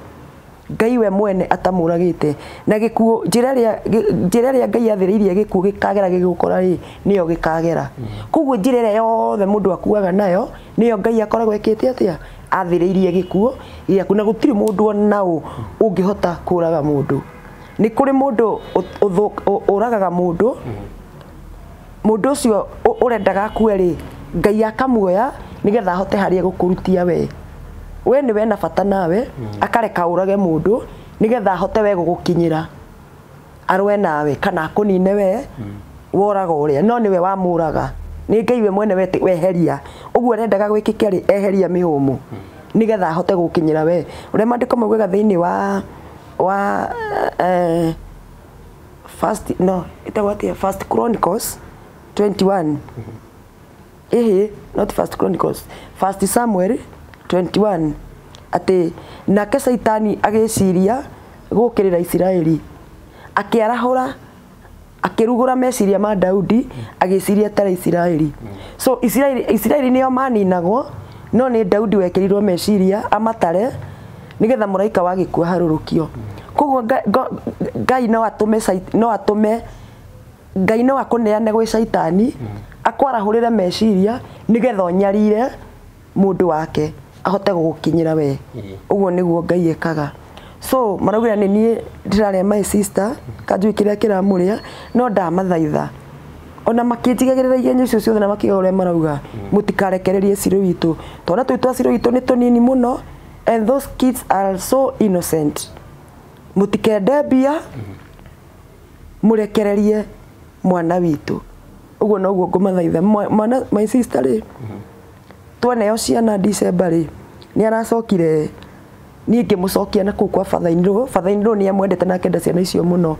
Ngai we mwene atamũragĩte na gĩkuũ njĩra ĩrĩa Ngai athĩrĩirie gĩkuũ gĩkagera gĩgũkora rĩ nĩyo gĩkagera. Koguo njĩra ĩrĩa yothe mũndũ akuaga nayo nĩyo Ngai akoragwo ekĩte atĩa athĩrĩirie gĩkuũ gĩaku na gũtirĩ mũndũ ona ũ ũngĩhota kũraga mũndũ. Nĩ kũrĩ mũndũ ũragaga mũndũ mũndũ ũcio ũrendaga akue rĩ Ngai akamuoya nĩgetha ahote harĩa gũkũrutia we. We nĩ we na bata nawe akareka ũrage mũndũ nĩgetha ahote we gũgũkinyĩra arũe nawe kana akũnine we woraga ũrĩa no nĩwe wamũraga nĩ Ngai we mwene weheria ũguo arendaga gwĩkĩke rĩ eheria mĩhũmũ nĩgetha ahote gũkinyĩra we. Ũrĩa maandĩko maugaga thĩinĩ wa first no ĩtagwo atĩa First Chronicles 21 ehe not First Chronicles First Samuel 21 atĩ nake Caitani agĩciria gũkĩrĩra Isiraeli akĩarahũra akĩrugũra meciria ma Daudi agĩciria tara Isiraeli. So Isiraeli nĩo maninagwo no nĩ Daudi wekĩrirwo meciria amatare nĩgetha mũraika wa gĩkuũ aharũrũkio. Koguo Ngai no atũme Ngai no akũneane gwĩ Caitani akwarahũrĩre meciria nĩgetha ũnyarire mũndũ wake. ahote gũgũkinyĩra we. Ũguo nĩguo Ngai ekaga. So maraugire nĩ niĩ ndĩrarĩa my sister kanjui kĩrĩa kĩramũrĩa, no ndamathaitha ona makĩnjigagĩrĩra igenyo icio ciothe na makiuga ũrĩa marauga, mũtikarekererie Cirũ witũ, twana tũu twa Cirũ witũ nĩ tũnini mũno, and those kids are so innocent. Mũtikende mbia, mũrekererie mwana witũ. Ũguo noguo ngũmathaitha. Mwana my sister rĩ, twaneo ciana December rĩ, nĩ aracokire, niĩ ngĩmũcokia na kũu kwa father-in-law. Father-in-law nĩ amwendete na akenda ciana icio mũno.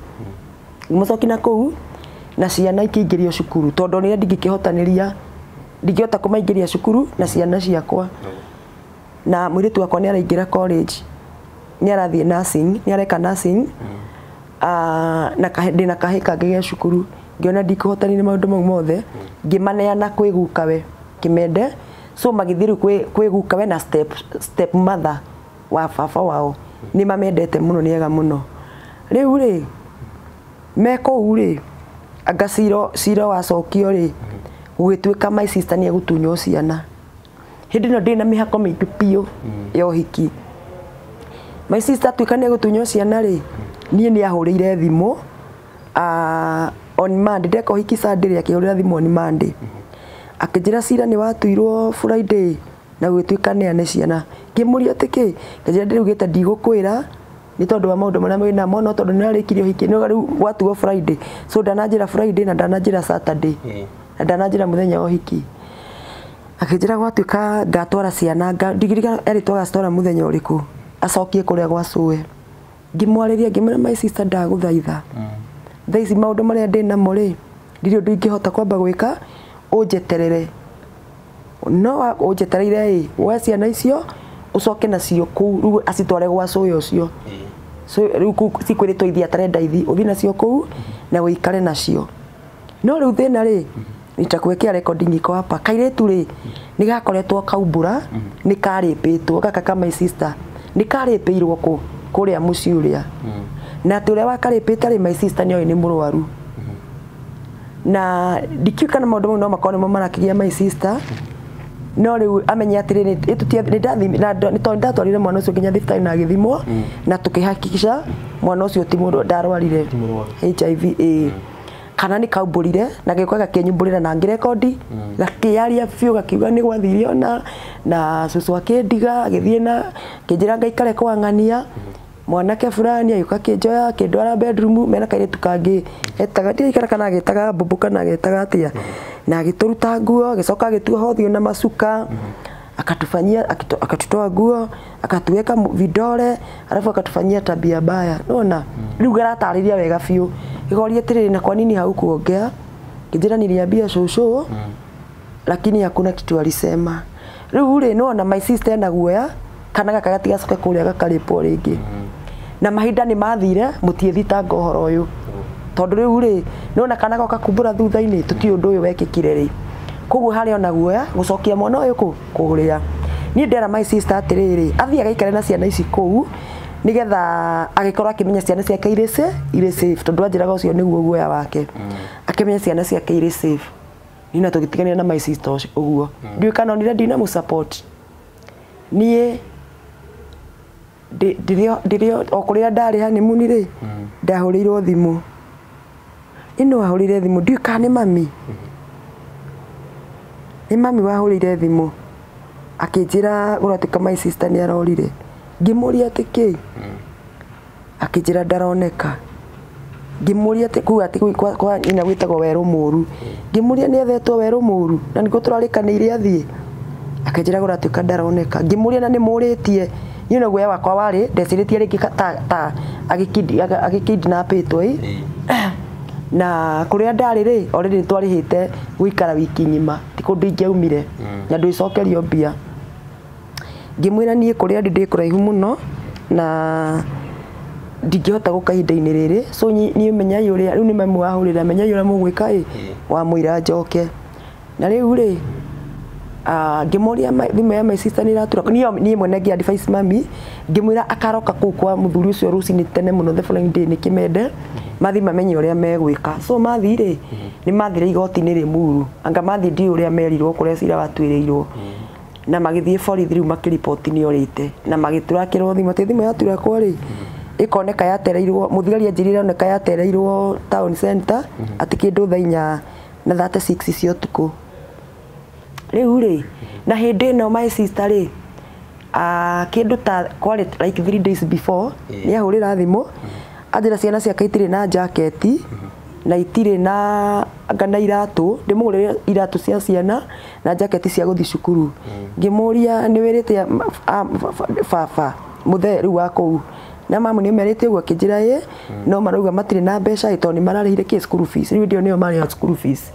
Ngĩmũcokia na kũu na ciana ikĩingĩrio cukuru, tondũ nĩ ndingĩkĩhotanĩria, ndingĩhota kũmaingĩria cukuru na ciana ciakwa. Na mũirĩtu wakwa nĩ araingĩra college, nĩ arathiĩ nursing, nĩ areka nursing. Na ndĩna kahĩ kangĩ ge cukuru, ngĩona ndikũhotanĩria maũndũ mau mothe, ngĩmaneana kwĩ gukawe Kĩmende. So magĩthiĩ rĩu kwĩ gukawe na step mother wa baba wao, nĩ mamendete mũno, nĩ ega mũno. Rĩu rĩ, me kũu rĩ, anga cira wacokio rĩ, gũgĩtuĩka my sister nĩ egũtunywo ciana. Hĩndĩ ĩno ndĩna mĩhako mĩingĩ biũ ya ũhiki. My sister atuĩka nĩ egũtunywo ciana rĩ, niĩ nĩ ahũrĩire thimũ on Monday, ndeka ũhiki Sunday rĩ, akĩhũrĩra thimũ on Monday, akĩnjĩra cira nĩ watuirwo Friday na gũgĩtuĩka neane ciana. Ngĩmũria atĩ kĩ, ngĩnjĩra ndĩraugĩte ndigũkwĩra nĩ tondũ wa maũndũ marĩa mwĩ namo, no tondũ nĩrarĩkirie ũhiki no rĩu gwatuo Friday, so ndananjĩra Friday na ndananjĩra Saturday na ndananjĩra mũthenya wa ũhiki. Akĩnjĩra gwatuĩka ngatwara ciana, ndigirika erĩtwo agacitwara mũthenya ũrĩkũ, acokie kũrĩa gwa cũwe. Ngĩmwarĩria ngĩmwĩra my sister ndagũthaitha, thaa ici maũndũ marĩa ndĩ namo rĩ, ndirĩ ũndũ ingĩhota kwamba gwĩka, ũnjeterere. No ũnjetereire ĩ, woe ciana icio ũcoke nacio kũu, rĩu acitware gwa cũwe ũcio. So rĩu kũu cikwĩrĩtwo ithiĩ atarenda ithi, ũthiĩ nacio kũu na ũikare nacio. No rĩu thĩna rĩ, nitakuwekea recording iko hapa. Kairĩtu rĩ, nĩ gakoretwo kaumbũra, nĩ karĩpĩtwo, gaka ka my sister, nĩ karĩpĩirwo kũ kũrĩa mũciĩ ũrĩa. Na atĩ ũrĩa wakarĩpĩte rĩ, my sister nĩ oĩ nĩ mũrwaru. Na ndikiũĩ kana maũndũ mau no makorwo nĩmo marakĩgia my sister. No rĩu amenye atĩrĩrĩ, nĩ tondũ ndatwarire mwana ũcio nginya thibitarĩ na agĩthimwo, na tũkĩhakikisha mwana ũcio ti mũndũ ndarwarire HIV ĩĩ. Kana nĩ kaumbũrire na gĩũka gakĩnyumbũrĩra na ngĩrekondi, gakĩaria biũ, gakiuga nĩ gwathire ona na cũcũ akĩndiga, agĩthiĩ na akĩnjĩra ngaikare kwa ng'ania. Mwanake fulani agĩũka akĩnjoya akĩndwara bedroom mena kairĩtu kangĩ etaga, ndirikana kana agĩtaga mbũmbũ kana agĩtaga atĩa, na agĩtũruta nguo, agĩcoka agĩtuoha ũthiũ na macuka, akatufanyia, akatutoa nguo, akatuweka vidole, alafu akatufanyia tabia mbaya. Unaona? Rĩu garatarĩria wega biũ. Gĩkoria atĩrĩrĩ, na kwa nini haukuongea? Ngĩnjĩra niliambia cũcũ, lakini hakuna kitu alisema. Rĩu rĩ, nĩwona my sister ena guoya kana gaka gatigacoke kũrĩa gakarĩpwo rĩngĩ. Na mahinda nĩ mathire, mũtiĩthitanga ũhoro ũyũ. Tondũ rĩu rĩ, nĩwona kana goka kumbũra thutha-inĩ, tũtiũĩ ũndũ ũyũ wekĩkire rĩ. Koguo harĩ ona guoya gũcokia mwana ũyũ kũ kũrĩa. Niĩ ndera my sister atĩrĩrĩ, athiĩ agaikare na ciana ici kũu, nĩgetha agĩkorwo akĩmenya ciana ciake irĩ irĩ safe, tondũ anjĩraga ũcio nĩguo guoya wake. Akĩmenya ciana ciake irĩ safe. Niĩ na tũgĩtiganĩra na my sister ũcio ũguo. Ndiũĩ kana onire ndinamũ support. Niĩ ndĩrĩ o kũrĩa ndarĩ honeymoon rĩ, ndahũrĩirwo thimũ. Ĩno wahũrĩire thimũ, ndiũĩ kana nĩ mami. Nĩ mami wahũrĩire thimũ akĩnjĩra gũratuĩka my sister nĩ arorire. Ngĩmũria atĩ kĩ, akĩnjĩra ndaroneka. Ngĩmũria atĩ kũu atĩ kwa nyina gwĩtagwo werũ mũru. Ngĩmũria nĩ ethetwo werũ mũru na nĩkuo tũrarĩkanĩire athiĩ. Akĩnjĩra gũratuĩka ndaroneka. Ngĩmũria na nĩ mũrĩtie. Niĩ ona guoya wakwa warĩ ndecirĩtie rĩngĩ ta agĩkidnapĩtwo ĩ. Na kũrĩa ndarĩ rĩ, already nĩ twarĩhĩte gũikara wiki ng'ima, ti kũndũ ingĩaumire na ndwĩcokerio mbia. Ngĩmwĩra niĩ kũrĩa ndĩ ndĩ kũraihu mũno na ndingĩhota gũka ihinda-inĩ rĩrĩ, so niĩ menyai ũrĩa rĩu nĩ mami wahũrĩra, menyai ũrĩa mũgwĩka ĩ, wamũira njoke. Na rĩu rĩ, ngĩmũria thimũ ya my sister nĩ ĩratura. Niĩ mwene ngĩ advise mami, ngĩmwĩra akaroka kũu kwa mũthuri ũcio rũcinĩ tene mũno the following day nĩ Kĩmende, mathiĩ mamenye ũrĩa megwĩka. So mathiĩ rĩ, nĩ mathire igoti-inĩ Rĩmuru, anga mathiĩ ndiũĩ ũrĩa merirwo kũrĩa cira watuĩrĩirwo. Na magĩthiĩ borithi rĩu makĩriboti nĩ orĩte na magĩturakĩrwo thimũ atĩ thimũ yaturakwo rĩ ĩkoneka yatereirwo mũthigari anjĩrire oneka yatereirwo town center atĩ kĩndũ thaa 4:36 cia ũtukũ. Rĩu rĩ na hĩndĩ ĩno my sister rĩ kĩndũ ta kwarĩ like 3 days before nĩ ahũrĩra thimũ anjĩra ciana ciake itirĩ na jaketi na itirĩ na anga na iratũ ndĩmũgũrĩre iratũ cia ciana na jaketi cia gũthiĩ cukuru. Ngĩmũria nĩ wĩrĩte baba mũthee rĩu wa kũu na mamu nĩ merĩte ũguo akĩnjĩra ĩ no marauga matirĩ na mbeca ĩ tondũ nĩ mararĩhire kĩ school fees rĩu ndio nĩo marĩha school fees.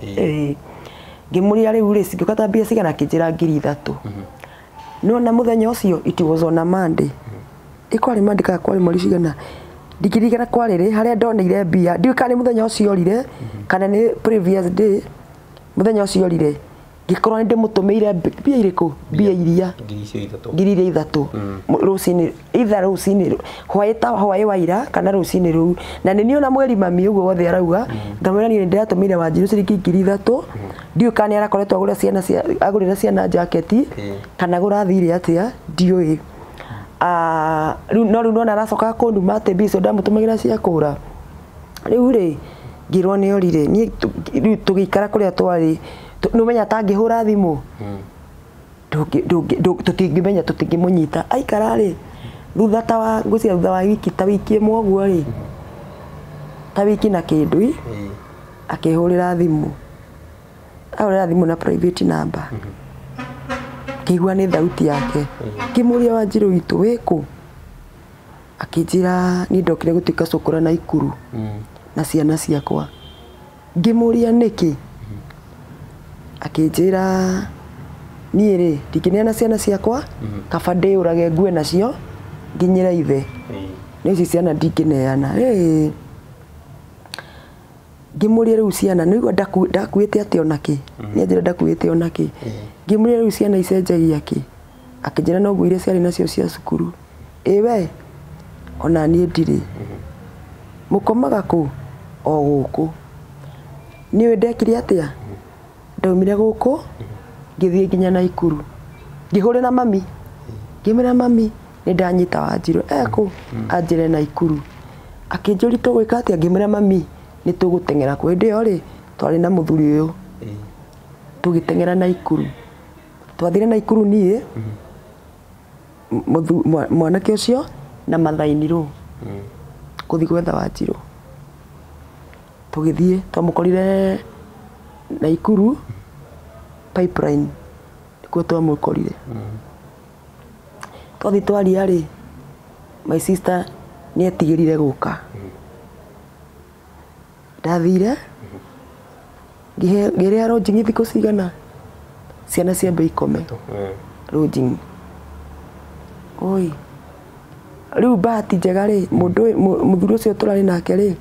Ngĩmũria rĩu rĩ cingĩũka ta mbia cigana akĩnjĩra 3,000. No na mũthenya ũcio it was on a Monday. Ĩkwarĩ Monday kana kwarĩ mweri cigana ndingĩririkana kwarĩ rĩ harĩa ndoneire mbia ndiũĩ kana nĩ mũthenya ũcio orire kana nĩ previous day mũthenya ũcio orire ngĩkorwo nĩ ndĩmũtũmĩire mbia irĩkũ mbia iria 3,000 rũcinĩ either rũcinĩ hwaĩ ta hwaĩ wa ira kana rũcinĩ rũu na nĩ niĩ ona mweri mami ũguo wothe arauga ngamwĩra niĩ nĩ ndĩratũmĩire Wanjirũ ciringi 3,000 ndiũĩ kana nĩ arakoretwo agũra ciana cia agũrĩra ciana jaketi kana gũrathire atĩa ndiũĩ. Rĩu no rĩu nona aracoka kũnduma atĩ mbia icio ndamũtũmagĩra cia kũra. Rĩu rĩ ngĩrwo nĩ orire niĩ rĩu tũgĩikara kũrĩa twarĩ nĩ ũmenya atangĩhũra thimũ tũtingĩmenya tũtingĩmũnyita aikara rĩ thutha ta wa ngwĩciria thutha wa wiki ta wiki ĩmwe ũguo rĩ ta wiki na kĩndũ akĩhũrĩra thimũ ahũrĩra thimũ na private number ngĩigua nĩ thauti yake ngĩmũria Wanjirũ witũ wĩkũ akĩnjĩra niĩ ndokire gũtuĩka cũkũra Naikuru na ciana ciakwa ngĩmũria nĩkĩ akĩnjĩra niĩ rĩ ndingĩneana ciana ciakwa kaba ndĩũrage ngue nacio nginyĩre ithe nĩ ici ciana ndingĩneana. Ngĩmũria rĩu ciana nĩigua ndakuĩte atĩ onakĩ nĩ anjĩra ndakuĩte onakĩ ngĩmũria rĩu ciana icenjagia kĩ akĩnjĩra no nguo iria ciarĩ nacio cia cukuru ĩ we ona niĩ ndirĩ mũkomaga kũ o gũkũ nĩũĩ ndekire atĩa ndaumire gũkũ ngĩthiĩ nginya Naikuru ngĩhũrĩra mami ngĩmwĩra mami nĩ ndanyita Wanjirũ ekũ anjĩre Naikuru akĩnjũria tũgwĩka atĩa ngĩmwĩra mami nĩ tũgũteng'era kwĩ hĩndĩ ĩyo rĩ twarĩ na mũthuri ũyũ tũgĩteng'era Naikuru twathire Naikuru niĩ mwanake ũcio na mathainirũ gũthiĩ gwetha Wanjirũ tũgĩthiĩ twamũkorire Naikuru pipeline nĩkuo twamũkorire. Twathiĩ twaria rĩ my sister nĩ etigĩrire gũka ndathire ngĩrĩa lodging thikũ cigana ciana ciambe ikome lodging oi rĩu bahati njega rĩ mũndũ mũthuri ũcio tũrarĩ nake rĩ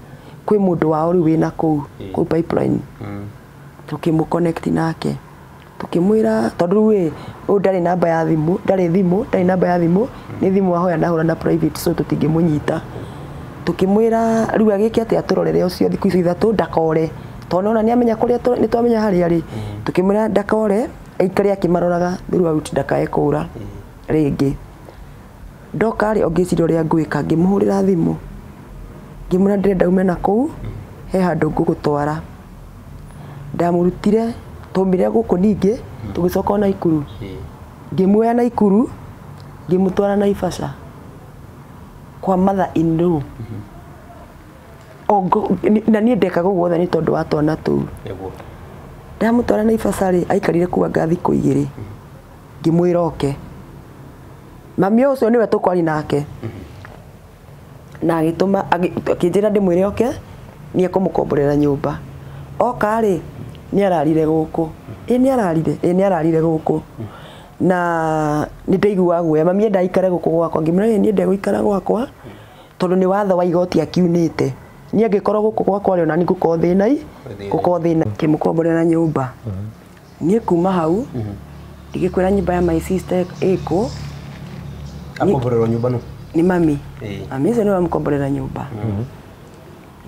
kwĩ mũndũ wao rĩu wĩna kũu kũu pipeline tũkĩmũ connect nake tũkĩmwĩra tondũ rĩu ĩ ũyũ ndarĩ namba ya thimũ ndarĩ thimũ ndarĩ namba ya thimũ nĩ thimũ ahoya ndahũra na private so tũtingĩmũnyita tũkĩmwĩra rĩu agĩke atĩa atũrorere ũcio thikũ icio ithatũ ndakore tondũ ona nĩ amenya kũrĩa nĩ twamenya harĩa arĩ tũkĩmwĩra ndakore aikare akĩmaroraga throughout ndakae kũra rĩngĩ ndoka rĩ ongĩciria ũrĩa ngwĩka ngĩmũhũrĩra thimũ ngĩmwĩra ndĩrenda ume na kũu he handũ ngũgũtwara ndamũrutire twaumire gũkũ ningĩ tũgĩcoka Naikuru ngĩmuoya Naikuru ngĩmũtwara Naivasha kwa mother in law na niĩ ndekaga ũguo wothe nĩ tondũ wa twana tũu ndamũtwara Naivasha rĩ aikarire kũu anga thikũ igĩrĩ ngĩmwĩra oke mami ũcio nĩwe tũkwari nake na agĩtũma akĩnjĩra ndĩmwĩre oke nĩ ekũmũkomborera nyũmba oka rĩ nĩ ararire gũkũ ĩ nĩ ararire ĩ nĩ ararire gũkũ na nĩ ndaiguaga guoya mami enda aikare gũkũ gwakwa ngĩmwĩra niĩ ndegũikara gwakwa tondũ nĩ watho wa igoti akiunĩte niĩ angĩkorwo gũkũ gwakwa rĩ ona niĩ ngũkorwo thĩna-i ngũkorwo thĩna ngĩmũkomborera nyũmba niĩ kuma hau ngĩkwĩra nyũmba ya my sister ĩkũ akomborerwo nyũmba no nĩ mami mami ũcio nĩwe amũkomborera nyũmba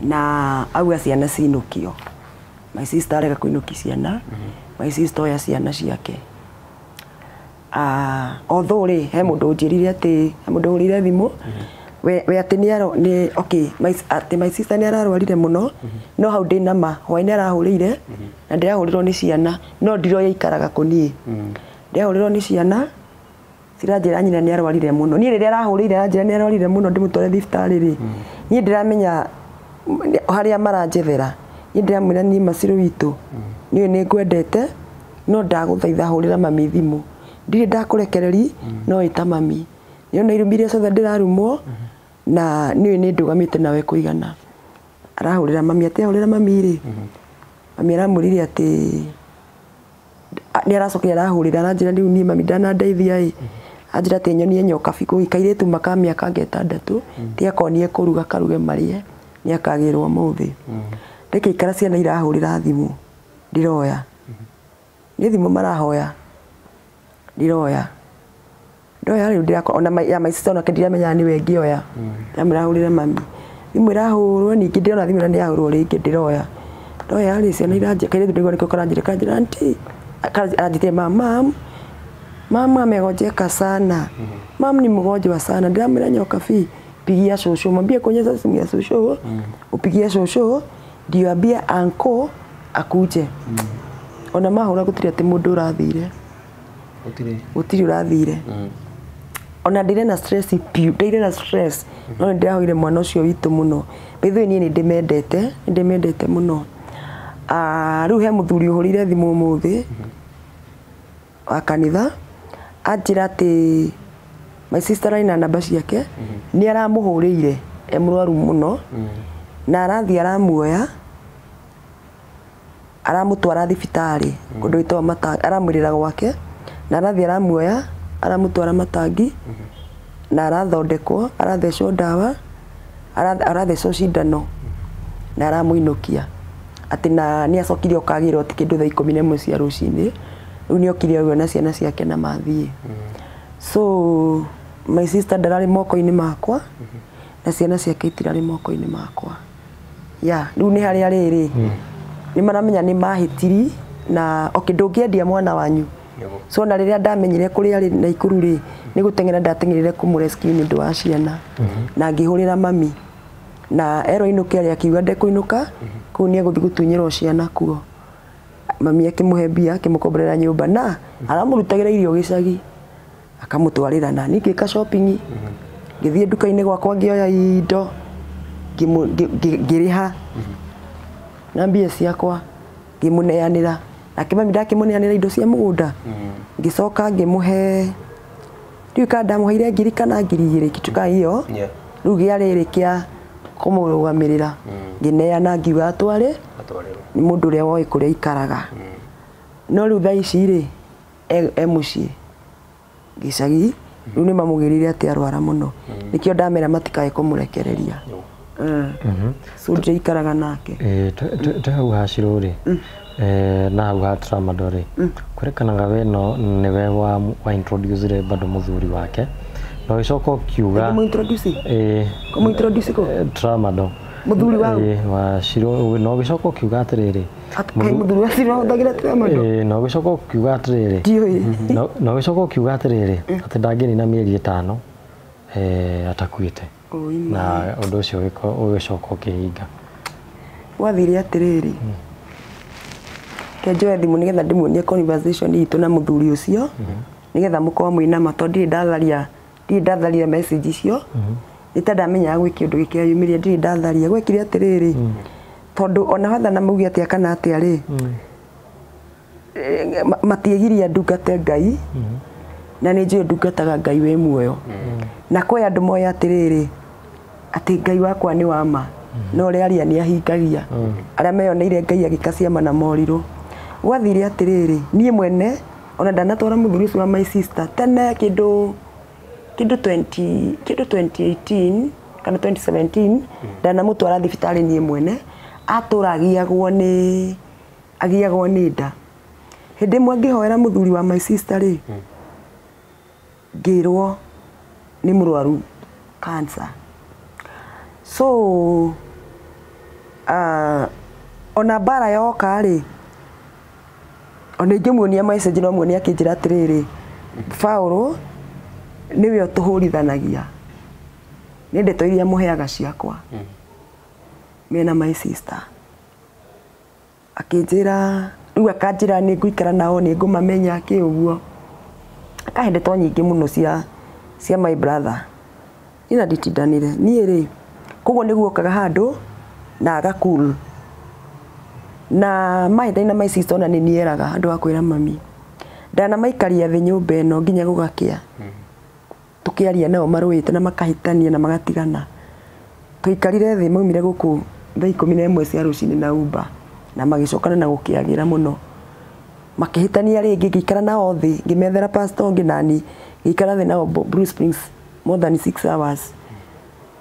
na auga ciana cinũkio my sister arega kũinũkia ciana my sister oya ciana ciake Although rĩ he mũndũ ũnjĩrire atĩ he mũndũ ũhũrĩire thimũ we atĩ nĩ okay atĩ my sister nĩ ararwarire mũno no hau ndĩ nama hwaĩ-inĩ arahũrĩire na ndĩrahũrĩrwo nĩ ciana no ndiroya ikaraga kũniĩ ndĩrahũrĩrwo nĩ ciana ciranjĩra nyina nĩ arwarire mũno niĩ rĩrĩa arahũrĩire aranjĩra nĩ arwarire mũno ndĩmũtware thibitarĩ rĩ niĩ ndĩramenya harĩa maranjethera niĩ ndĩramwĩra niĩ Macirũ witũ niĩ nĩ ngwendete no ndagũthaitha hũrĩra mami thimũ ndirĩ ndakũrekereri no ĩta mami nĩona irumi iria ciothe ndĩrarumwo na niĩ nĩ ndũgamĩte nawe kũigana arahũrĩra mami atĩ ahũrĩra mami rĩ mami aramwĩrire atĩ nĩ aracokire arahũrĩra aranjĩra rĩu niĩ mami ndanandeithia ĩ anjĩra atĩ nyonie nyoka bikũ kairĩtu maka mĩaka anga ĩtandatũ ti akonie kũruga karuge marĩe nĩ akagĩrwo ũmũthĩ ndĩkĩikara ciana irahũrĩra thimũ ndiroya nĩ thimũ marahoya ndiroya ndoya rĩu ndĩrakora ona ya my sister onake ndiramenya nĩwe ngĩoya ndamwĩra ahũrĩre mami thimũ ĩrahũrwo ningĩ ndĩrona thimũ ĩno nĩ yahũrwo rĩngĩ ndiroya ndoya rĩ ciana iranjĩra kairĩtu ndĩrigwo nĩkĩo karanjĩra karanjĩra aunty aranjĩtire mam mama amegonjeka sana mam ni mgonjwa sana ndiramwĩra nyoka fi pigia shosho mwambie kuonyesha simu ya shosho upigie shosho ndio ambie anko akuje ona mahũra gũtirĩ atĩ mũndũ ũrathire gũtirĩ ũrathire ona ndĩrĩ na stress piũ ndĩrĩ na stress no nĩndĩrahoire mwana ũcio witũ mũno by the way niĩ nĩndĩmendete nĩndĩmendete mũno rĩu he mũthuri ũhũrĩire thimũ ũmũthĩ wa kanitha anjĩra atĩ my sister arĩ na namba ciake nĩ aramũhũrĩire e mũrwaru mũno na arathiĩ aramuoya aramũtwara thibitarĩ kũndũ gwĩtagwo Matangi aramwĩrĩra gwake na arathiĩ aramuoya aramũtwara Matangi na arathondekwo arathecwo ndawa arathecwo cindano na aramũinũkia atĩ na nĩ acokire okagĩrwo ti kĩndũ thaa 11 cia rũcinĩ rĩu nĩ okire ũguo na ciana ciake na mathiĩ so my sister ndararĩ moko-inĩ makwa na ciana ciake itirarĩ moko-inĩ makwa ya rĩu nĩ harĩa rĩrĩ nĩ maramenya nĩ mahĩtiri na okay ndũngĩendia mwana wanyu so na rĩrĩa ndamenyire kũrĩa arĩ Naikuru rĩ nĩ gũteng'era ndateng'erire kũmũrescue nĩ ũndũ wa ciana na ngĩhũrĩra mami na erwo inũke arĩa akiuga ndekũinũka kũu nĩ egũthiĩ gũtunyĩrwo ciana kuo mami akĩmũhe mbia akĩmũkomborera nyũmba na aramũrutagĩra irio gĩcagi akamũtwarĩra na niĩ ngĩka shopping ngĩthiĩ nduka-inĩ gwakwa ngĩoya indo ngĩrĩha na mbia ciakwa ngĩmũneanĩra nake mami ndakĩmũneanĩra indo cia mũgũnda ngĩcoka ngĩmũhe ndiũĩ kana ndamũheire 1,000 kana 2,000 kitu ka hiyo rĩu gĩarĩrĩ kĩa kũmũrũgamĩrĩra ngĩneana ngiuga atware nĩ mũndũ ũrĩa woĩ kũrĩa aikaraga no rĩu thaa ici rĩ e mũciĩ gĩcagi rĩu nĩ mamũgĩrĩire atĩ arwara mũno nĩkĩo ndamera matikae kũmũrekereria so ndĩikaraga nake twĩ hau ha Shiro rĩ na hau ha Tramadol rĩ kũrĩkanaga we no nĩwe wa introduce bado mũthuri wake na ũgĩcoka ũkiuga kũmũintroduce kũ Tramadol mũthuri wa Shiro na ũgĩcoka ũkiuga atĩrĩrĩ mũthuri wa Shiro ahũthagĩra Tramadol na ũgĩcoka ũkiuga atĩrĩrĩ na ũgĩcoka ũkiuga atĩrĩrĩ atĩ ndangĩnina mĩeri 5 atakuĩte na ũndũ ũcio ũgĩcoka ũkĩhinga gwathire atĩrĩrĩ ke njoe thimũ nĩgetha ndĩmuonie conversation itũ na mũthuri ũcio nĩgetha mũkorwo mwĩ nama tondũ ndirĩ ndatharia message icio nĩ ta ndamenyaga gwĩ kĩũndũ gĩkĩyumĩria ndirĩ ndatharia gwekire atĩrĩrĩ tondũ ona wathana mauge atĩa kana atĩa rĩ matiĩgiria ndungate Ngai na nĩ njũĩ ndungataga Ngai wĩ muoyo na kwĩ andũ moĩ atĩrĩrĩ atĩ Ngai wakwa nĩ wa ma no ũrĩa aria nĩ ahingagia arĩa meyoneire Ngai agĩka ciama na morirũ gwathire atĩrĩrĩ niĩ mwene ona ndanatwara mũthuri ũcio wa my sister tene kĩndũ 2018 kana 2017 ndanamũtwara thibitarĩ niĩ mwene atũra agiagwo nĩ nda hĩndĩ ĩmwe ngĩhoera mũthuri wa my sister rĩ ngĩrwo nĩ mũrwaru cancer so ona mbara yoka rĩ ona ingĩmuonia message no muonia akĩnjĩra atĩrĩrĩ Paulo niwe ũtũhũrithanagia nĩ ndeto iria mũheaga ciakwa mena my sister akĩnjĩra rĩu akanjĩra nĩ ngũikara nao nĩ ngũmamenya kĩ ũguo akahe ndeto nyingĩ mũno cia my brother niĩ na nditindanire niĩ rĩ koguo nĩguo okaga handũ na aga cool na mahĩtania na my sister ona nĩ nieraga handũ ha kwĩra mami ndanamaikaria thĩ nyũmba ĩno nginya gũgakĩa tukiaria nao marũĩte na makahĩtania na magatigana tũikarire thĩ maumire gũkũ thaa 11 cia rũcinĩ na Uber na magĩcokana na gũkĩagĩra mũno makĩhĩtania rĩngĩ ngĩikara nao thĩ ngĩmethera pastor ũngĩ nani ngĩikara thĩ nao Blue Springs more than 6 hours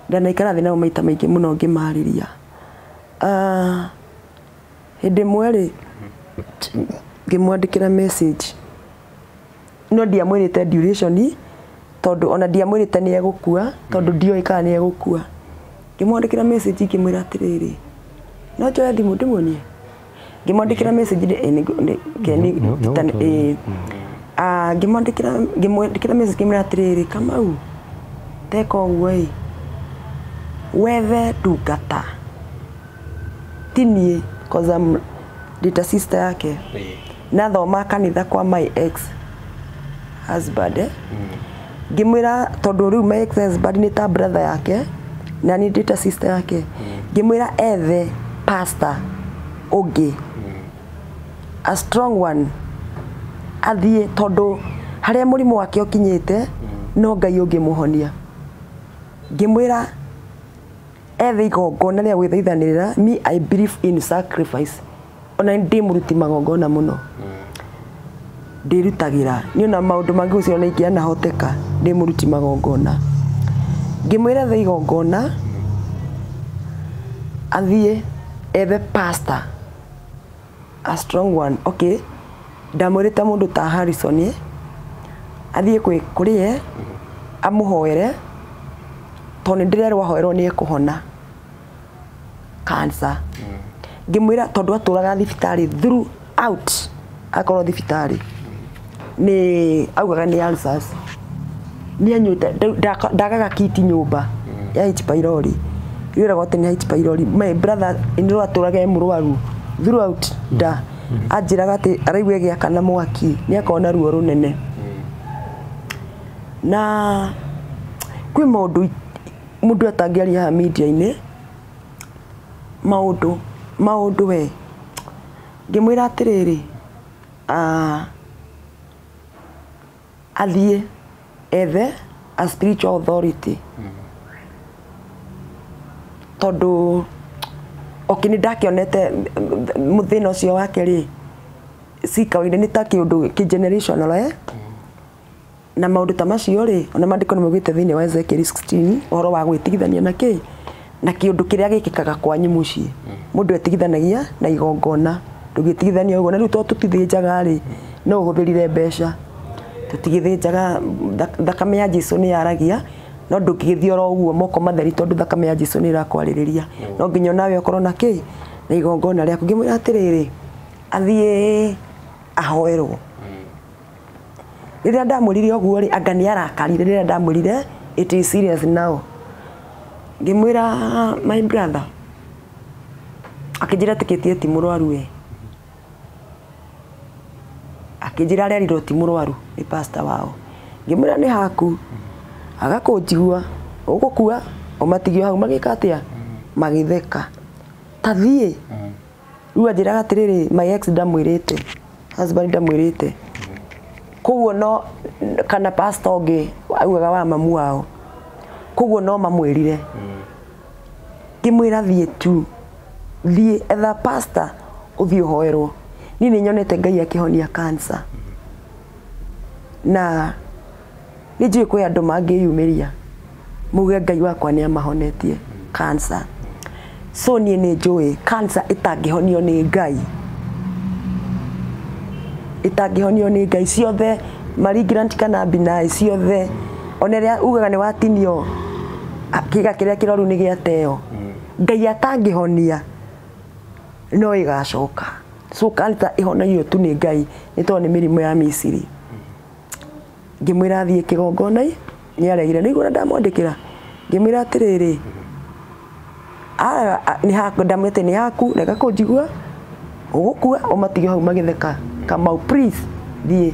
ndanaikara thĩ nao maita maingĩ mũno ngĩmarĩria hĩndĩ ĩmwe rĩ ngĩmwandĩkĩra message no ndiamwĩrĩte duration tondũ ona ndiamwĩrĩte nĩ egũkua tondũ ndioĩ kana nĩ egũkua ngĩmwandĩkĩra message ngĩmwĩra atĩrĩrĩ no njoe thimũ ndĩmuonie ngĩmwandĩkĩra message ngĩmwandĩkĩra message ngĩmwĩra atĩrĩrĩ Kamau teka ũguo ĩ wethe ndungata ti niĩ cause I'm ndĩ sister yake nathoma kanitha kwa my ex husband ngĩmwĩra tondũ rĩu my ex husband nĩ ta brother yake na nĩ ndĩ ta sister yake ngĩmwĩra ethe pastor ũngĩ a strong one athiĩ tondũ harĩa mũrimũ wake ũkinyĩte no Ngai ũngĩmũhonia ngĩmwĩra ethe igongona rĩa gwĩthaithanĩrĩra me I believe in sacrifice ona ndĩ mũruti magongona mũno ndĩrutagĩra niĩ ona maũndũ mangĩ gũcio ona ingĩanahoteka ndĩ mũruti magongona ngĩmwĩra ethe igongona athiĩ ethe pastor a strong one okay ndamwĩrĩte mũndũ ta Harrison athiĩ kũrĩ ye amũhoere tondũ nĩ ndĩrerwo ahoerwo nĩ ekũhona cancer ngĩmwĩra tondũ atũraga thibitarĩ throughout akorwo thibitarĩ nĩ augaga nĩ ulcers nĩ anyuĩte ndagaga kiti nyũmba ya H pylori ĩragwo atĩ nĩ H pylori my brother in law atũraga e mũrwaru throughout nda anjĩraga atĩ araigua ĩgĩakana mwaki nĩ akorwo na ruo rũnene na kwĩ maũndũ mũndũ atangĩaria haha media-inĩ maũndũ we ngĩmwĩra atĩrĩrĩ athiĩ ethe a spiritual authority tondũ okay nĩ ndakĩonete mũthĩna ũcio wake rĩ si kawaida nĩ ta kĩũndũ kĩ generational na maũndũ ta macio rĩ ona maandĩko nĩ maugĩte thĩinĩ wa Ezekiel 16 ũhoro wa gwĩtigithania na kĩ na kĩũndũ kĩrĩa gĩkĩkaga kwanyu mũciĩ mũndũ etigithanagia na igongona ndũngĩtigithania ũguo na rĩu tondũ tũtithĩnjaga rĩ no ũhũthĩrire mbeca tũtigĩthĩnjaga thakame ya Jesu nĩ yaragia no ndũngĩgĩthiĩ oro ũguo moko matheri tondũ thakame ya Jesu nĩ ĩrakwarĩrĩria no nginya nawe ũkorwo na kĩ na igongona rĩaku ngĩmwĩra atĩrĩrĩ athiĩ ahoerwo rĩrĩa ndamwĩrire ũguo rĩ anga nĩ arakarire rĩrĩa ndamwĩrire it is serious now ngĩmwĩra my brother akĩnjĩra tikĩtie ti mũrwaru we akĩnjĩra arerirwo ti mũrwaru nĩ pastor wao ngĩmwĩra nĩ haku agakũnjigua ũgũkua ũmatigio hau magĩka atĩa magĩtheka ta thiĩ rĩu anjĩraga atĩrĩrĩ my ex ndamwĩrĩte husband ndamwĩrĩte koguo no kana pastor ũngĩ augaga wa mamu wao koguo no mamwĩrire ngĩmwĩra thiĩ tu thiĩ etha pastor ũthiĩ ũhoerwo niĩ nĩ nyonete Ngai akĩhonia cancer na nĩ njũĩ kwĩ andũ mangĩyumĩria mauge Ngai wakwa nĩ amahonetie cancer so niĩ nĩ njũĩ cancer ĩtangĩhonio nĩ Ngai ĩtangĩhonio nĩ Ngai ciothe malignant kana benign ciothe ona ĩrĩa ugaga nĩ watinio kĩga kĩrĩa kĩroru nĩ gĩateo Ngai atangĩhonia no ĩgacoka so cancer ĩhonagio tu nĩ Ngai nĩ tondũ nĩ mĩrimũ ya Misiri Ngĩmwĩra athiĩ kĩgongona nĩ aregire nĩ igũra ndamwandĩkĩra. Ngĩmwĩra atĩrĩrĩ ndamwĩrĩte nĩ haku rega kũnjigua ũgũkua ũmatige hau magĩtheka. Kamau please thiĩ.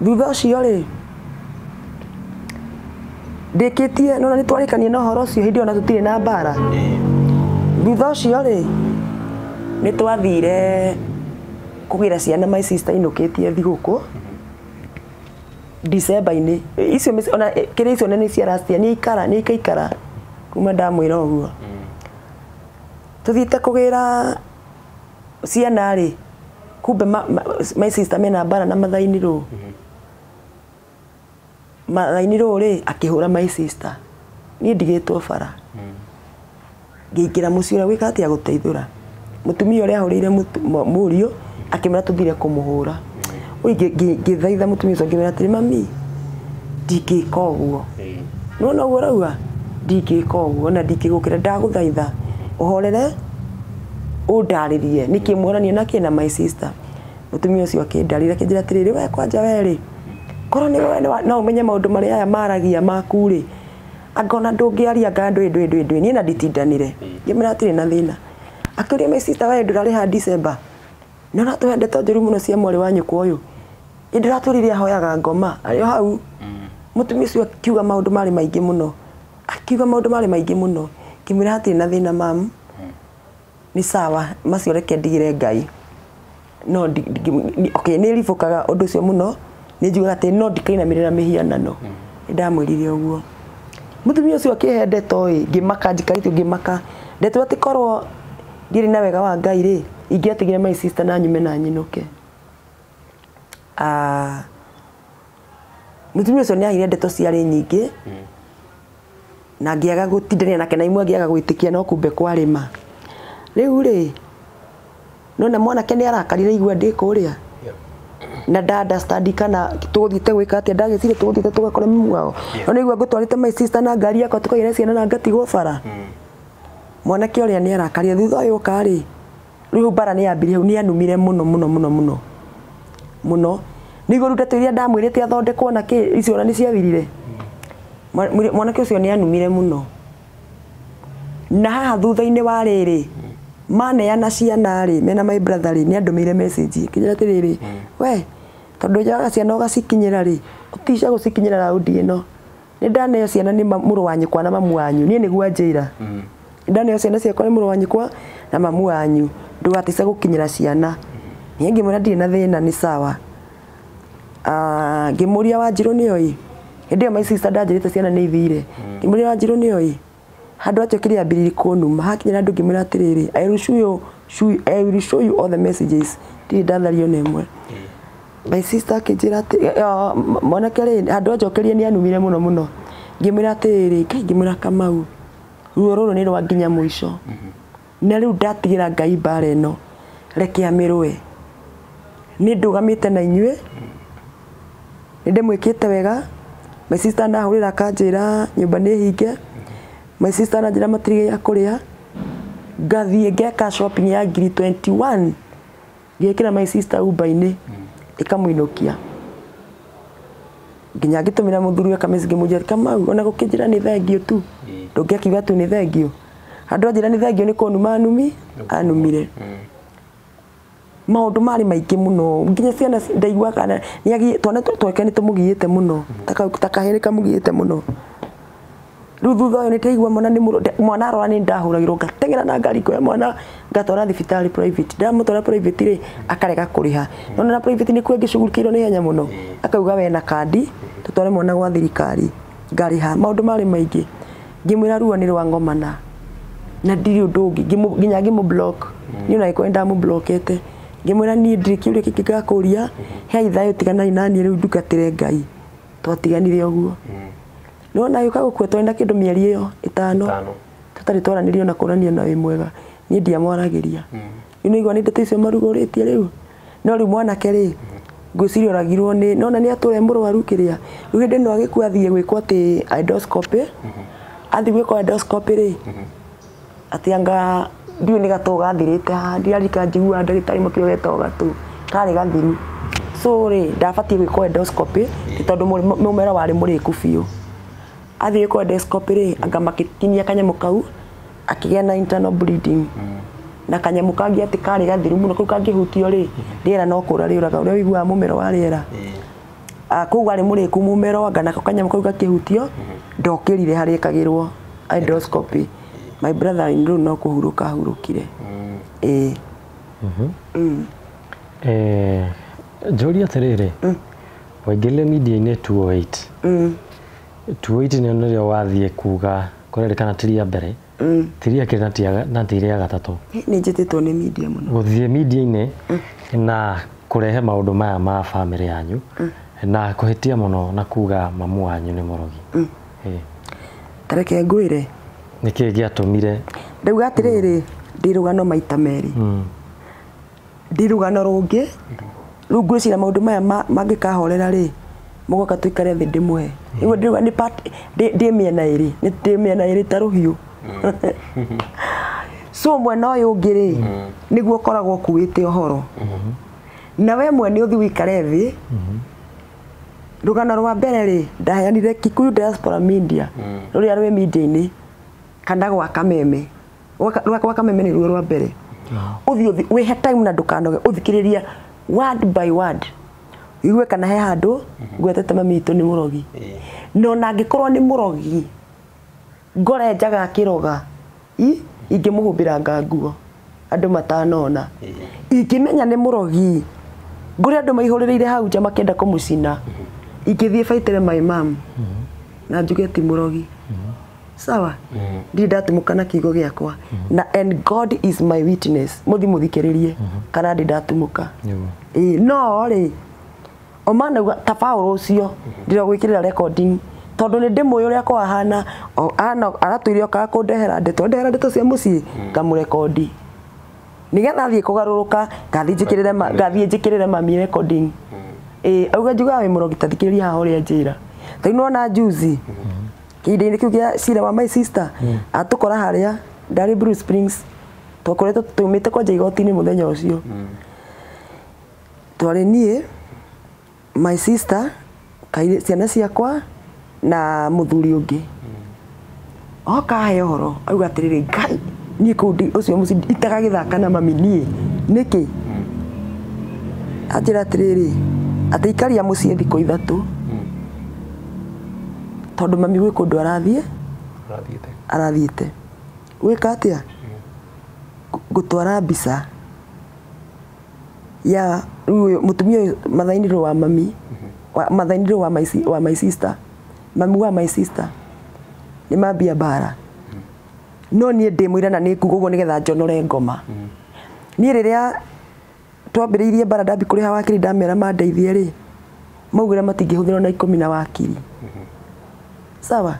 Thutha ũcio rĩ ndĩkĩtie nona nĩ twarĩkania na ũhoro ũcio hĩndĩ ĩyo na tũtirĩ na mbara. Thutha ũcio rĩ nĩ twathire kũgĩra ciana my sister inũkĩtie thigũkũ December-inĩ icio ona kĩrĩa icio nĩ cia last year nĩ ikara nĩ ikaikara kuma ndamwĩra ũguo. Tũthiĩte kũgĩra ciana rĩ kumbe my sister mena mbara na mathaini rũ. Mathaini rũ rĩ akĩhũra my sister. Niĩ ndigĩtwo bara. Ngĩingĩra mũciĩ ũrĩa gwĩka atĩa gũteithũra. Mũtumia ũrĩa ahũrĩire mũriũ akĩmwĩra tũthire kũmũhũra. Oi ngĩthaitha mũtumia ũcio ngĩmwĩra atĩrĩ mami ndingĩka ũguo. Nĩwona ũguo ũrauga ndingĩka ũguo na ndingĩgũkĩra ndagũthaitha ũhorere ũndarĩrie nĩkĩ mũhoranie nakĩ na my sister. Mũtumia ũcio akĩndarĩria akĩnjĩra atĩrĩrĩ we kwanja we rĩ korwo nĩ we no ũmenye maũndũ marĩa aya maragia maku rĩ angona ndũngĩaria anga ndũĩ ndũĩ ndũĩ ndũĩ niĩ na nditindanire. Ngĩmwĩra hatirĩ na thĩna. Akĩũria my sister we ndũrarĩha December. Nĩ ũratũhe ndeto njũru mũno cia mwarĩ wa nyũkwa ũyũ. Ĩ ndĩratũrire ahoyaga ngoma arĩ o hau. Mũtumia ũcio akiuga maũndũ marĩ maingĩ mũno. Akiuga maũndũ marĩ maingĩ mũno. Ngĩmwĩra hatirĩ na thĩna mamu. Nĩ sawa macio reke ndigĩre Ngai. No okay nĩ ribokaga ũndũ ũcio mũno. Nĩ njugaga atĩ no ndikainamĩrĩra mĩhianano. Nĩ ndamwĩrire ũguo. Mũtumia ũcio akĩhe ndeto ĩ ngĩmaka njikarĩte ngĩmaka. Ndeto atĩ korwo ndirĩ na wega wa Ngai rĩ ingĩatigire my sister na nyume na nyinũke. Mũtumia ũcio nĩ aheire ndeto ciarĩ nyingĩ. Na ngĩaga gũtindania nake na imwe ngĩaga gwĩtĩkia no kumbe kwarĩ ma. Rĩu rĩ nona mwanake nĩ arakarire igua ndĩ kũrĩa. Na nda understand kana tũgũthiĩte gwĩka atĩa ndagĩciria tũgũthiĩte tũgakora mumu wao. No nĩigua ngũtwarĩte my sister na ngari yakwa tũkagĩra ciana na ngatigwo bara. Mwanake ũrĩa nĩ arakarire thutha ũyũ oka rĩ rĩu mbara nĩ yambirie hau nĩ anumire mũno mũno mũno mũno. Mũno. Nĩguo rĩu ndeto iria ndamwĩrĩte athondekwo na kĩ icio ona nĩ ciathirire. Mwanake ũcio nĩ anumire mũno. Na haha thutha-inĩ wa rĩrĩ maneana ciana rĩ mena my brother rĩ nĩ andũmĩire message akĩnjĩra atĩrĩrĩ we tondũ njoyaga ciana ũgacikinyĩra rĩ ũtice gũcikinyĩra raundi ĩno. Nĩ ndaneo ciana nĩ mũrũ wa nyũkwa na mamu wanyu niĩ nĩguo anjĩra. Nĩ ndaneo ciana ciakwa nĩ mũrũ wa nyũkwa na mamu wanyu ndũgatice gũkinyĩra ciana. Niĩ ngĩmwĩra ndirĩ na thĩna nĩ sawa. Ngĩmũria Wanjirũ nĩoĩ. Hĩndĩ ĩyo my sister ndanjĩrĩte ciana nĩ ithire. Ngĩmũria Wanjirũ nĩoĩ. Handũ atuĩkire ambĩrĩrie kũnuma hakinyĩra andũ ngĩmwĩra atĩrĩrĩ I will show you, I will show you all the messages. Ndirĩ ndathario na ĩmwe. My sister akĩnjĩra atĩ mwanake rĩ handũ anjokerie nĩ anumire mũno mũno. Ngĩmwĩra atĩrĩrĩ Ngai ngĩmwĩra Kamau ruo rũrũ nĩ rwa nginya mũico. Na rĩu ndatigĩra Ngai mbara ĩno reke amĩrũe. Nĩ ndũgamĩte na inyuĩ. Nĩ ndĩmwĩkĩte wega. My sister ndahũrĩra akanjĩra nyũmba nĩ hinge. My sister ananjĩra matirĩ gĩa kũrĩa. Ngathiĩ ngeka shopping ya ngiri 21. Ngĩkĩra my sister Uber-inĩ ĩkamũinũkia. Nginya ngĩtũmĩra mũthuri we kameci ngĩmũnjĩra Kamau ona gũkĩnjĩra nĩ thengio tu. Ndũngĩakiuga tu nĩ thengio. Handũ anjĩra nĩ thengio nĩ kũnuma anumi anumire. Maũndũ marĩ maingĩ mũno nginya ciana ndaiguaga nĩ twana twake nĩ tũmũgiĩte mũno ta kahĩĩ nĩ kamũgiĩte mũno. Rĩu thutha ũyũ nĩ ndaigua mwana nĩ mwana arora nĩ ndahũragĩrwo ngateng'era na ngari ngoya mwana ngatwara thibitarĩ private. Ndamũtwara private rĩ akarega kũrĩha. Nona na private nĩkuo ĩngĩcugurikĩirwo nĩ ihenya mũno. Akauga we na kandi tũtware mwana gwa thirikari ngarĩha. Maũndũ marĩ maingĩ. Ngĩmwĩra ruo nĩ rwa ngomana. Na ndirĩ ũndũ ũngĩ nginya ngĩmũ block. Niĩ ona angĩkorwo nĩ ndamũblockete. Ngĩmwĩra niĩ ndirĩ kĩũria kĩngĩ ngakũria hei thayũ tiganai na niĩ rĩu ndungatĩre Ngai. Twatiganire ũguo. Nĩwona agĩũka gũkua twarĩ na kĩndũ mĩeri ĩyo ĩtano. Tũtarĩ twaranĩria ona kũrania na wĩ mwega. Niĩ ndiamwaragĩria. Rĩu nĩigua nĩ ndeto icio marugũrĩtie rĩu. No rĩu mwanake rĩ ngwĩciria oragirwo nĩ nona nĩ atũre mũrwaru kĩrĩa. Rĩu hĩndĩ ĩno agĩkua athiĩ gwĩkwo atĩ endoscopy. Athiĩ gwĩkwo endoscopy rĩ atĩ anga ndiũĩ nĩ gatũ gathirĩte haha ndirarika njiguaga ndagĩtarĩ makiuga getagwo gatũ karĩ gathiru. So rĩ ndabatiĩ gwĩkwo endoscopy tondũ mũmero warĩ mũrĩku biũ. Athiĩ gwĩkwo endoscopy rĩ anga makĩtinia kanyamũ kau akĩgĩa na internal bleeding. Na kanyamũ kangĩ atĩ karĩ gathiru mũno kau kangĩhutio rĩ rĩera no kũra rĩũraga ũrĩa ũiguaga mũmero wa rĩera. Kũu warĩ mũrĩku mũmero anga nako kanyamũ kau gakĩhutio ndokĩrire harĩa ĩkagĩrwo endoscopy. My brother in law no kũhurũka ahurũkire. Njũrie atĩrĩrĩ, waingĩrire media-inĩ 208. 208 nĩ nĩrĩo wathiĩ kuga kũrerĩkana ti rĩa mbere, ti rĩa kerĩ na ti rĩa gatatũ. Nĩ njĩtĩtwo nĩ media mũno. Gũthiĩ media-inĩ na kũrehe maũndũ maya ma family yanyu na kũhĩtia mũno na kuga mamu wanyu nĩ mũrogi. Tareke ngwĩre. Nĩkĩĩ gĩatũmire? Ndauga atĩrĩrĩ, ndĩ rũgano maita merĩ. Ndĩ rũgano rũngĩ, rĩu ngwĩciria maũndũ maya mangĩkahorera rĩ, mũgoka tũikare thĩ ndĩmũhe. Rĩu ndĩrauga nĩ part ndĩ mĩena ĩrĩ, nĩ ndĩ mĩena ĩrĩ ta rũhiũ. So mwena ũyũ ũngĩ rĩ, nĩguo ũkoragwo ũkuĩte ũhoro. Na we mwene ũthiĩ ũikare thĩ. Rũgano rwa mbere rĩ, ndaheanire Kikuyu Diaspora Media, rũrĩa rwĩ media-inĩ, kana gwa Kameme. Gwa Kameme nĩ ruo rwa mbere. Ũthiĩ wĩhe time na ndũkanoge, ũthikĩrĩrie word by word. Igue kana he handũ ngwetete mami witũ nĩ mũrogi. No ona angĩkorwo nĩ mũrogi, ngore njaga akĩroga, ingĩmũhumbĩranga nguo andũ matanona. Ingĩmenya nĩ mũrogi, ngũrĩ andũ maihũrĩrĩire hau nja makĩenda kũmũcina, ingĩthiĩ baitĩre my mom na njuge ti mũrogi. Sawa? Ndirĩ ndatumũka na kiugo gĩakwa. Na and God is my witness. Mũthi mũthikĩrĩrie kana ndĩ ndatumũka. No rĩ, o manauga ta Paul ũcio ndiragwĩkĩrĩra recording tondũ nĩ ndĩmũĩ ũrĩa kwahana, aratũire okaga kũndehera ndeto, ndehera ndeto cia mũciĩ ngamũrekondi nĩgetha athiĩ kũgarũrũka ngathiĩ njĩkĩrĩre mami recording. Auga njugaga wĩ mũrogi ta thikĩrĩria haha ũrĩa njĩra. Ta rĩu nĩwona juzi kĩhinda-inĩ kĩu gĩa cira wa my sister atũkora harĩa ndarĩ Blue Springs, twakoretwo tumĩte kwanja igoti-inĩ mũthenya ũcio. Twarĩ niĩ, my sister, ciana ciakwa na mũthuri ũngĩ. Oka ahe ũhoro auga atĩrĩrĩ, Ngai niĩ kũu ũcio mũciĩ itagagĩthaka na mami niĩ nĩkĩ? Anjĩra atĩrĩrĩ, atĩ ikaria mũciĩ thikũ ithatũ tondũ mami gwĩ kũndũ arathiĩte. Gwĩka atĩa? Gũtwara mbica ya rĩu mũtumia ũyũ mathainĩ wa mami, mathainĩ wa my sister, mami wa my sister nĩ mambia mbara. No niĩ ndĩ mũira na nĩ nguga ũguo nĩgetha njonore ngoma. Niĩ rĩrĩa twambĩrĩirie mbara ndambi kũrĩha wakiri ndamera mandeithie rĩ, maugire matingĩhũthĩra ona 10 na wakiri. Sawa?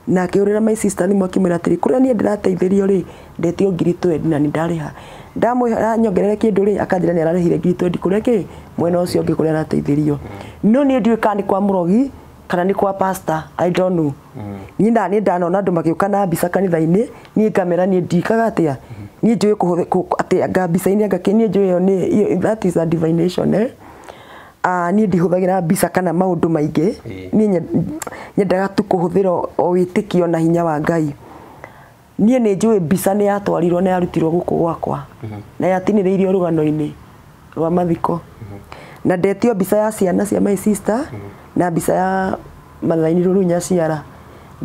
Na akĩhũrĩra my sister thimũ akĩmwĩra atĩrĩ, kũrĩa niĩ ndĩrateithĩrio rĩ, ndetio ngiri 20 na nĩ ndarĩha. Ndamwĩra nyongerere kĩndũ rĩ, akanjĩra nĩ ararĩhire ngiri 20 kũrĩa kĩ mwena ũcio ũngĩ kũrĩa arateithĩrio. No niĩ ndiũĩ kana nĩ kwa mũrogi kana nĩ kwa pastor, I don't know. Niĩ nĩ ndanona andũ magĩũka na mbica kanitha-inĩ, niĩ ngamera niĩ ndikaga atĩa. Niĩ njũĩ atĩ anga mbica-inĩ anga kĩ, niĩ njũĩ ĩyo nĩ that is a divination. Niĩ ndihũthagĩra mbica kana maũndũ maingĩ. Niĩ nyendaga tu kũhũthĩra o wĩtĩkio na hinya wa Ngai. Niĩ nĩ njũĩ mbica nĩ yatwarirwo na yarutirwo gũkũ gwakwa na yatinĩrĩirio rũgano-inĩ rwa mathiko. Na ndetio mbica ya ciana cia my sister na mbica ya mathainĩ rũrũ nyaciara.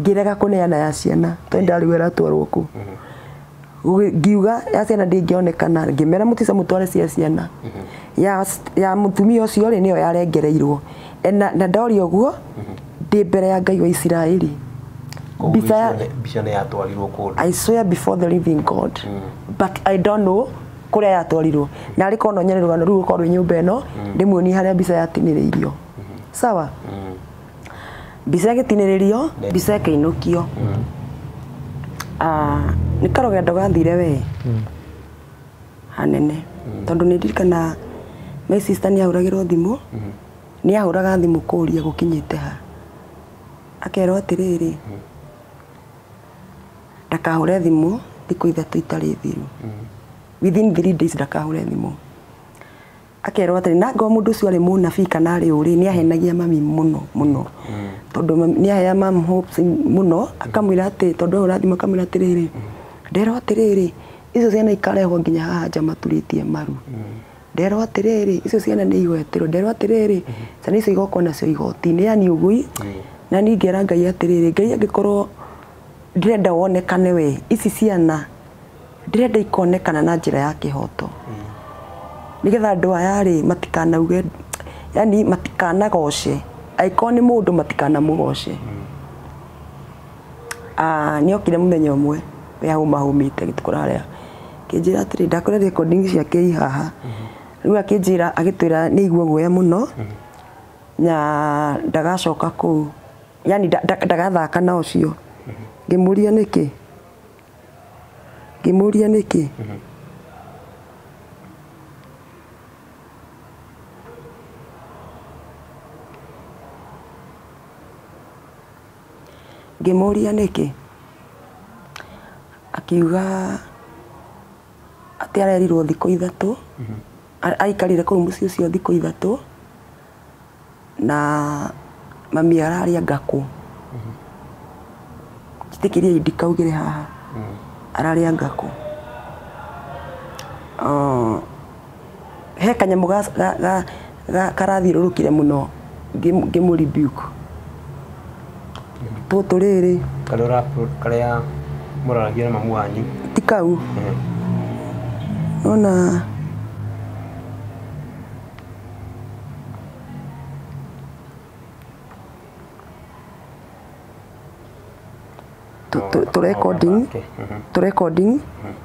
Ngĩrega kũneana ya ciana tondũ ndarĩ ĩratwarwo kũ. Ngiuga ya ciana ndĩngĩonekana, ngĩmera mũtice mũtware cia ciana. Ya mũtumia ũcio rĩ nĩyo yarengereirwo. Na ndoria ũguo ndĩ mbere ya Ngai wa Isiraeli. Mbica nĩ yatwarirwo kũndũ. I swear before the living God. But I don't know kũrĩa yatwarirwo. Na arĩ korwo no nyone rũgano rũu rũkorwo rwĩ nyũmba ĩno, ndĩmuonie harĩa mbica yatinĩrĩirio. Sawa? Mbica ĩgĩtinĩrĩrio, mbica ĩkĩinũkio. Nĩ karũgendo gathire we hanene tondũ nĩ ndirikana my sister nĩ ahũragĩrwo thimũ, nĩ ahũraga thimũ kũũria gũkinyĩte ha, akerwo atĩrĩrĩ, ndakahũre thimũ thikũ ithatũ itarĩ thiru, within 3 days ndakahũre thimũ. Akerwo atĩrĩ na ngorwo mũndũ ũcio arĩ mũnabii kana arĩ ũrĩ nĩ ahenagia mami mũno mũno. Tondũ nĩ ahea mam hopes mũno akamwĩra atĩ tondũ we ũrathima akamwĩra atĩrĩrĩ nderwo atĩrĩrĩ icio ciana ikarehwo nginya haha nja maturĩtie maru. Nderwo atĩrĩrĩ icio ciana nĩ igweterwo nderwo atĩrĩrĩ ciana icio igokwo nacio igoti-inĩ yani ũguo. Na niĩ ngera Ngai atĩrĩrĩ Ngai angĩkorwo ndĩrenda wonekane we ici ciana ndĩrenda ikonekana na njĩra ya kĩhoto. Nĩgetha andũ aya rĩ matikanauge yani matikanagoce angĩkorwo nĩ mũndũ matikanamũgoce. Nĩokire mũthenya ũmwe we ahũmahũmĩte gĩtukũra harĩa akĩnjĩra atĩrĩ ndakora recording ciake i haha. Rĩu akĩnjĩra agĩtwĩra nĩ aigua guoya mũno na ndagacoka kũu yani ndagathaka na ũcio. Ngĩmũria nĩkĩ ngĩmũria nĩkĩ. Ngĩmũria nĩkĩ akiuga atĩ arerirwo thikũ ithatũ aikarire kũu mũciĩ ũcio thikũ ithatũ na mami ararĩa ngakũ. Njĩtĩkĩrie ndikaugĩre haha ararĩa ngakũ. He kanyamũ karathiũrũrũkire mũno ngĩmũ rebuke. Tũtũ rĩrĩ karĩa mũraragia na mamu wanyu ti kau. Nona tu recording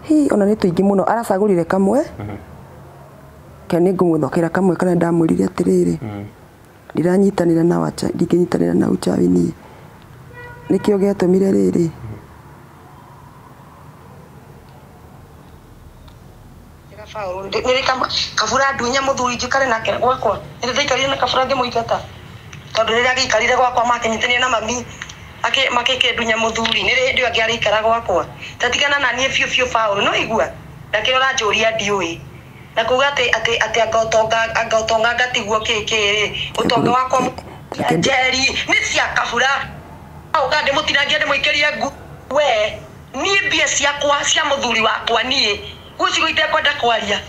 hi ona nĩ tũingĩ mũno aracagũrire kamwe ke nĩ ngũmũthokera kamwe kana ndamwĩrire atĩrĩrĩ ndiranyitanĩra na wacha ndingĩnyitanĩra na uchawi niĩ nĩkĩo gĩatũmire rĩrĩ. Kabura ndunya mũthuri njikare nake gwakwa nĩ ndaikarire na kabura ngĩmũingata tondũ rĩrĩa agĩikarire gwakwa makĩnyitanĩra na mami makĩkĩndunya mũthuri nĩ hĩndĩ ĩyo angĩarĩikara gwakwa tatigana na niĩ biũ biũ Paul no igua na kĩrĩa ũranjũria ndiũĩ na kuga atĩ atĩ atĩ anga ũtonga ngatiguo kĩ kĩ rĩ ũtonga wakwa njeri nĩ cia kabura auga ndĩmũtinangie ndĩmũikĩrie ngu we niĩ mbia ciakwa cia mũthuri wakwa niĩ gũcigo itekwenda kwaria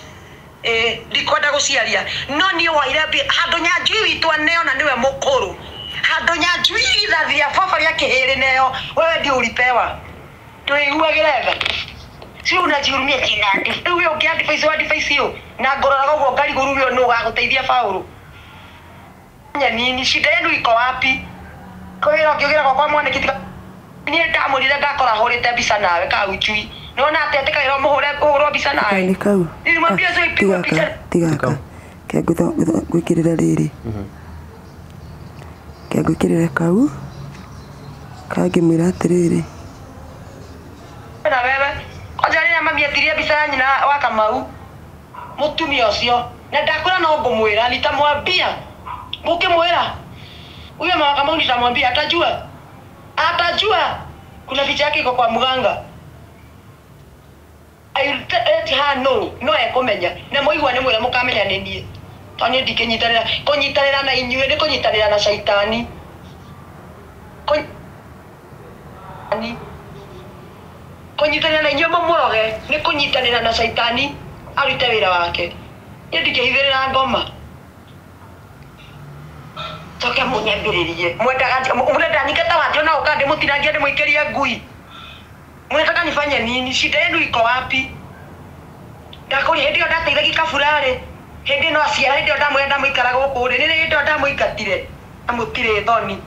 ndikwenda gũciaria no niĩ waire mbia handũ Nyanjui witũ aneo na nĩwe mũkũrũ handũ Nyanjui ithathia baba rĩa kĩhĩrĩ neo wewe ndio ulipewa ndũiguagĩre tha si unajihurumia kinandi rĩu we ũngĩ advice wa advice ĩyo na ngororaga ũguo ngarigũrũ ũyũ nũ ũgagũteithia Paul nini shida yenu iko wapi kwĩra ũngĩũgĩra gwakwa mwanĩki tiga niĩ ndamũrire ngakora hũrĩte mbica nawe kaucui nĩwona atĩ etĩkagĩrwo mũhũre ũhũrwo mbica nawe nĩ kau nilimwambia sio ipigwe picha tigaka ke ngwĩkĩrĩre rĩrĩ ke ngwĩkĩrĩre kau kangĩmwĩra atĩrĩrĩ na wewe kwanja rĩrĩa mami etirie mbica ya nyina wa Kamau mũtumia ũcio na ndakwĩra no ngũmwĩra nitamwambia mũkĩmwĩra huyo mama Kamau nitamwambia atajua atajua kuna picha yake iko kwa mganga. I let her know no ekumenya na muigua ni mwira mukamenya ni nie to ni ndinginyitanira kunyitanira na inyuĩ ni kunyitanira na shaitani kunyitanira na inyuĩ mumuroge ni kunyitanira na shaitani arute wira wake ni ndingihithirira ngoma toke munyambiririe mwendaga murenda nyikata wathio na ukande mutinangie ndimuikirie ngui. Mnataka nifanye nini? Shida yenu iko wapi? Ndakuri hindi yo ndateithagia kabura ri hindi no aciara hindi yo ndamwenda muikara guku ri ni hindi yo ndamũingatire na mũtirĩ thoni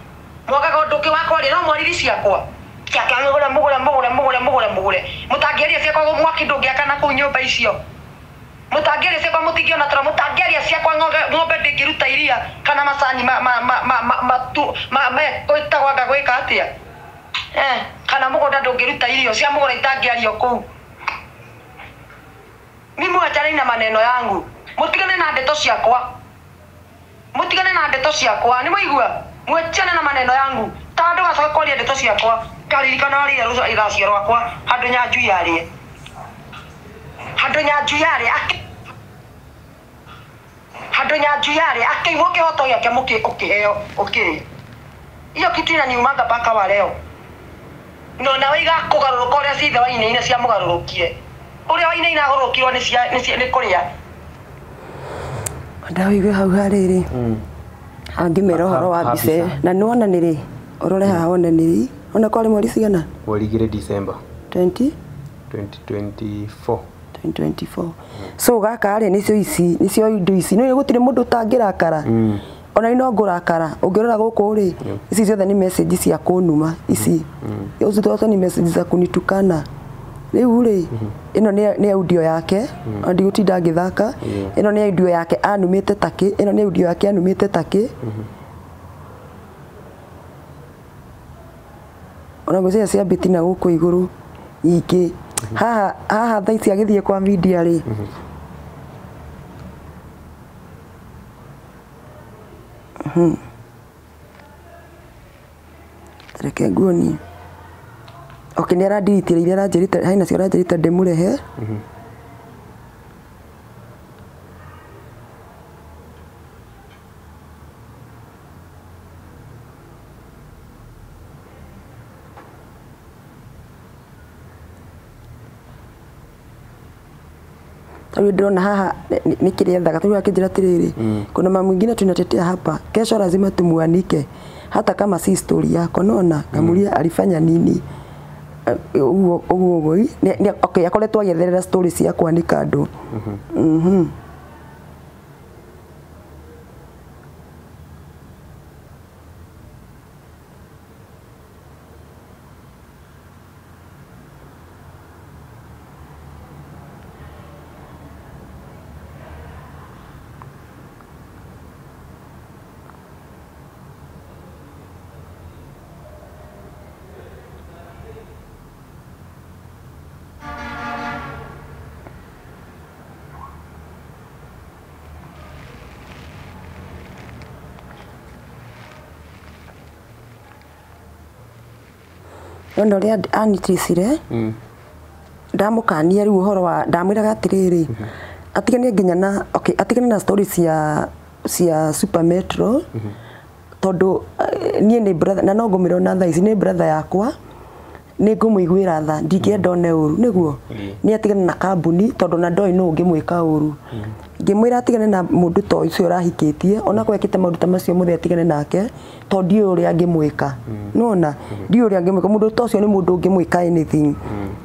mwagaga ũndũ ũngĩ wakwa ri no mwariri ciakwa ciake mũgũre mũgũre mũgũre mũgũre mũgũre mũgũre mũtangĩaria ciakwa mwaki ndũngĩakana kũu nyũmba icio mũtangĩaria ciakwa mũtingĩona toro mũtangĩaria ciakwa ng'ombe ndĩngĩruta iria kana macani gwĩtagwo anga gwĩka atĩa kana mugunda ndũngĩruta irio cia mugunda itangĩario kũu. Mimi wachana na maneno yangu mutigane na ndeto ciakwa mutigane na ndeto ciakwa ni mwaigua mwachane na maneno yangu ta andu gacoka kwaria ndeto ciakwa karirikana rĩrĩa rũracio rwakwa handũ Nyanjui yarĩe handũ Nyanjui yarĩe Handũ Nyanju yarĩ akĩimwo kĩhoto gĩake mũkĩ ũkĩheo ũkĩrĩ. Hiyo kitu inaniumaga mpaka wa leo. No nawe igakũgarũrũka ũrĩa cithe wa Wainaina ciamũgarũrũkire. Ũrĩa Wainaina agũrũkirwo nĩ kũrĩa. Ndawigua hau harĩrĩ angĩmera ũhoro wa mbica na nĩwona nĩrĩ ũrore haha wone nĩrĩ ona kwarĩ mweri cigana? Mweri 2 December 20 2024. 2024. So gaka rĩ nĩcio ici nĩcio indo ici nĩ gũtirĩ mũndũ ũtangĩrakara. Ona no ngũrakara ũngĩrora gũkũ rĩ ici ciothe nĩ message cia kũnuma ici ici ciothe nĩ message za kunitukana. Rĩu rĩ ĩno nĩ audio yake ona ndigũtinda ngĩthaka. Ĩno nĩ audio yake anumĩte takĩ, ĩno nĩ audio yake anumĩte takĩ. Ona ngwĩciria cia Bettina gũkũ igũrũ nyingĩ. Haha haha thaa ici agĩthiĩ kwa media rĩ reke nguonie. Okay, nĩ arandiritire iria aranjĩrĩte hena cio aranjĩrĩte ndĩmũrehe. Rĩu ndĩrona haha nĩ kĩrĩa ethaga rĩu akĩnjĩra atĩrĩrĩ kuna mama mwingine tunatetea hapa kesho lazima tumuanike hata kama si story yako nona ngamuria alifanya nini ũguo ũguo ũguo okay akoretwo agĩetherera story cia kwanika andũ. Nona ũrĩa aniticire ndamũkania rĩu ũhoro wa ndamwĩraga atĩrĩrĩ atigane nginya na okay atigane na story cia Super Metro tondũ niĩ nĩ brother na no ngũmĩra ona thaa ici nĩ brother yakwa nĩ ngũmũiguĩra tha ndingĩenda one ũru nĩguo nĩ atigane na kambuni tondũ na ndoĩ nũ ũngĩmwĩka ũru. Ngĩmwĩra atigane na mũndũ ta ũcio ũrahikĩtie ona ko ekĩte maũndũ ta macio mothe atigane nake tondũ ndiũĩ ũrĩa angĩmwĩka. Nĩwona ndiũĩ ũrĩa angĩmwĩka mũndũ ta ũcio nĩ mũndũ ũngĩmwĩka anything.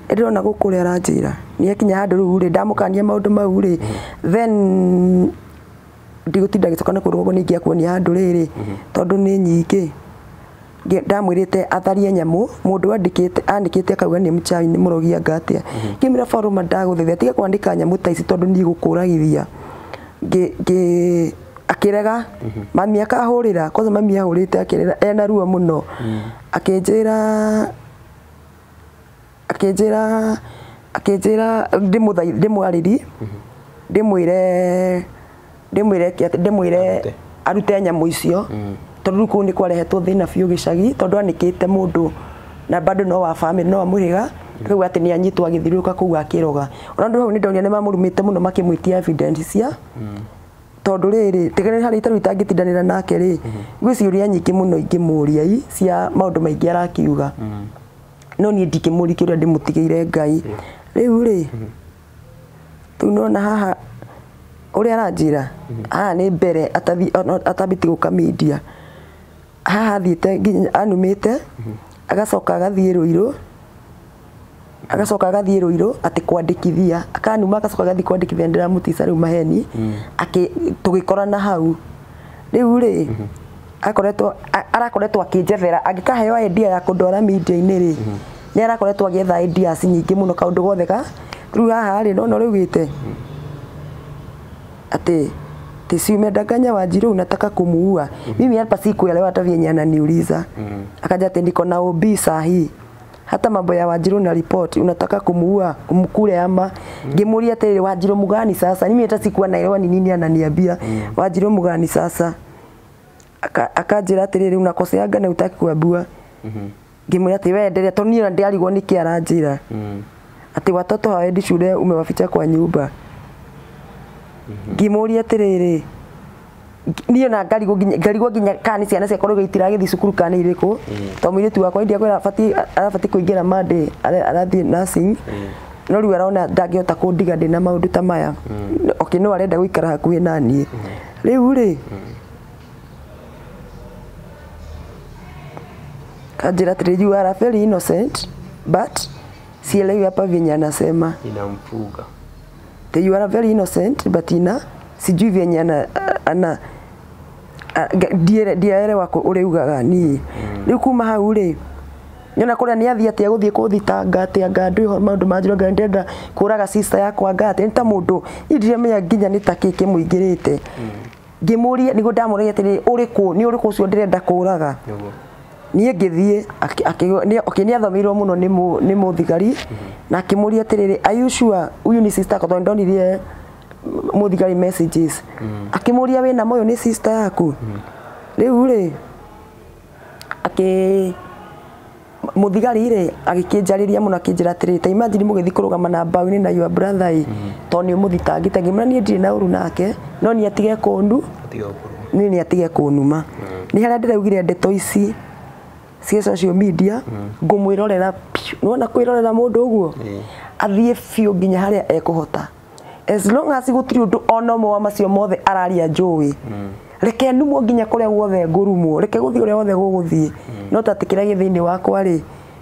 Ndĩrona gũkũ ũrĩa aranjĩra nĩ akinya handũ rĩu rĩ ndamũkania maũndũ mau rĩ then ndigũtinda ngĩcoka na kũndũ gũkũ ningĩ akuonia handũ rĩrĩ tondũ nĩ nyingĩ. Ndamwĩrĩte atharie nyamũ mũndũ andĩkĩte akauga nĩ mchawi nĩ mũrogi anga atĩa. Ngĩmwĩra Faruma ndagũthaitha tiga kwandĩka nyamũ ta ici tondũ niĩ gũkũragithia. Akĩrega mami akahũrĩra kwanza mami ahũrĩte akĩrĩra ena ruo mũno akĩnjĩra akĩnjĩra ndĩmwarĩrie ndĩmwĩre arute nyamũ icio tondũ rĩu kũu nĩ kwarehetwo thĩna biũ gĩcagi tondũ anĩkĩte mũndũ na bado no wa family no wa mũhĩrĩga rĩu atĩ nĩ anyitwo agĩthiũrũrũka kũu akĩroga. Ona andũ hau nĩ ndonire nĩ mamũrumĩte mũno makĩmwĩtia evidence cia tondũ rĩrĩ tigana harĩ itarũ itangĩtindanĩra nake rĩ gwĩ ciũria nyingĩ mũno ingĩmũria i cia maũndũ maingĩ arakiuga no niĩ ndingĩmũria kĩũria ndĩmũtigĩire Ngai. Rĩu rĩ rĩu nona haha ũrĩa aranjĩra haha nĩ mbere atambĩtie gũka media haha athiĩte nginya anumĩte agacoka agathiĩ Rũirũ agacoka agathiĩ Rũirũ atĩ kwandĩkithia akanuma agacoka agathiĩ kwandĩkithia ndĩramũtica rĩu maheni tũgĩkorana hau. Rĩu rĩ akoretwo arakoretwo akĩnjethera angĩkaheo idea ya kũndwara media-inĩ rĩ nĩ arakoretwo agĩetha ideas nyingĩ mũno kaũndũ gothe ka rĩu haha rĩ nona ũrĩa augĩte ati si umedanganya Wanjiru unataka kumuua. Mimi hapa sikuelewa hata vyenye ananiuliza. Akaja ati niko na OB sahi hata mambo ya Wanjiru na report unataka kumuua umkule ama. Ngimuria ati Wanjiru mugani sasa mimi hata sikuwa naelewa ni nini ananiambia. Wanjiru mugani sasa akanjĩra atĩrĩrĩ unakoseanga na utaki kuambiwa. Ngĩmwĩra atĩ we enderea tondũ niĩ ndiarigwo nĩkĩ aranjĩra atĩ watoto hawaendi shule umewaficha kwa nyumba. Ngĩmũria atĩrĩrĩ Niĩ na ngarigwo nginya kana nĩ ciana ciakwa rĩu itiragĩthiĩ cukuru kana nĩ irĩkũ to mũirĩtu wakwa india kwĩra arabatiĩ kũingĩra Monday arathiĩ nursing no rĩu arona ndangĩhota kũndiga ndĩna maũndũ ta maya. Okay, no arenda gũikara hakuhĩ na niĩ rĩu rĩ kanjĩra atĩrĩ you are very innocent but sielewi hapa vyenye anasema inamfuga you are very innocent but ina sijui vyenye ana ndiaelewa ũrĩa ugaga niĩ. Rĩu kuma hau rĩ nyona kũrĩa nĩ athiĩ atĩa gũthiĩ kũthitanga atĩ anga ndwĩho maũndũ manjĩra anga ndĩrenda kũraga sister yakwa anga atĩ nĩ ta mũndũ niĩ ndiramenya nginya nĩ ta kĩ kĩmũingĩrĩte. Ngĩmũria nĩguo ndamũragia atĩrĩ ũrĩkũ nĩ ũrĩkũ ũcio ndĩrenda kũraga. Niĩ ngĩthiĩ okay nĩ athomeirwo mũno nĩ mũthigari na akĩmũria atĩrĩrĩ are you sure huyu ni sister yako tondũ ndonirie mũthigari messages. Akĩmũria wĩna moyo nĩ sister yaku. Rĩu rĩ akĩ mũthigari rĩ agĩkĩnjarĩria mũno akĩnjĩra atĩrĩrĩ ta imagine mũgĩthiĩ kũrũgama na mbaũ-inĩ na your brother ĩ tondũ nĩ ũmũthitangĩte. Ngĩmwĩra niĩ ndirĩ na ũru nake no nĩ atige kũndu niĩ nĩ atige kũnuma. Nĩ harĩa ndĩraugire ndeto ici cia social media ngũmwĩrorera biũ. Nĩwona kwĩrorera mũndũ ũguo athiĩ biũ nginya harĩa ekũhota as long as gũtirĩ ũndũ ona ũmwe wa macio mothe araria njũĩ. Reke numwo nginya kũrĩa guothe ngũrumwo reke gũthiĩ ũrĩa wothe gũgũthiĩ no ta atĩ kĩrĩa gĩ thĩinĩ wakwa rĩ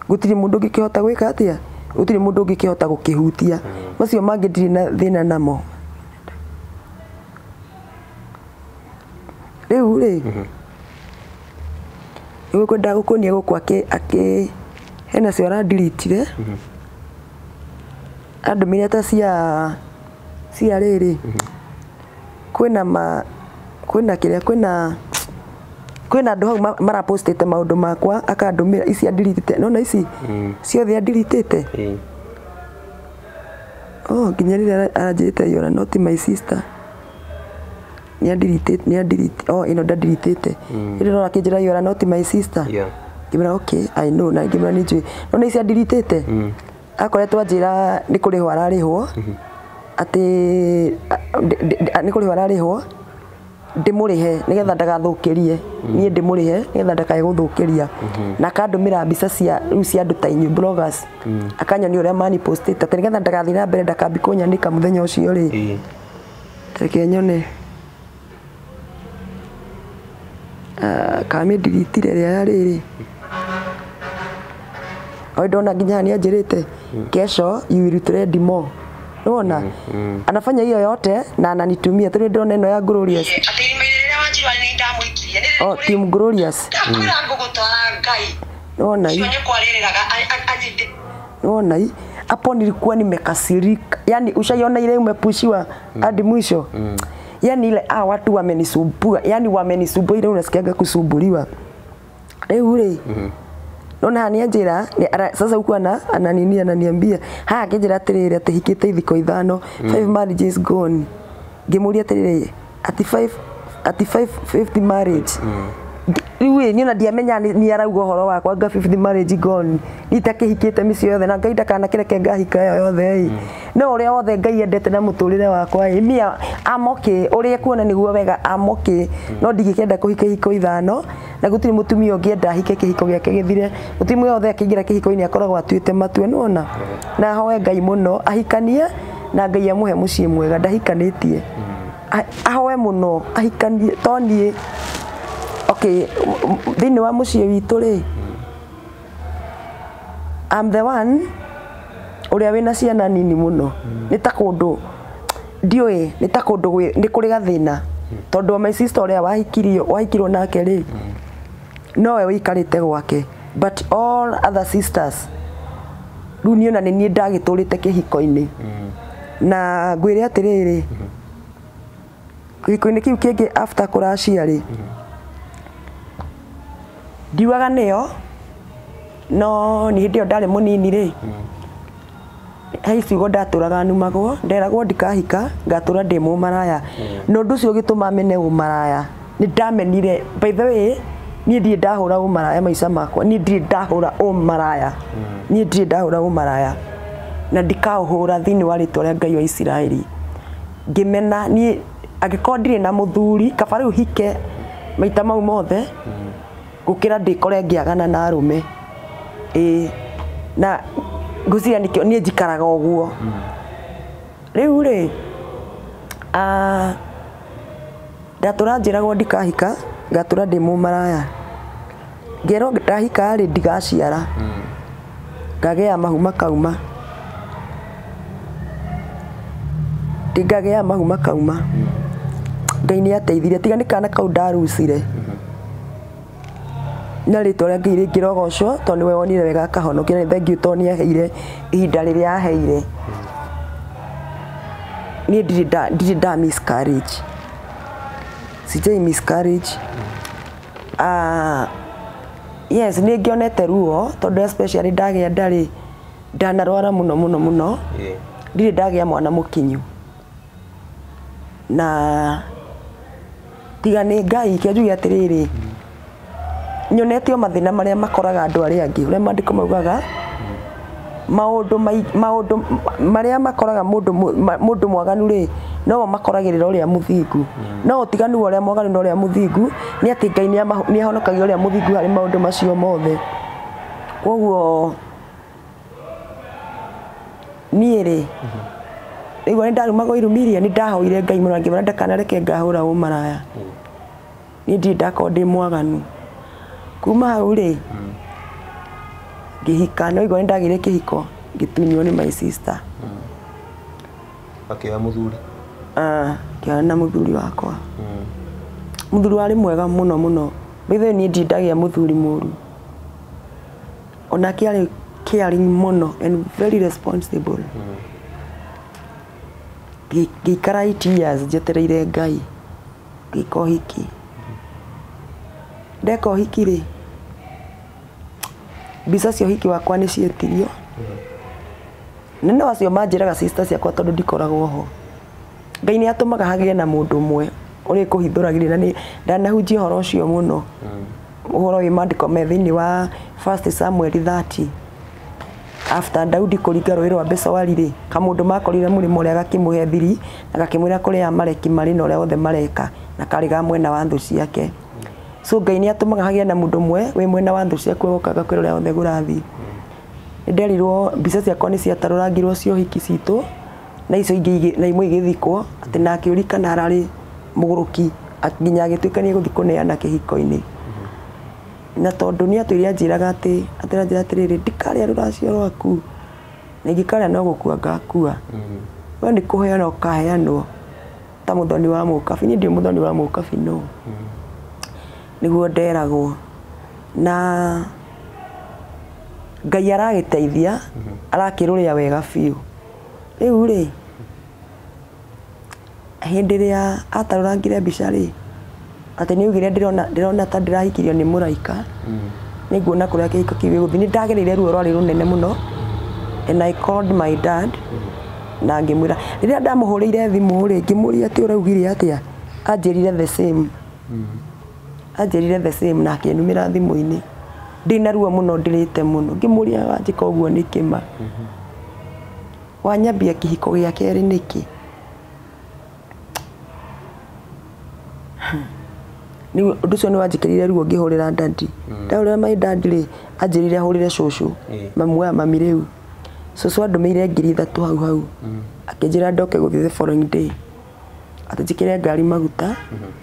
gũtirĩ mũndũ ũngĩkĩhota gwĩka atĩa gũtirĩ mũndũ ũngĩkĩhota gũkĩhutia. Macio mangĩ ndirĩ na thĩna namo. Rĩu rĩ nĩguo kwendaga gũkuonia gũkũ akĩ hena cio arandiritire andũmĩire ta cia rĩrĩ kwĩna ma kwĩna kĩrĩa kwĩna andũ hau marapostĩte maũndũ makwa akandũmĩra ici andiritĩte nona ici ciothe andiritĩte. Oh nginya rĩrĩa aranjĩrĩte you are not my sister nĩ andiritĩte oh ĩno ndandiritĩte ĩno no akĩnjĩra you are not my sister. Ngĩmwĩra okay I know na ngĩmwĩra nĩ njũĩ nona ici andiritĩte akoretwo anjĩra nĩ kũrĩhwo ararĩhwo atĩ nĩ kũrĩhwo ararĩhwo ndĩmũrĩhe nĩgetha ndagathũkĩrie niĩ ndĩmũrĩhe nĩgetha ndakae gũthũkĩria na akandũmĩra mbica cia rĩu cia andũ ta inyuĩ bloggers akanyonia ũrĩa manipostĩte atĩ nĩgetha ndagathiĩ na mbere ndakambi kũnyanĩka mũthenya ũcio rĩ reke nyone kamĩndiritire ĩrĩa ya rĩrĩ o ndona nginya nĩ anjĩrĩte kesho you will trend more. Unaona? Anafanya hiyo yote na ananitumia. Tuli ndona ino ya Glorious. Oh, team Glorious. Unaona hii? Unaona hii? Hapo nilikuwa nimekasirika. Yaani ushaiona ile umepushiwa hadi mwisho. Yaani ile watu wamenisumbua. Yaani wamenisumbua ile unasikiaga kusumbuliwa. Rĩu rĩ. Nona ni anjira sasa huku ananini ananiambia ha akĩnjĩra atĩrĩrĩ atĩ hikĩte ithiko ithano 5 marriages gone. Ngĩmũria atĩrĩrĩ ati 5 ati 550 marriage. Rĩu niĩ ona ndiamenya nĩ arauga ũhoro wakwa nga 50 marriage gone itakĩhikĩte mĩciĩ yothe na Ngai ndakanakĩreke ngahika ĩyo yothe ĩ no ũrĩa wothe Ngai endete na mũtũrĩre wakwa ĩ mia I'm okay ũrĩa kuona nĩguo wega I'm okay no ndingĩkĩenda kũhika ihiko ithano na gũtirĩ mũtumia ũngĩenda ahike kĩhiko gĩake gĩthire mũtumia wothe akĩingĩra kĩhiko-inĩ akoragwo atuĩte matua nĩwona na ahoe Ngai mũno ahikanie na Ngai amũhe mũciĩ mwega ndahikanĩtie ahoe mũno ahikanie to niĩ okay thĩinĩ wa mũciĩ witũ rĩ I'm the one ũrĩa wĩna ciana nini mũno nĩ ta kũndũ ndiũĩ nĩ ta kũndũ nĩ kũrĩ gathĩna tondũ my sister ũrĩa wahikirwo nake rĩ nowe wĩikarĩte gwake but all other sisters rĩu niĩ ona nĩ niĩ ndagĩtũrĩte kĩhiko-inĩ na ngwĩre atĩrĩrĩ kĩhiko-inĩ kĩu kĩngĩ after kũracia rĩ ndiugaga nĩyo no nĩ hĩndĩ ĩyo ndarĩ mũnini rĩ he ciugo ndatũraga numagwo nderagwo ndikahika ngatũra ndĩ mũmaraya na ũndũ ũcio ũgĩtũma mene ũmaraya nĩ ndamenire by the way niĩ ndirĩ ndahũra ũmaraya maica makwa niĩ ndirĩ ndahũra ũmaraya niĩ ndirĩ ndahũra ũmaraya na ndikaũhũra thĩinĩ wa rĩtwa rĩa Ngai wa Isiraeli ngĩmena niĩ Angĩkorwo ndirĩ na mũthuri kaba rĩu hike maita mau mothe gũkĩra ndĩkore ngĩagana na arũme. Ĩĩ na ngwĩciria nĩkĩo niĩ njikaraga ũguo. Rĩu rĩ ndatũra njĩragwo ndikahika ngatũra ndĩ mũmaraya. Ngerwo ndahika rĩ ndigaciara. Ngagĩa mahu makauma. Ndingagĩa mahu makauma. Ngai nĩ ateithirie tiga nĩ kana kau ndarucire. Na rĩtwa rĩa Ngai rĩngĩrogocwo tondũ nĩwe wonire wega akahonokia na nĩ thengiũ tondũ nĩ aheire ihinda rĩrĩa aheire. Niĩ ndirĩ nda miscarriage. Sijai miscarriage. Yes, nĩ ngĩonete ruo tondũ especially ndagĩa ndarĩ ndanarwara mũno mũno mũno. Ndirĩ ndagĩa mwana mũkinyu. Na tiga nĩ Ngai kĩo njuge atĩrĩrĩ nyonete o mathĩna marĩa makoraga andũ arĩa angĩ ũrĩa maandĩko maugaga maũndũ marĩa makoraga mũndũ mwaganu rĩ no makoragĩrĩra ũrĩa mũthingu. No ũtiganu wa ũrĩa mwaganu na ũrĩa mũthingu nĩ atĩ Ngai nĩ ahonokagia ũrĩa mũthingu harĩ maũndũ macio mothe. Koguo niĩ rĩ rĩu nĩ ndarumagwo irumiria nĩ ndahoire Ngai mũno ngĩmwĩra ndakanareke ngahũra ũmaraya. Niĩ ndirĩ ndakorwo ndĩ mwaganu. Kuma hau rĩ ngĩhika no igua nĩ ndagĩire kĩhiko ngĩtunywo nĩ my sister. Akĩoya mũthuri. Ngĩoya na mũthuri wakwa. Mũthuri warĩ mwega mũno mũno. By the way niĩ ndirĩ ndagĩa mũthuri mũru. Onake arĩ caring mũno and very responsible. Ngĩikara 8 years njetereire Ngai ngĩka ũhiki. Ndeka ũhiki rĩ mbica cia ũhiki wakwa nĩ cietirio. Na no acio manjĩraga sister ciakwa tondũ ndikoragwo ho. Ngai nĩ atũmaga hagĩe na mũndũ ũmwe ũrĩ kũhithũragĩria na nĩ ndanahunjia ũhoro ũcio mũno. Ũhoro wĩ maandĩko me thĩinĩ wa 1 Samuel 30. After Daudi kũringa rũĩ rwa Besori rĩ kamũndũ makorire mũrĩmo ũrĩa gakĩmũhe thiri na gakĩmwĩra kũrĩa Amaleki marĩ na ũrĩa othe mareka na karĩ ga mwena wa thũ ciake. So Ngai nĩ atũmaga hagĩe na mũndũ ũmwe wĩ mwena wa thũ ciaku ũgoka agakwĩra ũrĩa othe gũrathiĩ. Nĩ nderirwo mbica ciakwa nĩ ciatarũrangirwo cia ũhiki citũ na icio ingĩ na imwe igĩthikwo atĩ na akĩũria kana ararĩ mũgũrũki nginya agĩtuĩka nĩ egũthiĩ kũneana kĩhiko-inĩ. Na tondũ nĩ atwĩire anjĩraga atĩ atĩranjĩra atĩrĩrĩ ndikarĩa rũracio rwaku na ingĩkarĩa no gũkua ngakua. We nĩ kũheana ũkaheanwo ta mũthoni wa mũkabi. Niĩ ndirĩ mũthoni wa mũkabi no. Nĩguo nderagwo. Na Ngai aragĩteithia arakĩrũrĩa wega biũ. Rĩu rĩ hĩndĩ ĩrĩa atarũrangire mbica rĩ atĩ nĩ augire ndĩrona ta ndĩrahikirio nĩ mũraika. Nĩ nguona kũrĩa kĩhiko kĩu gĩgũthiĩ. Nĩ ndagereire ruo rwarĩ rũnene mũno and I called my dad na ngĩmwĩra rĩrĩa ndamũhũrĩire thimũ rĩ ngĩmũria atĩ ũraugire atĩa anjĩrire the same. Anjĩrire the same na akĩnumĩra thimũ-inĩ. Ndĩna ruo mũno ndĩrĩte mũno ngĩmũria wanjĩka ũguo nĩkĩ ma. Wanyambia kĩhiko gĩa kerĩ nĩkĩ? Nĩ ũndũ ũcio nĩ wanjĩkĩrire ruo ngĩhũrĩra dadi. Ndahũrĩra my dad rĩ anjĩrire ahũrĩre cũcũ mamu wa mami rĩu. Cũcũ andũmĩire 3,000 hau hau. Akĩnjĩra ndoke gũthiĩ the following day. Atĩ njĩkĩre ngari maguta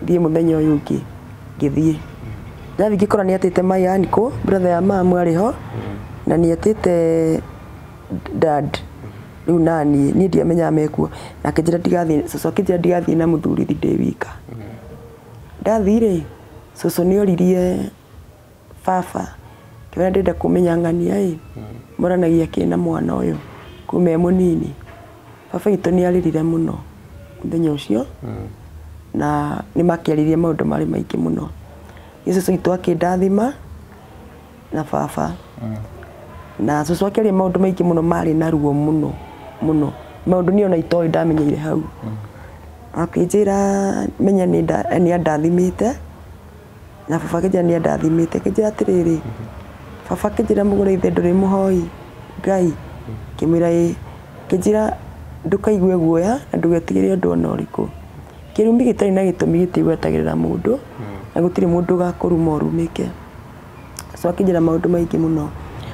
thiĩ mũthenya ũyũ ũngĩ ngĩthiĩ. Ndathiĩ ngĩkora nĩ atĩte my uncle brother ya mamu arĩ ho na nĩ atĩte dad rĩu naniĩ niĩ ndiamenyaga mekuo. Na akĩnjĩra ndigathiĩ cũcũ akĩnjĩra ndigathiĩ na mũthuri ndĩ wika. Ndathiĩ rĩ cũcũ nĩ oririe baba kĩrĩa ndĩrenda kũmenya ng'ania ĩ moranagia kĩ na mwana ũyũ kuma e mũnini. Baba witũ nĩ arĩrire mũno mũthenya ũcio na nĩ makĩaririe maũndũ marĩ maingĩ mũno. Niĩ cũcũ witũ akĩndathima na baba. Na cũcũ akĩaria maũndũ maingĩ mũno marĩ na ruo mũno mũno. Maũndũ niĩ ona itoĩ ndamenyeire hau. Akĩnjĩra menya nĩ andathimĩte na baba akĩnjĩra nĩ andathimĩte. Akĩnjĩra atĩrĩrĩ baba akĩnjĩra mũgũre ithe ndũrĩ mũhoi Ngai. Ngĩmwĩra ĩĩ. Akĩnjĩra ndũkaigue guoya na ndũgetigĩre ũndũ ona ũrĩkũ. Kĩrumi gĩtarĩ na gĩtũmi gĩtigwetagĩrĩra mũndũ na gũtirĩ mũndũ ũgakũruma ũrumĩke. So akĩnjĩra maũndũ maingĩ mũno.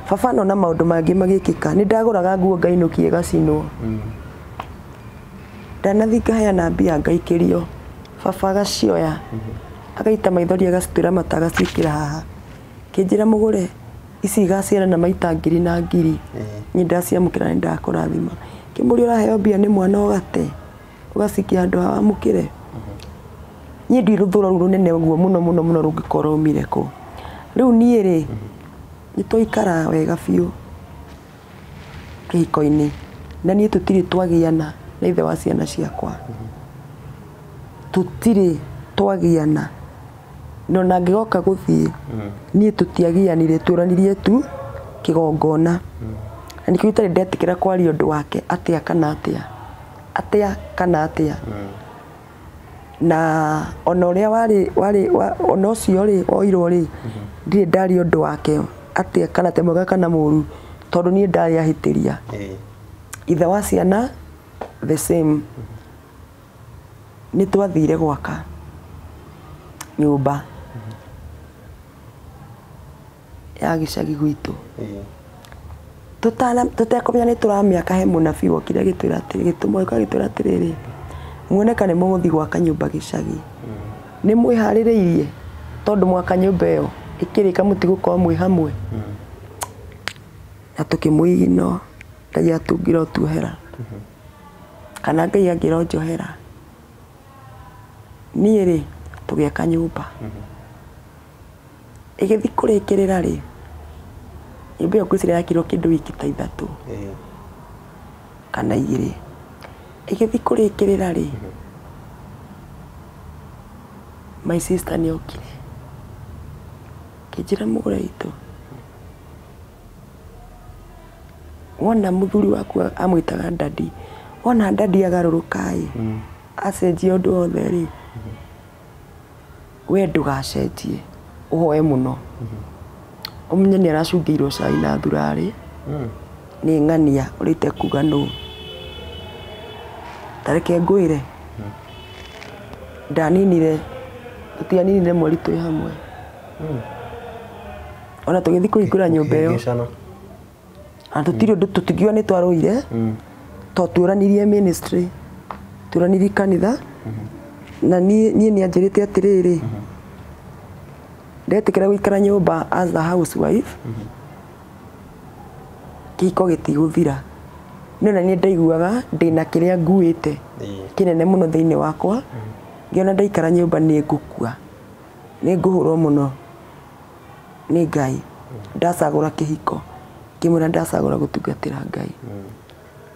Baba nona maũndũ mangĩ magĩkĩka, nĩ ndagũraga nguo ngainũkia ĩgacinwo. Ndanathi ngaheana mbia ngaikĩrio, baba agacioya agaita maithori agacitwĩra mata agaciĩkĩra haha. Kĩnjĩra mũgũre ici igaciarana maita ngiri na ngiri, niĩ ndaciamũkĩra nĩ ndakũrathima. Kĩmũria ũraheo mbia nĩ mwana ũgate ũgacikia handũ ha wamũkĩre. Niĩ ndiũĩ rũthũro rũu rũnene ũguo mũno mũno mũno rũngĩkorwo rumire kũ. Rĩu niĩ rĩ nĩ twaikara wega biũ kĩhiko-inĩ na niĩ tũtirĩ twagĩana na ithe wa ciana ciakwa. Tũtirĩ twagĩana na ona angĩgoka gũthiĩ niĩ tũtiagĩanire, tũranirie tu kĩgongona. Na nĩkĩo itarĩ ndetĩkĩra kwaria ũndũ wake atĩa kana atĩa, atĩa kana atĩa. Na ona ũrĩa warĩ ona ũcio rĩ oirwo rĩ ndirĩ ndaria ũndũ wake atĩa kana atĩa, mwega kana mũru, tondũ niĩ ndarĩ ahĩtĩria. Ithe wa ciana the same. Nĩ twathire gwaka nyũmba ya gĩcagi gwitũ. Tũtekũmenya nĩ tũramĩaka, he mũnabii wokire agĩtwĩra atĩrĩ, gĩtũmwo agĩtwĩra atĩrĩrĩ, muoneka nĩ mũgũthiĩ gwaka nyũmba gĩcagi, nĩ mwĩharĩrĩirie tondũ mwaka nyũmba ĩyo ĩkĩrĩka mũtigũkorwo mwĩ hamwe. Na tũkĩmũigino Ngai atungire ũtuohera kana Ngai angĩra ũnjohera. Niĩ rĩ tũgĩaka nyũmba ĩgĩthiĩ kũrĩkĩrĩra rĩ, nyũmba ĩyo ngwĩciria yakirwo kĩndũ wiki ta 3 kana 2. Ĩgĩthiĩ kũrĩkĩrĩra rĩ, my sister nĩ okire kĩnjĩra mũgũre witũ, wona mũthuri waku amwĩtaga dadi, wona dadi agarũrũka ĩ acenjia ũndũ wothe rĩ, we ndũgacenjie, ũhoe mũno. Ũmenye nĩ aracungĩirwo cai na thurarĩ nĩ ng'ania ũrĩa itekuga nũ. Ta reke ngwĩre, ndaninire, tũtianinire mweri twĩ hamwe. Ona tũgĩthiĩ kũhingũra nyũmba ĩyo na tũtirĩ ũndũ tũtingiuga nĩ twarũire, to tuoranirie ministry, tuoranirie kanitha. Na niĩ nĩ anjĩrĩte atĩrĩrĩ, ndetĩkĩra gũikara nyũmba as a housewife, kĩhiko gĩtigũthira. No na niĩ ndaiguaga ndĩna kĩrĩa nguĩte kĩnene mũno thĩinĩ wakwa, ngĩona ndaikara nyũmba nĩ ngũkua, nĩ ngũhũrwo mũno nĩ Ngai. Ndacagũra kĩhiko, ngĩmwĩra ndacagũra gũtungatĩra Ngai.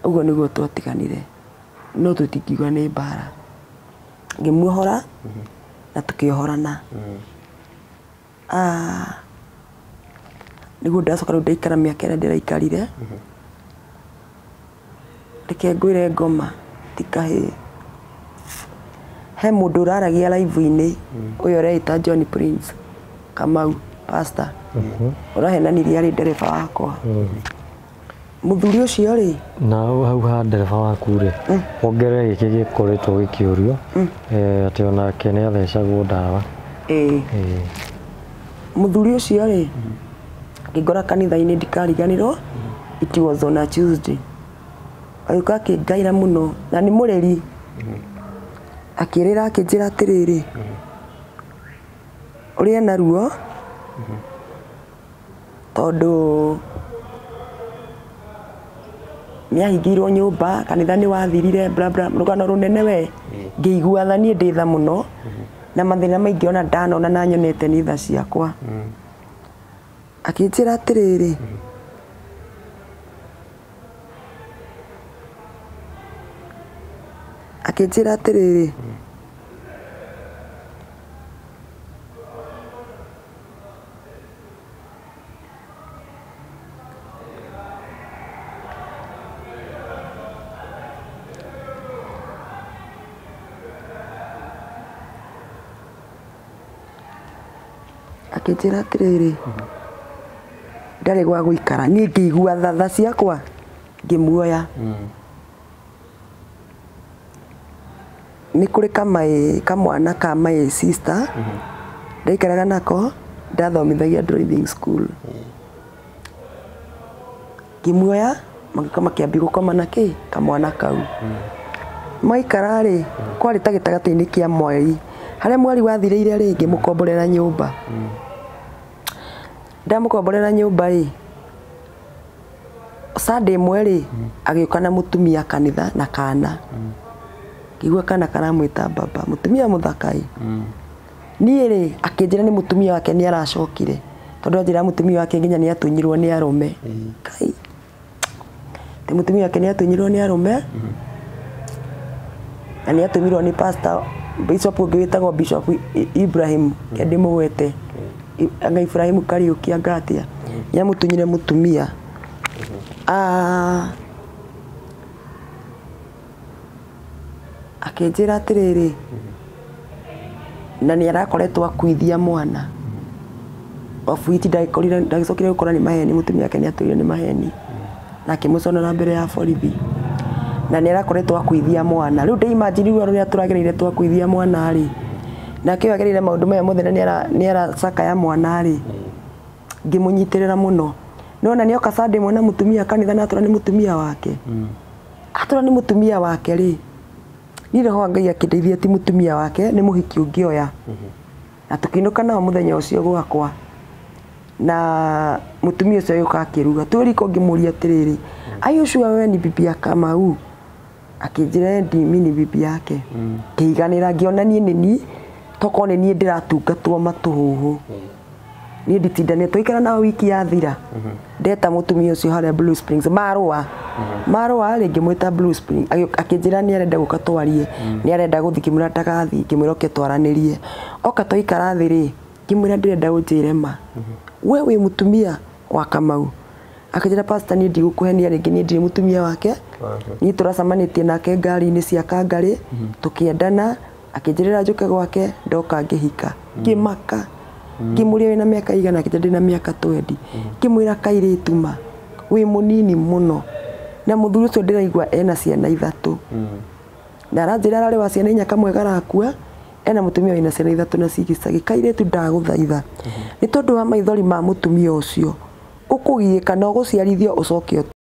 Ũguo nĩguo twatiganire, no tũtingiuga nĩ mbara. Ngĩmuohora na tũkĩohorana. Nĩguo ndacoka rĩu ndaikara mĩaka ĩrĩa ndĩraikarire. Reke ngwĩre ngoma ti kahĩĩ. He mũndũ ũraragia live-inĩ ũyũ ũreĩta John Prince Kamau pastor, ũrahenanirie arĩ ndereba wakwa. Mũthuri ũcio rĩ, na hau ha ndereba waku rĩ, wongerere gĩkĩ gĩkoretwo gĩkĩũrio atĩ onake nĩ athecagwo ndawa. Mũthuri ũcio rĩ, ngĩngora kanitha-inĩ ndikariganĩrwo, it was on a Tuesday. Agĩũka akĩngaĩra mũno na nĩ mũreri. Akĩrĩra akĩnjĩra atĩrĩrĩ, ũrĩa na ruo tondũ nĩahingĩirwo nyũmba, kanitha nĩ wathirire, bla bla, rũgano rũnene we. Ngĩigua tha, niĩ ndĩ tha mũno na mathĩna maingĩ ona ndanona na nyonete nĩ tha ciakwa. Akĩnjĩra atĩrĩrĩ, akĩnjĩra atĩrĩrĩ, akĩnjĩra atĩrĩrĩ, ndarĩ gwa gũikara. Niĩ ngĩigua tha ciakwa ngĩmuoya. Nĩ kũrĩ kamwana ka my sister ndaikaraga nako ndathomithagia driving school. Ngĩmuoya magĩũka makĩambia gũkoma na kĩ kamwana kau. Maikara rĩ kwarĩ ta gĩtagatĩ-inĩ kĩa mweri harĩa mweri wathirĩire rĩ ngĩmũkomborera nyũmba. Ndamũkomborera nyũmba rĩ Sunday ĩmwe rĩ agĩũka na mũtumia kanitha na kana. Ngĩigua kana karamwĩta baba mũtumia mũthaka ĩ. Niĩ rĩ akĩnjĩra nĩ mũtumia wake nĩ aracokire tondũ anjĩra mũtumia wake nginya nĩ atunyirwo nĩ arũme. Kai ti mũtumia wake nĩ atunyirwo nĩ arũme na nĩ atumirwo nĩ pastor bishop ũngĩ wĩtagwo Bishop Ibrahim ndĩmũgwete anga Ibrahim Kariuki anga atĩa nĩ amũtunyire mũtumia. Akĩnjĩra atĩrĩrĩ na nĩ arakoretwo akuithia mwana wabuiti ndagĩcokire gũkora nĩ maheni mũtumia wake nĩ atũire nĩ maheni na akĩmũconora mbere ya borithi na nĩ arakoretwo akuithia mwana rĩu ndĩ imagine ruo rũrĩa tũragereire twakuithia mwana rĩ nake agereire maũndũ maya mothe na nĩ aracakaya mwana rĩ ngĩmũnyitĩrĩra mũno nona nĩ oka Sunday mwana mũtumia kanitha na atũra nĩ mũtumia wake atũra nĩ mũtumia wake rĩ niĩ roho wa Ngai akĩndeithia ti mũtumia wake nĩ mũhiki ũngĩoya na tũkĩinũka nao mũthenya ũcio gwakwa na mũtumia ũcio agĩũka akĩruga twĩ riko ngĩmũria atĩrĩrĩ are you sure wewe ni bibi ya Kamau akĩnjĩra ndi mimi ni bibi yake ngĩiganĩra ngĩona niĩ nĩ niĩ tokorwo nĩ niĩ ndĩratungatwo matũhũhũ niĩ nditindanĩte twaikara nao wiki yathira ndeta mũtumia ũcio harĩa Blue Springs marũa marũa rĩ ngĩmwĩta Blue Springs akĩnjĩra nĩ arenda gũka twarie nĩ arenda gũthiĩ ngĩmwĩra ndagathiĩ ngĩmwĩra oke twaranĩrie oka twaikara thĩ rĩ ngĩmwĩra ndĩrenda ũnjĩre ma we wĩ mũtumia wa Kamau akĩnjĩra pastor niĩ ndigũkũhenia rĩngĩ niĩ ndirĩ mũtumia wake niĩ tũracemanĩtie nake ngari-inĩ cia Kangarĩ tũkĩendana akĩnjĩrĩra njũke gwake ndoka ngĩhika ngĩmaka ngĩmũria wĩna mĩaka igana akĩnjĩra ndĩna mĩaka 20 ngĩmwĩra kairĩtu ma wĩ mũnini mũno na mũthuri ũcio ndĩraigua ena ciana 3 na aranjĩra ararĩ wa ciana 4 kamwe garakua ena mũtumia wĩna ciana 3 na cigĩcagi kairĩtu ndagũthaitha nĩ tondũ wa maithori ma mũtumia ũcio ũkũgiĩka na ũgũciarithio ũcoke.